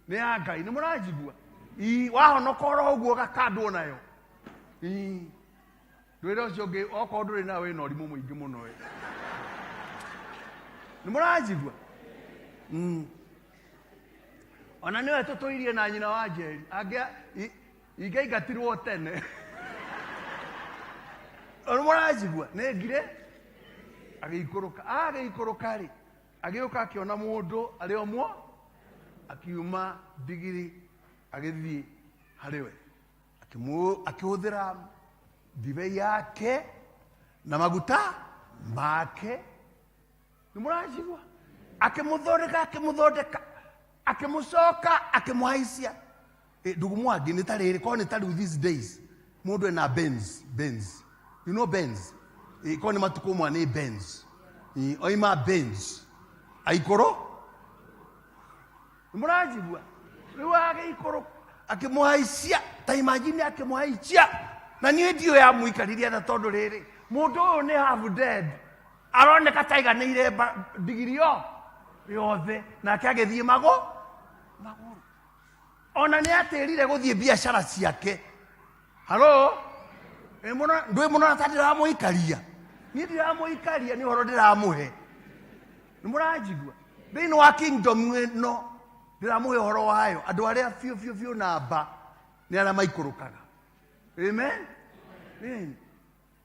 nĩ ya Ngai. Nĩ mũranjigua? Ii, wahonoka oro ũguo ũgakandwo nayo. Ii, ndwĩre ũcio ũngĩ okorwo ndũrĩ nayo wĩna ũrimũ mũingĩ mũno ĩ. Nĩ mũranjigua? Ona nĩwe tũtũirie na nyina wa Njeri, angĩ ingĩaingatirwo tene. Nĩ mũranjigua? Nĩ ngire agĩikũrũka, agĩikũrũka rĩ, agĩũka akĩona mũndũ arĩ o mwo, akiuma ndigiri agĩthiĩ harĩ we, akĩhũthĩra ndibei yake na maguta make. Nĩ mũranjigua? Akĩmũthondeka, akĩmũthondeka, akĩmũcoka akĩmũhaicia. Ndugu Mwangi, nĩ ta rĩrĩ, korwo nĩ ta rĩu these days mũndũ ena Benz, Benz, you know Benz, korwo nĩ matukũ mwa nĩ Benz, oima Benz aikũrũ. Nĩ mũranjigua? Rĩu agĩikũrũ akĩmũhaicia, ta imagine akĩmũhaicia, na niĩ ndiũĩ amũikaririe atĩa, tondũ rĩrĩ mũndũ ũyũ nĩ half dead, aroneka ta aiganĩire ndigiri yo yothe, nake agĩthiĩ magũrũ. Ona nĩ atĩrire gũthiĩ biacara ciake. Halo, ndwĩ mũno ta ndĩramũikaria, niĩ ndiramũikaria, nĩ ũhoro ndĩramũhe. Nĩ mũranjigua? Thĩinĩ wa kingdom ĩno ndĩramũhe ũhoro wayo, andũ arĩa biũ biũ biũ namba nĩ arĩa maikũrũkaga. Amen. Amen.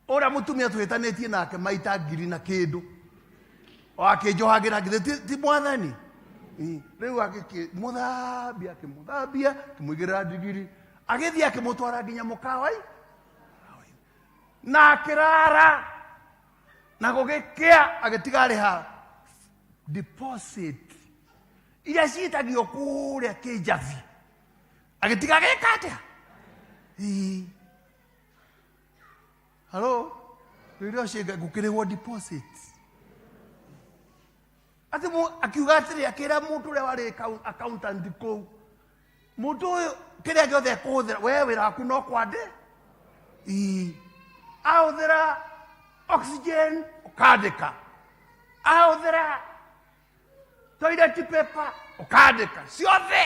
Ũrĩa mũtumia twĩtanĩtie nake maita ngiri na kĩndũ, o akĩnjohagĩra ngiri, ti mwathani. Rĩu akĩmũthambia, akĩmũthambia, akĩmũigĩrĩra ndigiri, agĩthiĩ akĩmũtwara nginya mũkawa na akĩrara, na gũgĩkĩa agĩtiga arĩha deposit iria ciĩtagio kũrĩa kĩnjabi, agĩtiga agĩka atĩa? Ii. Halo, rĩrĩa ũcio gũkĩrĩhwo deposit, atĩ akiuga atĩrĩ, akĩra mũndũ ũrĩa warĩ accountant kũu, mũndũ ũyũ kĩrĩa gĩothe ekũhũthĩra, we wĩra waku no kwandĩ. Ii. Ahũthĩra oxygen ũkandĩka, ahũthĩra toilet paper ũkandĩka, ciothe.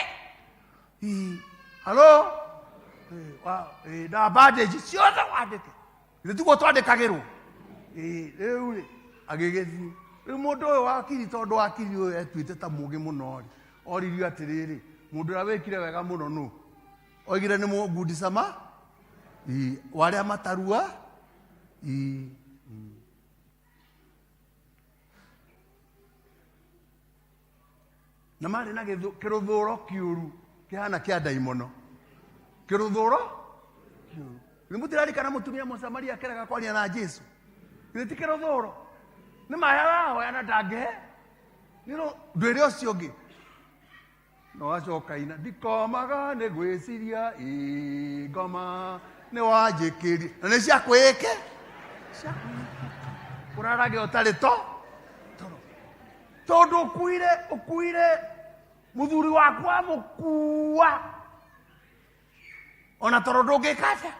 Ii. Halo, na bandage ciothe wandĩke, githĩ tiguo twandĩkagĩrwo? Ĩĩ, rĩu rĩ agĩgĩthiĩ. Rĩu mũndũ ũyũ wakiri, tondũ wakiri ũyũ etuĩte ta mũgĩ mũno rĩ, oririo atĩrĩrĩ, mũndũ ũrĩa wĩkire wega mũno nũ? Oigire nĩ mũngundi sama. Ĩĩ, wa arĩa matarua. Ĩĩ. Na marĩ na kĩrũthũro kĩũru kĩhana kĩa ndaimono, kĩrũthũro kĩũru. Nĩ mũtirarikana mũtumia Mũsamaria akĩrega kwaria na Jesu? Githĩ ti kĩrũthũro? Nĩ maĩ arahoya na ndangĩhe. Ndwĩre ũcio ũngĩ no acoka ina ndikomaga nĩ gwĩciria ĩ ngoma nĩ wanjĩkĩrie, na nĩ cia kwĩke cia kwĩke kũrarage ũtarĩ to toro, tondũ ũkuire Mũthuri waku amũkua ona toro ndũngĩka atĩa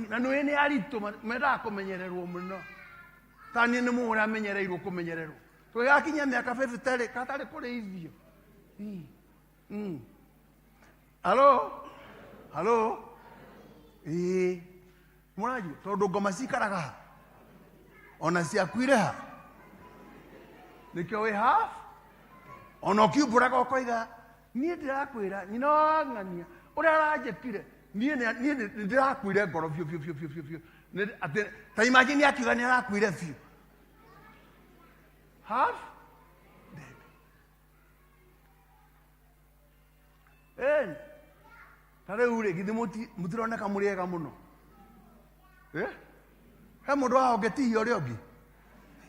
na nĩ nĩ aritũ mendaga kũmenyererwo mũno ta niĩ nĩ mũũ ũrĩa amenyereirwo kũmenyererwo tũgĩgakinyia mĩaka 50 rĩ katarĩ kũrĩithio. Halo halo, ĩĩ mũranjigua tondũ ngoma cikaraga ha ona ciakuire ha nĩkĩo wĩ half ona ũkiumbũraga ũkoiga niĩ ndĩrakwĩra nyina wa ng'ania ũrĩa aranjĩkire niĩ nĩ ndĩrakuire ngoro biũ biũ biũ biũ biũ biũ. Atĩ ta imagine akiuga nĩ arakuire biũ half dead. Ta rĩu rĩ githĩ mũtironeka mũrĩ ega mũno? He mũndũ wa ũngĩtihia ũrĩa ũngĩ?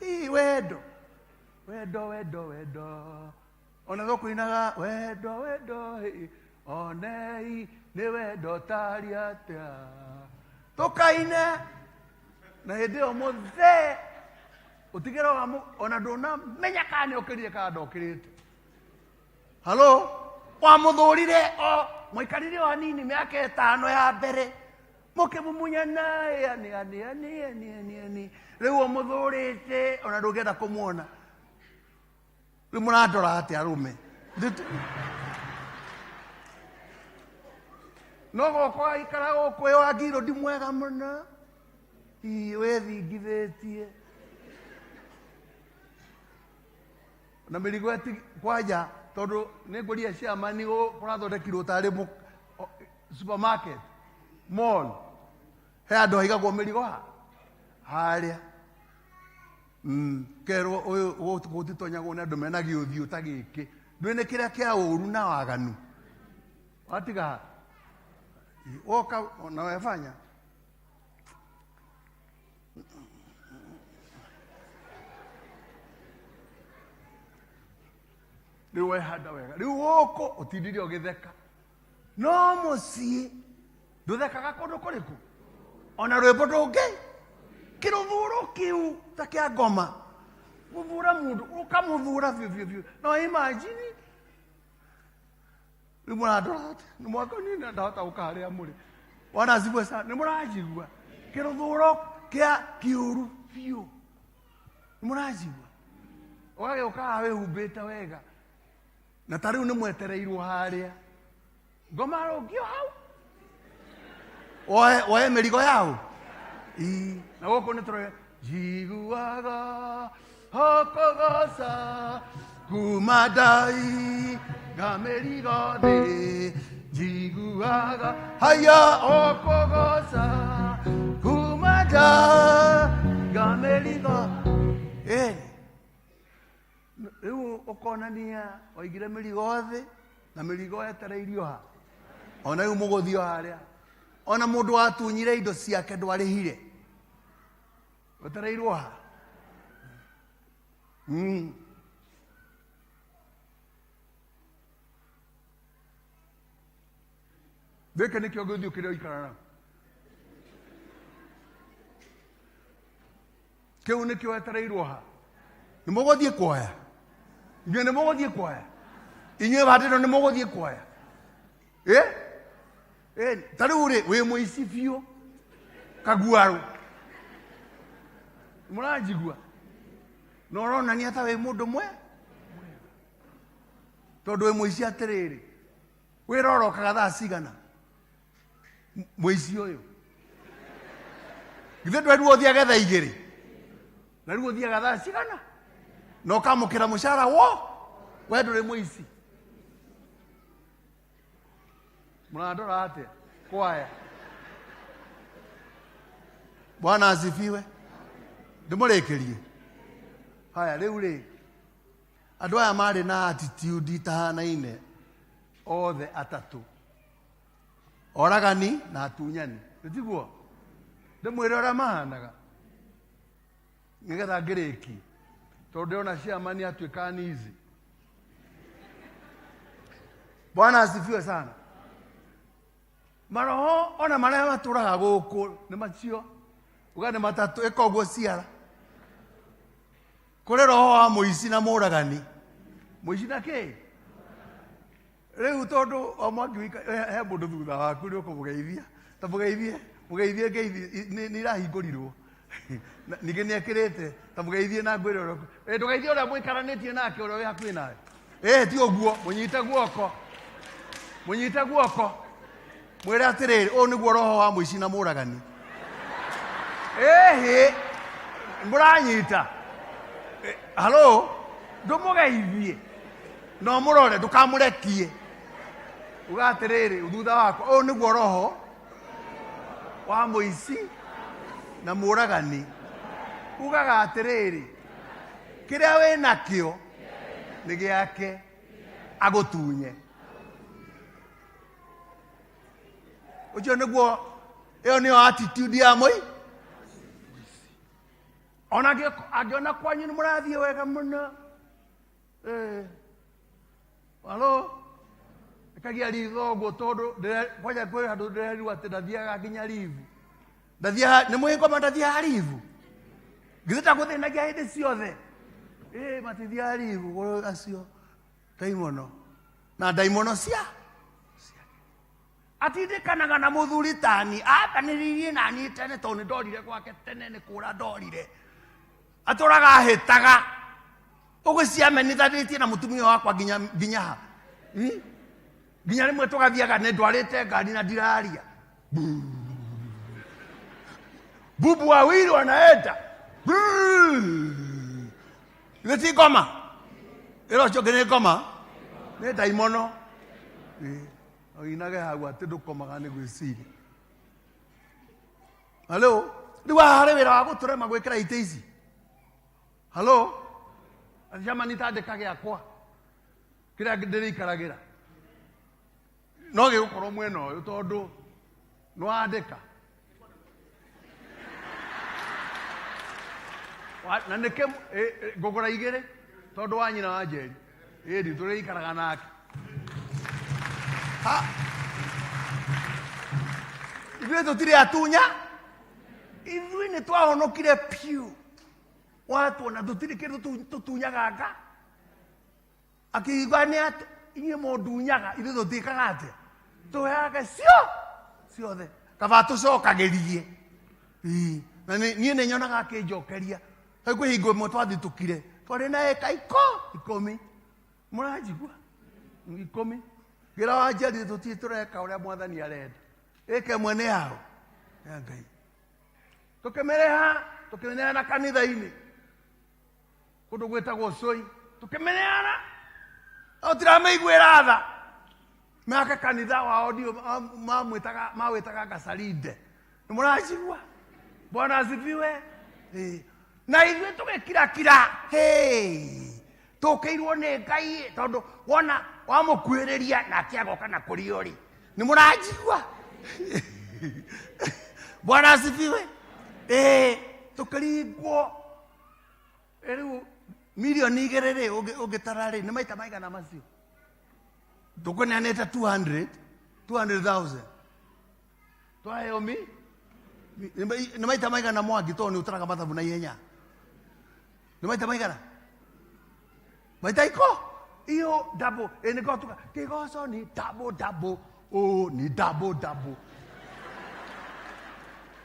Ii, wendo wendo wendo wendo ona tũkũinaga wendo wendo hĩ, onei nĩ wendo tarĩ atĩa tũkaine na hĩndĩ ĩyo mũthee ũtigĩre wa ona ndũnamenya kana nĩ ũkĩrire kana ndokĩrĩte. Halo, wamũthũrire o mwaikarire o hanini mĩaka 5 ya mbere mũkĩmumunyana yani yani yani yani yani yani rĩu ũmũthũrĩte ona ndũngĩenda kũmuona. Rĩu mũrandora atĩa arũme? No gwakwa aikara gũkũ ĩ wa ngiro ndi mwega mũno. Ii, wĩthingithĩtie na mĩrigo ĩti kwanja tondũ nĩ ngũria ciamani kũrathondekirwo tarĩ supermarket mall he andũ haigagwo mĩrigo ha harĩa. Kerwo ũyũ gũtitonyagwo nĩ andũ mena gĩũthiũ ta gĩkĩ ndũĩ nĩ kĩrĩa kĩa ũru na waganu watiga ha woka na wefanya rĩu wehanda wega rĩu gũkũ ũtindire ũgĩtheka no mũciĩ ndũthekaga kũndũ kũrĩkũ ona rwĩmbo ndũngĩ kĩrũthuro kĩu ta kĩa ngoma gũthura mũndũ ũkamũthura biũ biũ biũ no imagine rĩu mũrandora atĩa nĩ mwaka niĩ na ndahota gũka harĩa mũrĩ Bwana asifiwe sana nĩ mũranjigua kĩrũthuro kĩa kĩũru biũ nĩ mũranjigua ũgagĩũka haha wĩhumbĩte wega na ta rĩu nĩ mwetereirwo harĩa ngoma rũngio hau woe mĩrigo yao. Ii, na gũkũ nĩ tũroya njiguaga ũkũgoca kuma ndai nga mĩrigo thĩ njiguaga haya ũkũgoca kuma ndai nga mĩrigo. Rĩu ũkonania waigire mĩrigo thĩ na mĩrigo yetereirio ha ona rĩu mũgũthio harĩa ona mũndũ watunyire indo ciake ndwarĩhire wetereirwo ha. Gĩkĩ nĩkĩo gĩthiũ kĩrĩa ũikara nao kĩu nĩkĩo wetereirwo ha nĩ mũgũthiĩ kuoya inyuĩ nĩ mũgũthiĩ kuoya inyuĩ bandĩno nĩ mũgũthiĩ kuoya. Ta rĩu rĩ wĩ mũici biũ kaguarũ mũranjigua na ũronania ta wĩ mũndũ mwe tondũ wĩ mũici atĩrĩrĩ wĩra ũrokaga thaa cigana mũici ũyũ githĩ ndwerirwo ũthiage thaa 2 na rĩu ũthiaga thaa cigana na ũkamũkĩra mũcara wo we ndũrĩ mũici. Mũrandora atĩa kwaya? Bwana asifiwe. Ndĩmũrĩkĩrie haya rĩu rĩ andũ aya marĩ na attitude itahanaine othe atatũ oragani na atunyani nĩtiguo ndĩmwĩre ũrĩa mahanaga nĩgetha ngĩrĩkie tondũ ndĩrona ciamani atuĩka nizi. Bwana asifiwe sana. Maroho ona marĩa matũraga gũkũ nĩ macio uga nĩ matatũ ĩka ũguo ciara kũrĩ roho wa mũici na mũragani mũici na kĩ Rĩu tondũ o mwaki wika he mũndũ thutha waku nĩ ũkũmũgeithia. Ta mũgeithie, mũgeithie ngeithi nĩ irahingũrirwo. Na ningĩ nĩ ekĩrĩte, ta mũgeithie na ngwĩre ũrĩa. Ĩ ndũgeithie ũrĩa mũikaranĩtie nake ũrĩa wĩ hakuhĩ nawe. Ĩ ti ũguo, mũnyite guoko. Mũnyite guoko. Mwĩre atĩrĩrĩ, ũyũ nĩguo roho wa mũici na mũragani. Ĩhĩ, mũranyita. Halo, ndũmũgeithie. No mũrore, ndũkamũrekie. Uga atĩrĩrĩ, thutha wakwa, ũyũ nĩguo roho wa mũici na mũragani. Ugaga atĩrĩrĩ, kĩrĩa wĩ nakĩo nĩ gĩake, agũtunye. Ũcio nĩguo, ĩyo nĩyo attitude ya mũi. Ona angĩona kwanyu nĩ mũrathiĩ wega mũno. Halo? Ĩkagia ritho ũguo tondũ kwanja kwĩ handũ ndĩrerirwo atĩ ndathiaga nginya ribu. Ndathiaga, nĩ mũĩ ngoma ndathiaga ribu. Githĩ ndagũthĩnagia hĩndĩ ciothe? Matithiaga ribu acio ndaimono. Na ndaimono cia atindĩkanaga na mũthuri tani ambanĩrĩirie na niĩ tene tondũ nĩ ndorire gwake tene nĩ kũra ndorire. Atũraga ahĩtaga ũguo ciamenithanĩtie na mũtumia wakwa nginya ha. Nginya rĩmwe tũgathiaga nĩ ndwarĩte ngari na ndiraria. Bubu wawili wanaenda. Githĩ ti ngoma? Ĩra ũcio ũngĩ nĩ ngoma. Nĩ ndaimono. Ũinage hau atĩ ndũkomaga nĩ gwĩciria. Halo? Rĩu haha harĩ wĩra wa gũtũrema gwĩkĩra itĩ ici. Halo? Jamani tandĩka gĩakwa kĩrĩa ndĩrĩikaragĩra. No gĩgũkorwo mwena ũyũ tondũ nĩwandĩka. Na nĩkĩ ngũgũra igĩrĩ tondũ wa nyina wa Njeri. Ĩni tũrĩikaraga nake. Ha. Ithuĩ tũtirĩ atunya. Ithuĩ nĩ twahonokire piũ. Watuona tũtirĩ kĩndũ tũtunyaga nga. Akiuga nĩ atĩ inyuĩ mũndunyaga, ithuĩ tũtiĩkaga atĩa? Tũheaga ciothe. Kaba tũcokagĩrie. Ĩĩ. Na niĩ nĩ nyonaga akĩnjokeria. Hau kwĩ hingo ĩmwe twathitũkire, twarĩ na ĩka 10. Mũranjigua? 10. Ngĩra wa Njeri tũtirĩ tũreka ũrĩa mwathani arenda. Ĩka ĩmwe nĩ yaũ? Ya Ngai. Tũkĩmĩrĩha, tũkĩmĩneana kanitha-inĩ. Kũndũ gwĩtagwo Cũi. Tũkĩmĩneana. No tiramĩiguĩra tha. Meke kanitha wao ndio mawĩtaga Gacarinde. Nĩ mũranjigua? Bwana asifiwe. Na ithuĩ tũgĩkirakira. Hey! Tũkĩirwo nĩ Ngai tondũ wona wamũkuhĩrĩria nake agoka na kũrĩ ũrĩ. Nĩ mũranjigua? Bwana asifiwe. Tũkĩringwo. Rĩu milioni igĩrĩ rĩ, ũngĩtara rĩ, nĩ maita maigana macio? Tũkũneanĩte two hundred, two hundred thousand. Twaheo nĩ maita maigana Mwangi, tondũ nĩ ũtaraga mathabu na ihenya. Nĩ maita maigana? Maita iko? Iyo double, nĩ gotuka, kĩgoco ni double, double, oh, ni double, double.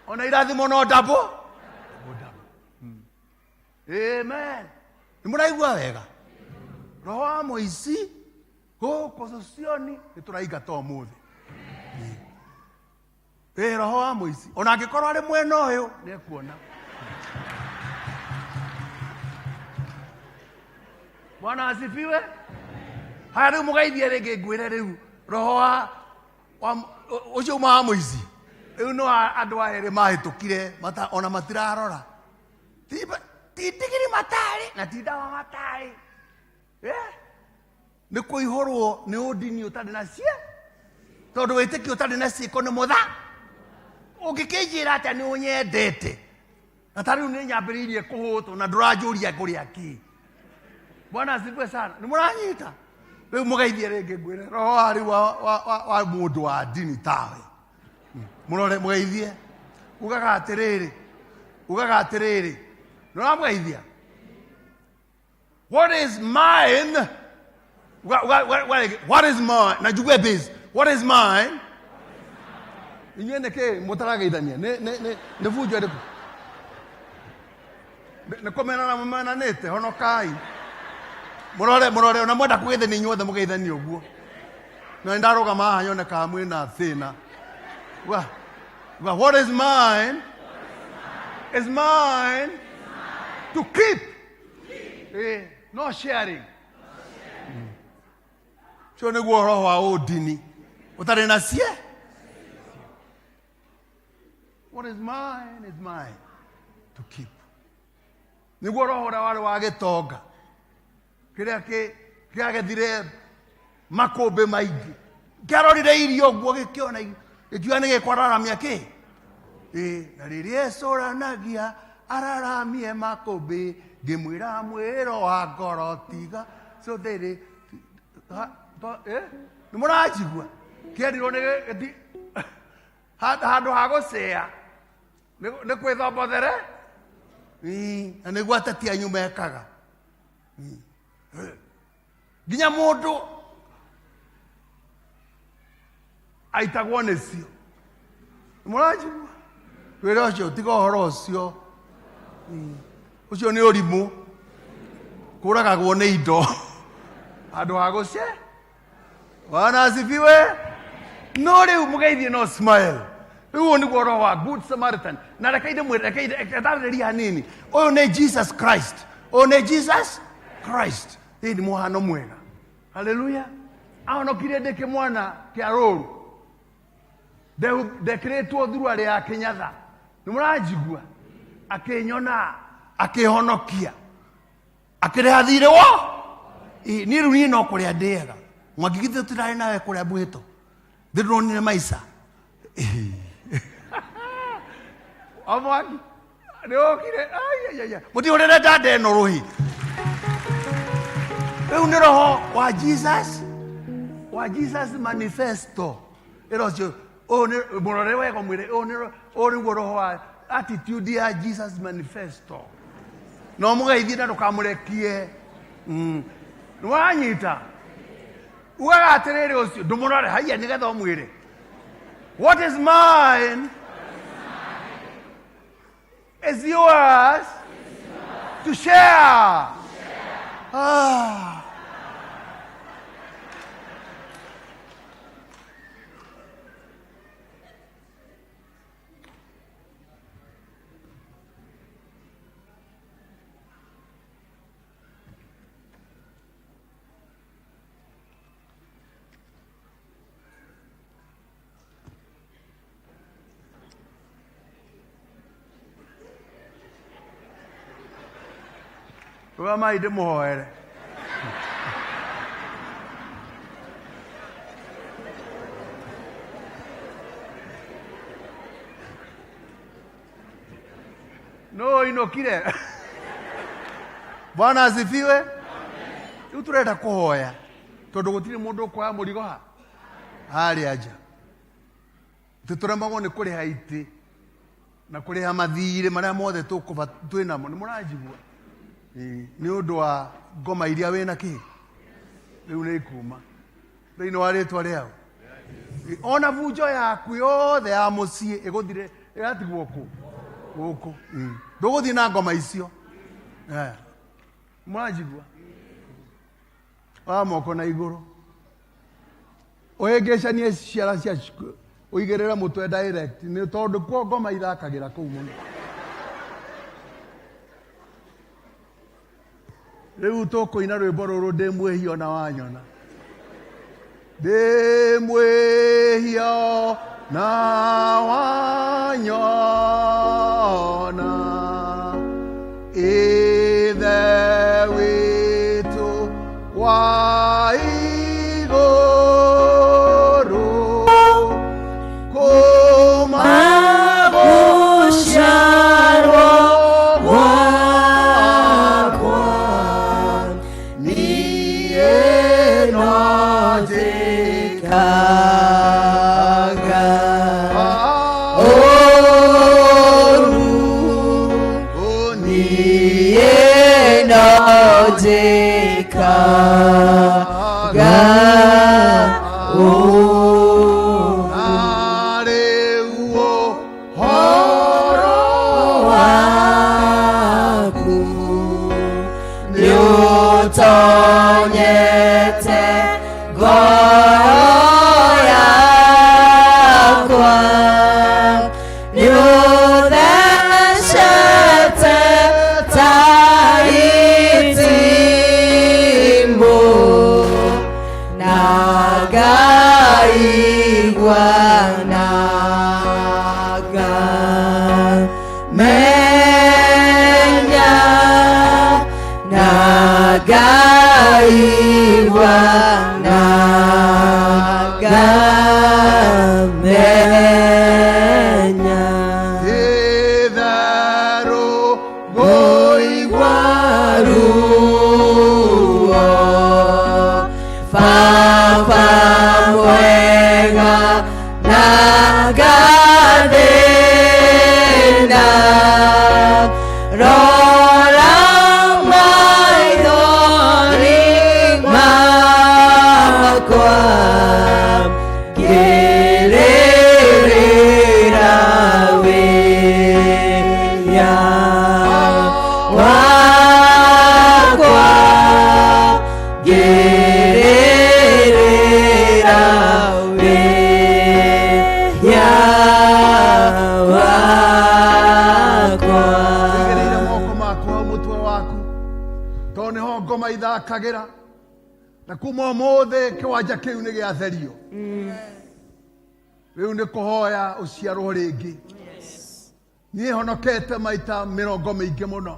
Ona irathimo no double, double, double. Amen. Nĩ mũraigua wega? Roho wa mũici gũkũ Sosioni nĩ tũraingata ũmũthĩ. Roho wa mũici ona angĩkorwo arĩ mwena ũyũ nĩ ekuona. Bwana asifiwe. Haya rĩu mũgeithie rĩngĩ ngwĩre rĩu roho wa ũcio uma wa mũici rĩu no andũ aya erĩ mahĩtũkire ona matirarora. Ti ndigiri matarĩ na ti ndawa matarĩ. Nĩ kũihũrwo nĩ ũndini ũtarĩ na cie, tondũ wĩtĩkio ũtarĩ na ciĩko nĩ mũtha. Ũngĩkĩnjĩra atĩa nĩ ũnyendete na ta rĩu nĩ nyambĩrĩirie kũhũtwo na ndũranjũria ngũrĩa kĩ. Bwana asifiwe sana. Nĩ mũranyita? Rĩu mũgeithie rĩngĩ ngwĩre roho wa rĩu wa mũndũ wa ndini tawe. Mũrore mũgeithie. Ugaga atĩrĩrĩ, ugaga atĩrĩrĩ, nĩ ũramũgeithia? What is mine What is mine? Na njigue base. What is mine? Inyuĩ nĩkĩ mũtarageithania? Nĩ bunjo ĩrĩkũ? Nĩ kũmenana mũmenanĩte, honokai. Mũrore, mũrore, ona mwenda kũgeithania inyuothe mũgeithanie ũguo. Na nĩ ndarũgama haha nyone kana mwĩna thĩna. Wa, what is mine is mine to keep. No sharing. Ũcio nĩguo roho wa ũndini ũtarĩ na cie. What is mine is mine to keep. Nĩguo roho ũrĩa warĩ wa gĩtonga kĩrĩa kĩagethire makũmbĩ maingĩ, kĩarorire irio ũguo gĩkĩona gĩkiuga nĩ gĩkwararamia kĩ. Na rĩrĩa ecũranagia araramie makũmbĩ, ngĩmwĩra mwĩro wa ngoro tiga cũthĩrĩ. Nĩ mũranjigua? Kĩerirwo nĩ handũ ha gũcĩa nĩ kwĩthomothere. Na nĩguo ateti anyu mekaga. Nginya mũndũ aitagwo nĩcio. Mũranjigua? Wĩra ũcio tiga ũhoro ũcio. Ũcio nĩ ũrimũ. Kũragagwo nĩ indo handũ ha gũce. Bwana asifiwe. No rĩu mũgeithie no smile. Rĩu ũyũ nĩguo roho wa Good Samaritan. Na reke ndĩmwĩre, reke ndarĩrie hanini. Ũyũ nĩ Jesus Christ. Ũyũ nĩ Jesus Christ. Ĩĩ nĩ mũhano mwega. Haleluya. Ahonokire ndĩ kĩmwana kĩa rũru. Ndekĩrĩtwo thuruarĩ ya Kĩnyatha. Nĩ mũranjigua? Akĩnyona, akĩhonokia. Akĩrĩha thirĩ wo. Ĩ, niĩ rĩu niĩ no kũrĩa ndĩaga. Mwangi githĩ tũtirarĩ nawe kũrĩa Bwĩto? Thĩ ndĩronire maica. O Mwangi, nĩ ũkire. Ai, ai, ai. Mũtihũrĩre dada ĩno rũhĩ. Rĩu nĩ roho wa Jesus, wa Jesus manifesto. Ĩro ũcio, ũyũ nĩ mũrore wega ũmwĩre, ũyũ nĩ ũyũ nĩguo roho wa attitude ya Jesus manifesto. No mũgeithie na ndũkamũrekie. Nĩ wanyita? Ugaga atĩrĩrĩ ũcio, ndũmũrore haiya nĩgetha ũmwĩre. What is mine is yours to share. Rũgamai ndĩmũhoere. No ũinũkire. Bwana asifiwe. Rĩu tũrenda kũhoya tondũ gũtirĩ mũndũ ũkuoya mũrigo ha harĩa nja. Tũtũremagwo nĩ kũrĩha itĩ na kũrĩha mathirĩ marĩa mothe twĩ namo. Nĩ mũranjigua? Ĩĩ, nĩ ũndũ wa ngoma iria wĩna kĩ rĩu nĩ ikuma thĩinĩ wa rĩtwa rĩao. Ona bunjo yaku yothe ya mũciĩ ĩgũthire ĩgatigwo kũ gũkũ. Ndũgũthiĩ na ngoma icio. Mũranjigua? Oya moko na igũrũ ũhĩngĩcanie ciara cia ũigĩrĩre mũtwe direct, nĩ tondũ kuo ngoma ithakagĩra kũu mũno. Rĩu tũkũina rwĩmbo rũrũ, ndĩ mwĩhia ona wanyona, ndĩ mwĩhia na wanyona, Ithe witũ wa igũrũ, kũma gũciarwo gwakwa niĩ no njĩkaga ũũru, niĩ no njĩkaga ũũru. Na rĩu ũhoro waku nĩũtonyete ngoro yakwa, nĩũthecete ta itimũ, na ngaigua na ngamenya, na ngaigua na ngamenya. Itherũ ngũigua ruo, Baba mwega na ngathĩna, rora maithori makwa, ngĩrĩrĩra wĩya wakwa, ngĩrĩrĩra wĩya wakwa. Igĩrĩire moko maku hau mũtwe waku tondũ nĩho ngoma ithakagĩra, na kuma ũmũthĩ kĩwanja kĩu nĩ gĩatherio. Rĩu nĩ kũhoya ũciarwo rĩngĩ. Niĩ honokete maita mĩrongo mĩingĩ mũno,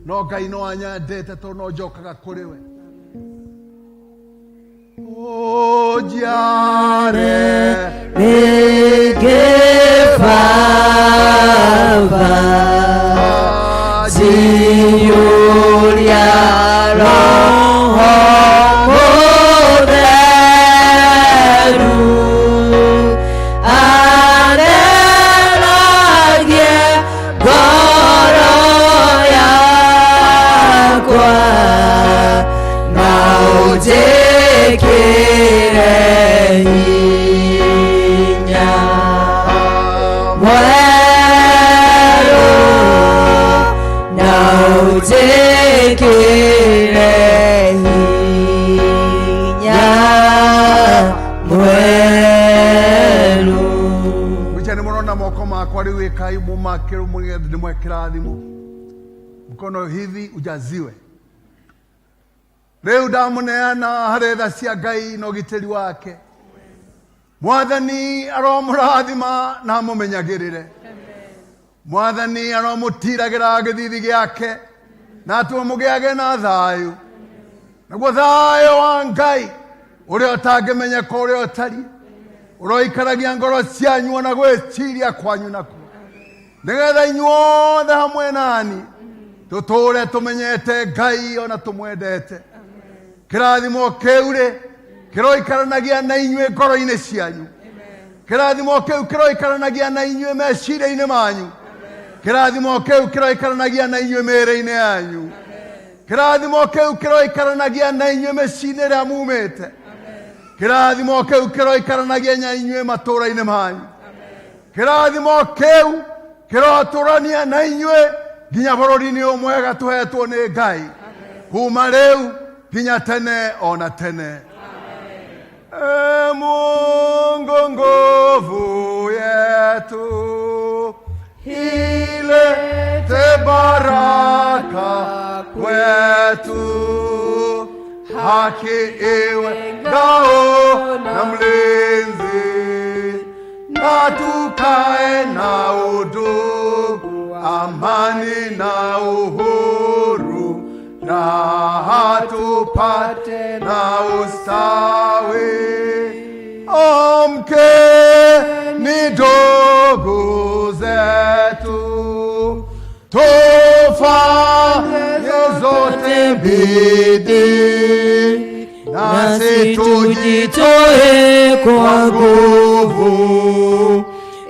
no Ngai no anyendete tondũ no njokaga kũrĩ we. Ũnjiare rĩngĩ Baba, njiyũria Roho Mũtheru, atheragie ngoro yakwa, na ũnjĩkĩre hinya mwerũ, na ũnjĩkĩre hinya mwerũ. Mwicha nĩ mũrona moko makwa rĩu, ĩkai mũmakĩrwo ndĩmwekĩra thimũ mkono hivi ujaziwe. Rĩu ndamũneana harĩ tha cia Ngai na ũgitĩri wake. Mwathani aromũrathima na amũmenyagĩrĩre. Mwathani aromũtiragĩra gĩthithi gĩake na atũme mũgĩage na thayũ, naguo thayũ wa Ngai ũrĩa ũtangĩmenyeka ũrĩa ũtariĩ ũroikaragia ngoro cianyu ona gwĩciria kwanyu nakuo, nĩgetha inyuothe hamwe nani tũtũũre tũmenyete Ngai ona tũmwendete. Kĩrathimo kĩu rĩ kĩroikaranagia na inyuĩ ngoro-inĩ cianyu. Kĩrathimo kĩu kĩroikaranagia na inyuĩ meciria-inĩ manyu. Kĩrathimo kĩu kĩroikaranagia na inyuĩ mĩĩrĩ-inĩ yanyu. Kĩrathimo kĩu kĩroikaranagia na inyuĩ mĩciĩ-inĩ ĩrĩa mumĩte. Kĩrathimo kĩu kĩroikaranagia na inyuĩ matũũra-inĩ manyu. Kĩrathimo kĩu kĩrotũrania na inyuĩ nginya bũrũri-inĩ ũyũ mwega tũhetwo nĩ Ngai, kuma rĩu nginya tene ona tene. E Mungu nguvu yetu, ilete baraka kwetu, haki iwe ngao na mlinzi, na tukae na udugu, amani na uhuru, raha tupate na ustawi. Amkeni ndugu zetu, tufanye zote bidii, nasi tujitoe kwa nguvu.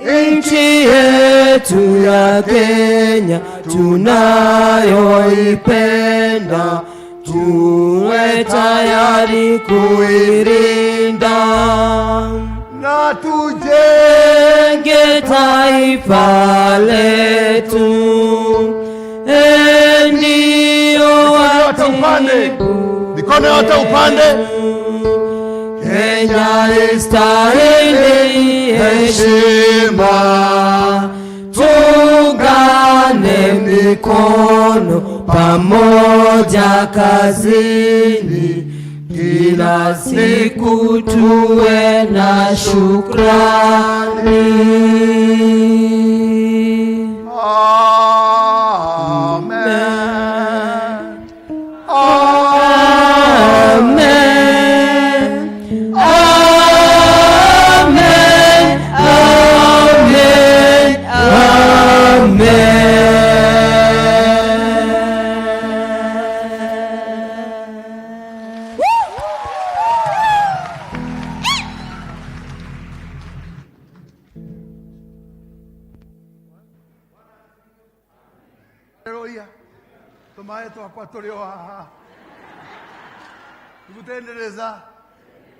Nchi yetu ya Kenya tunayoipenda, Tuwe tayari kuilinda na tujenge taifa letu. Ndio yote upande, mikono yote upande. Kenya istahili heshima, tuungane mikono pamoja kazini, kila siku tuwe na shukrani. Amen. Amen. Amen. Amen. Amen. Haleluya. Tũmaĩ twakwa tũrĩ o haha. Tũgũtendereza.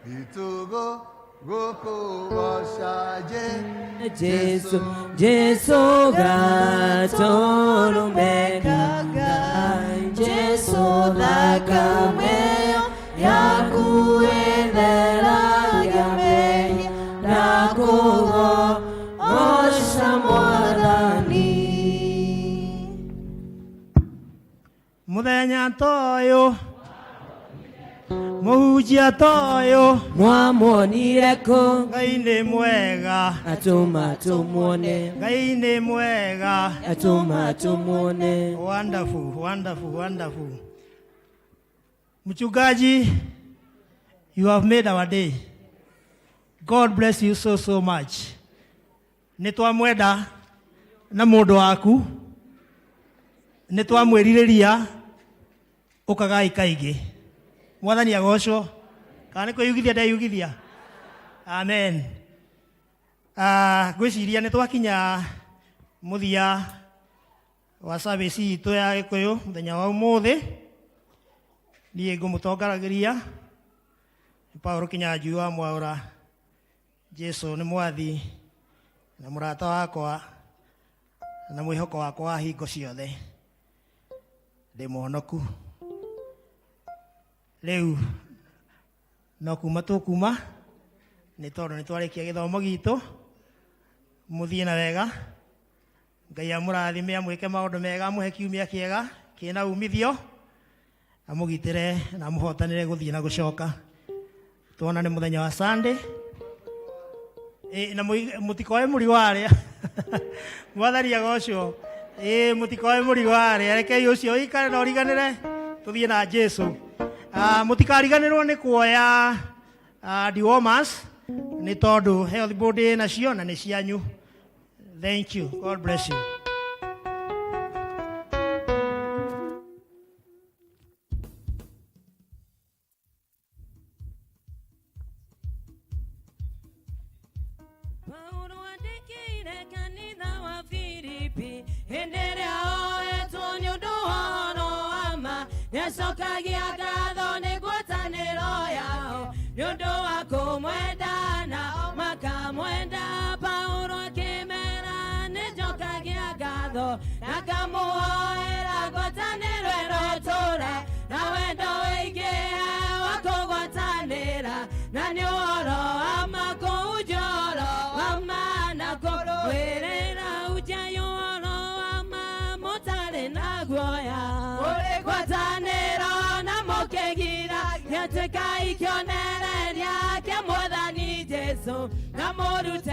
Itugo gũkũgoca Jesu, Jesu gatorumeka, Jesu thakame yaku ĩtheragia mehia na kũgooca Mwathani. Muthenya toyo mũhunjia toyo Mwamuonire kũ? Ngai nĩ mwega Atũma tũmuone. Ngai nĩ mwega Atũma tũmuone. Wonderful, wonderful, wonderful. Mchungaji, you have made our day. God bless you so, so much. Nĩ twamwenda na mũndũ waku, nĩ twamwĩrirĩria ũkagai kaingĩ. Mwathani agocwo. Kana nĩ kwĩyugithia ndeyugithia? Amen. Ngwĩciria nĩ twakinya mũthia wa service itũ ya Gĩkũyũ mũthenya wa ũmũthĩ. Niĩ ngũmũtongoragia Paul Kinyanjui wa Mwaũra. Jesu nĩ mwathi na mũrata wakwa na mwĩhoko wakwa wa hingo ciothe. Ndĩ mũhonoku. Rĩu no kuma tũkuma nĩ tondũ nĩ twarĩkia gĩthomo gitũ. Mũthiĩ na wega. Ngai amũrathime, amwĩke maũndũ mega, amũhe kiumia kĩega kĩna umithio, amũgitĩre na amũhotanĩre gũthiĩ na gũcoka. Tuonane mũthenya wa Sunday. Na mũtikoe mũrigo harĩa. Mwathani agocwo. Mũtikoe mũrigo harĩa. Rekei ũcio ũikare na ũriganĩre, tũthiĩ na Jesu. Mũtikariganĩrwo nĩ kuoya dewormers nĩ tondũ health board ĩ nacio na nĩ cianyu. Thank you. God bless you. Paulo andĩkĩire kanitha wa Filipi hĩndĩ ĩrĩa oetwo nĩ ũndũ wa ũhoro wa ma, nĩacokagia ngatho nĩ ngwatanĩro yao nĩ ũndũ wa kũmwenda nao makamwenda. Paulo akĩmera nĩnjokagia ngatho na ngamũhoera ngwatanĩro ĩrotũra na wendo wĩingĩhe wa kũgwatanĩra na nĩ ũhoro wa ma kũhunjia ũhoro wa ma na kũrũĩrĩra hunjiai ũhoro wa ma mũtarĩ na guoya. Mũrĩ ngwatanĩro na mũkĩgira gĩtuĩkai kĩonereria kĩa Mwathani Jesũ na mũrute